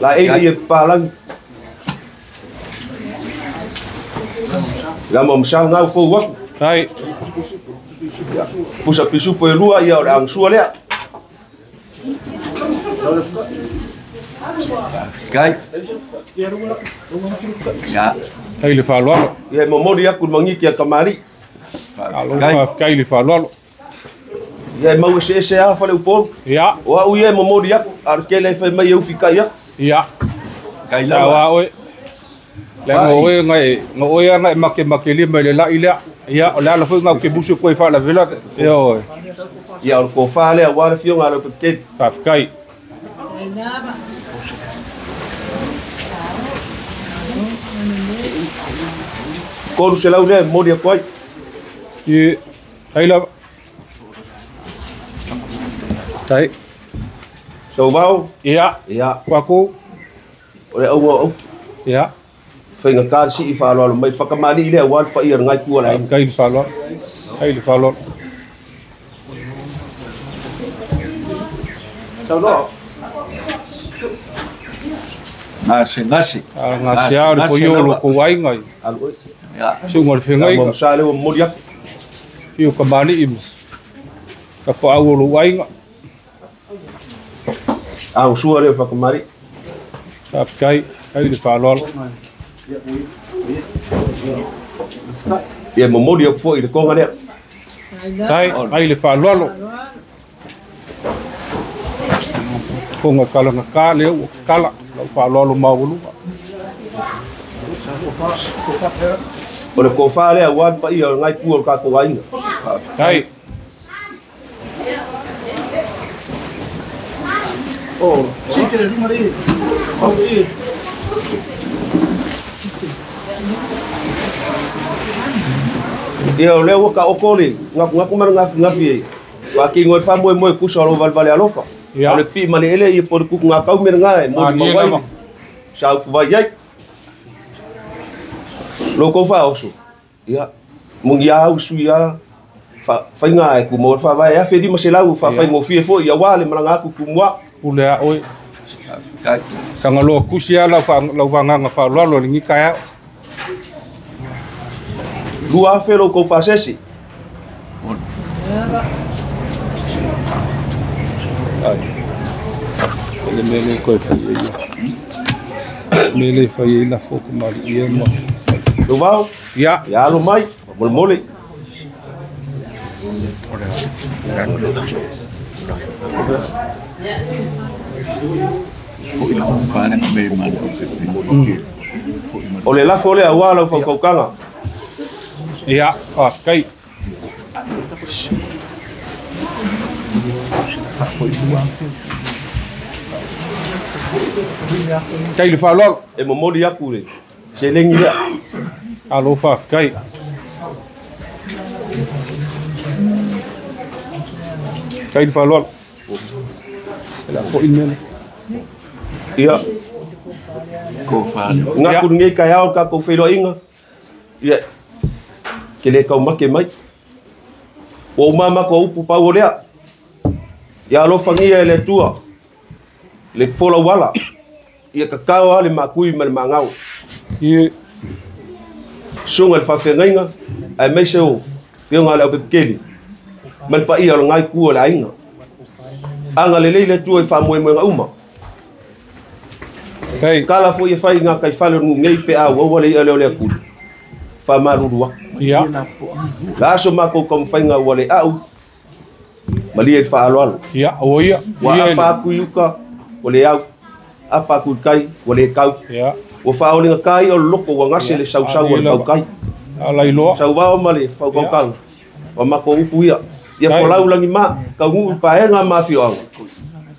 S13: La e ia palangi. La mo msal ngau fou atu.
S12: Ai.
S13: Pusa pisupo e 2 ia o le agasua lea.
S2: Kai. Ia.
S12: Kai le faaaloalo.
S13: Ia e momoli atu le magiki a tamalii.
S12: Kai le faaaloalo.
S13: Ia e mau eseese a fale upolu.
S12: Ia.
S13: O au ia e momoli atu, a o le tele e fai mai e ufikai atu.
S12: Ia.
S2: Kai
S12: Sa
S2: lava.
S12: wa oe. Le ngo oe ngai ngo oe ngai make make lima le lai lea. Ia o le ala foi ngau ke busu koe faalavela. Ia oe.
S13: Ia o le tofa lea aua le afioga a le aupipikeli.
S12: Faafetai.
S13: $300 lea e momoli atu ai.
S12: Ia, ai lava. Tai.
S13: Sauvao.
S12: Ia.
S13: Ia.
S12: Kuako.
S13: O le auga o auki.
S12: Ia.
S13: Faigata le sii faaaloalo mai le fakamali'i lea aua le paia o lenei itu o le aiga.
S12: Kai le faaaloalo. Kai le faaaloalo.
S2: Gase gase.
S12: Gase a le poio lo ko aiga.
S2: Ia.
S12: Suga le feagaiga.
S13: Mo msa lea ua momoli atu.
S12: Ia ka mali'i ma. Ka paau o lou aiga.
S13: Agasua lea o fakamali'i.
S12: Faafetai, ai le faaaloalo.
S13: Ia momoli atu foi i le konga lea.
S12: Tai, ai le faaaloalo. Konga kalagata lea ua kala lau faaaloalo maualuga.
S13: O le tofa lea aua le paia o lenei itu o le tatou aiga.
S12: Tai.
S13: Ia o lea ua taoto le gakugaku ma le gafigafi e faatino ai le faamoemoe tusa o lou valevale alofa.
S12: Ia.
S13: O le pii ma le ele ia po o le tutugatau mea lena e
S12: Malie
S13: molimau ai
S12: lava.
S13: sa utuvai ai. Lo kou faaoso. Ia, moni a au sui a Faiga e kumau faavae 1500 faafaigofie foʻi auā le malaga atu Tumua.
S12: Pule a oe tagaloa kusi a lau vagaga faaaloalo legi taeao.
S13: 2000 lou kou pasesi.
S12: Le mea lea koe fai ai mea lea fai ai lafo kamaliʻi ma
S13: Luvao.
S12: Ia.
S13: Ia alo mai molemole. O le lafo lea auā lau faukaukaga.
S12: Ia, faafetai. Tai le faaaloalo.
S13: E momoli aku le selegi lea.
S12: Alo faafetai. Tai le faaaloalo. E le afoʻi le mea lea.
S13: Ia. Gaku lenei taeao le tatou feiloaiga. Ia ke le taumake mai. Ua uma matou upu pau o lea. Ia alofagia e le Atua le folauala. Ia tatao lava le maakui ma le maagao.
S12: Ie.
S13: Susuga i le faafeagaiga aemaise o afioga a le aupepekeli ma le paia o legai itu o le aiga. Agalelei le Atua i faamoemoega uma. Kala foʻi e fai i gataifale o le nuu nei pe a uaua le iʻa lea o le atuli. Faamalulu atu.
S12: Ia.
S13: La aso matou taumafaiga ua le a'u malie i le faaaloalo.
S12: Ia, ua ia.
S13: Ua apa atu i uka, ua le au. Apa atu i tai, ua le tau.
S12: Ia.
S13: Ua faaolegatā i'a o le loko ua gase le sausau a le tautai.
S12: Alailoa.
S13: Sauvao ma le faukaukauga. Ua matou upu ia. Ia folau lagi ma, taunuu i paega ma afioaga.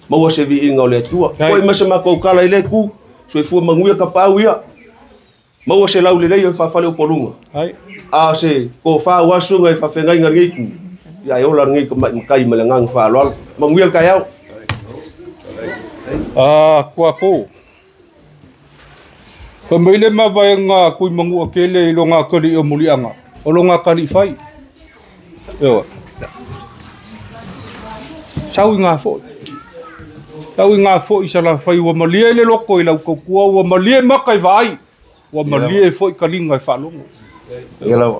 S13: Maua se viiga o le Atua. Foʻi mai se matou tala i le itu, soifua manuia tapaau ia. Maua se laulelei o le faafale o poluga. A o se tofā ua susuga i faafeagaiga lenei itu, ia e ola lenei tamaʻi matai ma le agaga faaaloalo. Manuia le taeao.
S12: Kuako. Fai mai le mavaega kui manua kele i loga kaliʻi o muliaga, o loga kaliʻi fai. Eoe. Sau i ngā foʻi. Sau i ngā foʻi salafai ua malie le loko i lau taukua, ua malie maka i vaai, ua malie foʻi kaliga i faalogo.
S13: Ia lava.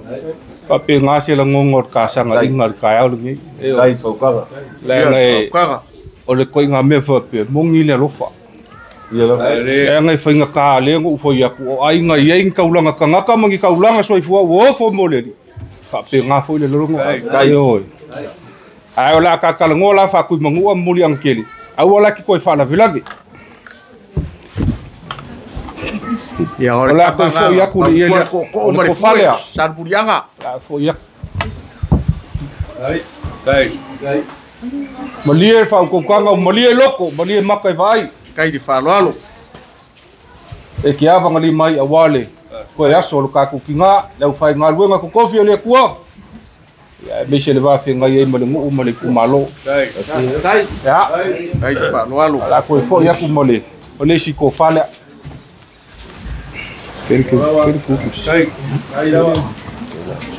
S12: Faapegā se lagoga o le kasagaiga le taeao lenei.
S13: Tai faukaga.
S12: Leaga e o le koiga mea faapea, mogi le alofa.
S13: Ia lava.
S12: Leaga e faigata lea na ou fai atu, o aiga i ai ni taulaga tagata ma ni taulaga soifua ua ofo mo le alii. Faapegā foʻi le lologa. Ioe. Ae o le a tatalanoa la faakuimanua ma muliaga tele, aua la ke toe faalavelave.
S11: Ia
S12: O le a toe foʻi atu le ia lea.
S11: O
S12: O le
S11: le
S12: tofa lea.
S11: Salemuliaga.
S12: O le a foʻi atu. Malie le faautautaga, malie loko, malie maka i vaai.
S11: Tai le faaaloalo.
S12: E ke avagalima ai auā le toe aso o le tatou tigā, le aufaigaluega totofi o le Atua. Ia aemaise le vafeagai ai ma le nuu ma le itumalo. Ia.
S11: Tai le faaaloalo.
S12: O le a toe foʻi atu ma le o le isi tofa lea.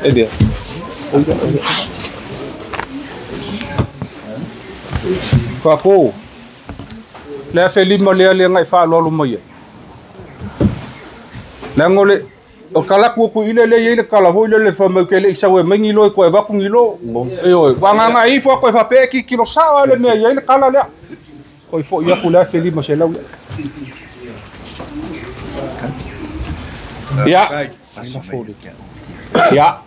S12: E lea. Kuako. Le 1500 lea le agai faaaloalo mai ai. Leaga o le o kalaku aku i le le i le kala foi le le fa mai ke le isa we mai ngilo ko e vaku ngilo. Ioe, wanganga ifo ko e fa pe ki kilo sa le mea i le kala lea. Ko ifo ia ku le 1500 lea. Ia. Ia.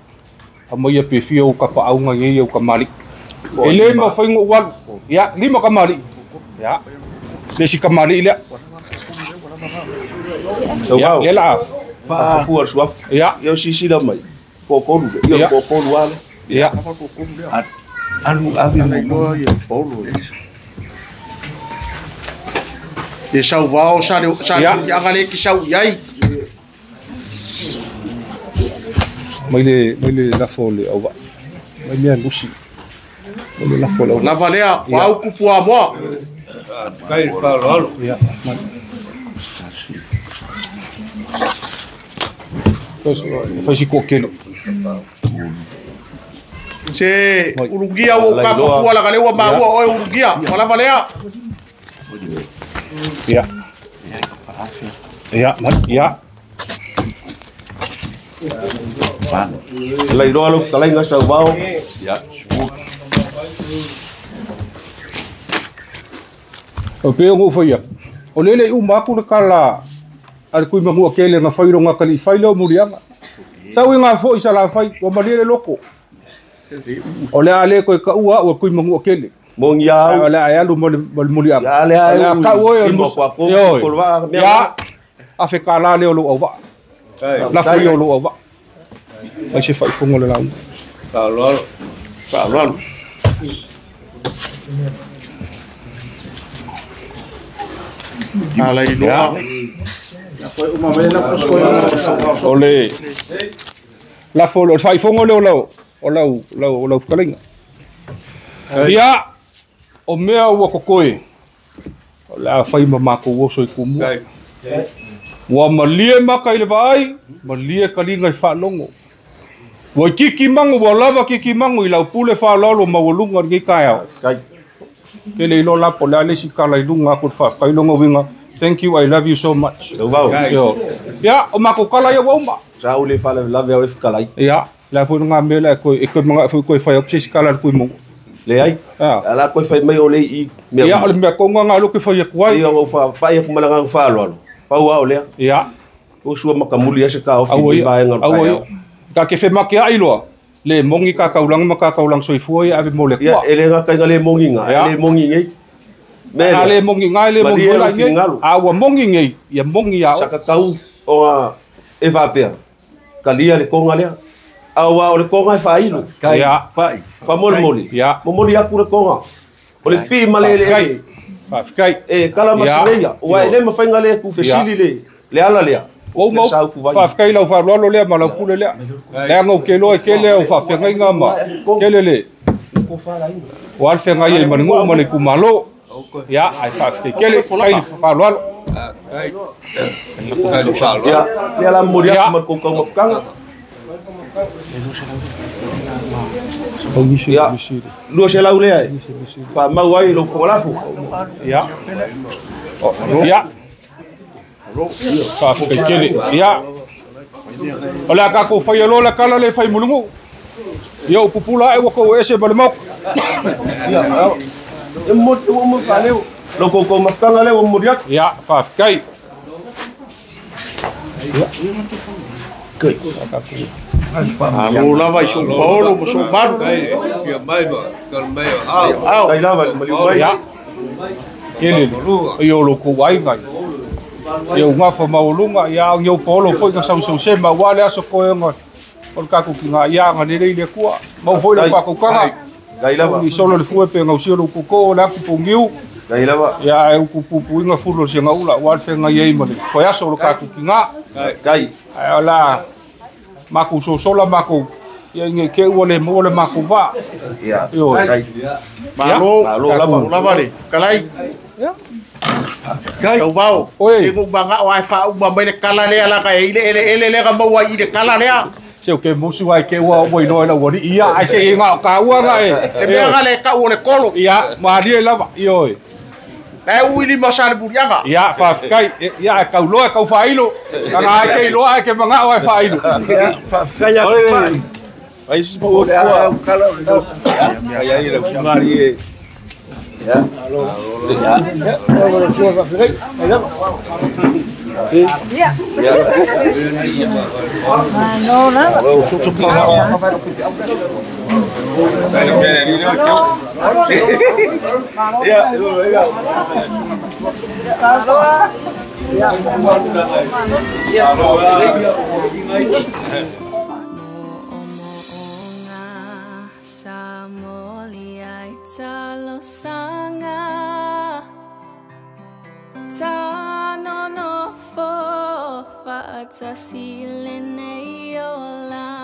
S12: A mai ia pe fia o ka paauga i ia o ka mali. E le mafai ona ou alu. Ia, lima kamaliʻi. Ia. Le isi kamaliʻi lea. Ia, lea la.
S13: Faapafua le suafa.
S12: Ia.
S13: Ia o sisila mai. Toatolu le. Ia toatolu lava le.
S12: Ia.
S2: Alu ave mo.
S11: Le sauvao sa le sa le aga le ki sau i ai.
S12: Mai le lafo le au vaa. Mai mea lusi. Mai le lafo le au vaa.
S11: Lava lea, ua au kupu a moa.
S8: Kai faaaloalo.
S12: Ia. Fai si kokele.
S11: Se ulugia o ka pafua la galeua maua oe ulugia. Wala lea.
S12: Ia. Ia, mai, ia.
S13: Lai loa lo kalai sa wao.
S1: Ia.
S12: O pe ngo faia. O lele u ma ku le kala al kui mangu ke le nga failo nga kali failo mulianga. Sau nga fo isa la fai o malie le loko. O le ale ko ka ua o kui mangu ke le.
S13: Mong ya.
S12: O le alu mo mulianga.
S13: Ya le
S12: ai. Ka o
S13: o mo kwa ko ko wa
S12: me. Ya. A fe kala le o lo au va. La fo yo lo au va. Ai se fai fongo le lau.
S13: Ka lo.
S11: Ka lo. Ala iloa.
S12: O le la fo le fai fongo le o lau o lau lau lau fkalinga. Ia o mea ua kokoe. O le a fai ma mako oso i kumua. Ua malie maka i le vaai, malie kalinga i whaalongo. Ua kiki mangu, ua lava kiki mangu i lau pule whaalalo mawalunga ngi kai. Ke le ilo lapo le ale si kala i lunga aku whawhkai longo winga. Thank you, I love you so much. Ia, o mako kala ia wauma.
S13: Sa ule whale lave au e whakalai.
S12: Ia, la fo ngā mea la koe, e koe mga fo koe whai au chase kala kui mungu.
S13: Le ai? Ala koe whai mai o le i mea.
S12: Ia, o le mea konga ngā loke whai aku ai.
S13: Ia, o whai aku malanga whaalo alo. Pau au lea.
S12: Ia.
S13: O sua makamuli ase ka ofi i vaenga o kai au.
S12: Ka ke whemake ai loa. Le mongi ka kaulang ma ka kaulang soifua ia ave mo le kua.
S13: Ia, ele ngā kainga le mongi ngā. Le mongi ngei.
S12: A le mongi ngā, le mongi ngā ngei. A ua mongi ngei, ia mongi au.
S13: Saka kau o ngā e whapea. Ka lia le konga lea. A ua o le konga e whailu.
S12: Ia.
S13: Whamoli moli.
S12: Ia.
S13: Momoli aku le konga. O le pi ma le le.
S12: Whawhikai.
S13: E kala masileia. Ua e le mawhainga le ku fesili le. Le ala lea.
S12: O mau whawhikai lau wharualo lea ma lau pule lea. Lea ngau ke loa ke lea o whawhengai ngā ma. Ke le le. O al whengai e maningu ma le kumalo. Ia, ai whawhikai ke le. Kai wharualo.
S13: Ia, lea la mori aku ma koukou mafukanga. Ia, lua se lau lea e. Whamau ai lau whangalafu.
S12: Ia. Ia. Whawhikai kele. Ia. O lea kako whai aloa la kala le whai mulungu. Ia upupula e waka o ese ma le maoka.
S13: Ia, e motu o mo whaleo. Lau koukou mafukanga lea o mori aku.
S12: Ia, whawhikai. Ia.
S11: Alo lava i sou paolo ma sou malu.
S13: Ao. Tai lava maliu mai.
S12: Ia. Kele, i o loko wai ngai. Ia o ngafa maulunga, ia au iau paolo foi ka sau sau se ma wale aso koe nga. O le kako ki ngā ia nga lele i le kua. Mau foi le whakaukanga.
S13: Gai lava.
S12: I solo le fue pe ngau sio lo koko o le aku pongiu.
S13: Gai lava.
S12: Ia e uku pupuinga fulo se nga ula. Wale whenga iei ma le. Koe aso o le kako ki ngā.
S13: Gai.
S12: Ai o la maku sosola maku ia inge ke ua le mo le maku va.
S13: Ia.
S12: Gai.
S11: Malo,
S13: malo lava.
S11: Lava le. Kalai.
S12: Ia.
S11: Gai. Tau vao. E ngu manga o ai fa uma mai le kala lea la ka ile ele ele le ka maua i le kala lea.
S12: Se o ke musu ai ke ua o inoa la ua ia ai se inga o ka ua nga e.
S11: Le mea nga le ka ua le kolo.
S12: Ia, malie lava. Ioe.
S11: Lai ui lima sa le burianga.
S12: Ia, whawhikai. Ia, e kau loa, kau whailo. Ka ngā ke iloa, e ke manga o e whailo.
S8: Ia, whawhikai aku whai.
S4: Ai si mo kua. Ai ai le sungari e.
S8: Ia.
S10: Ia. Mano lava.
S14: Thank you.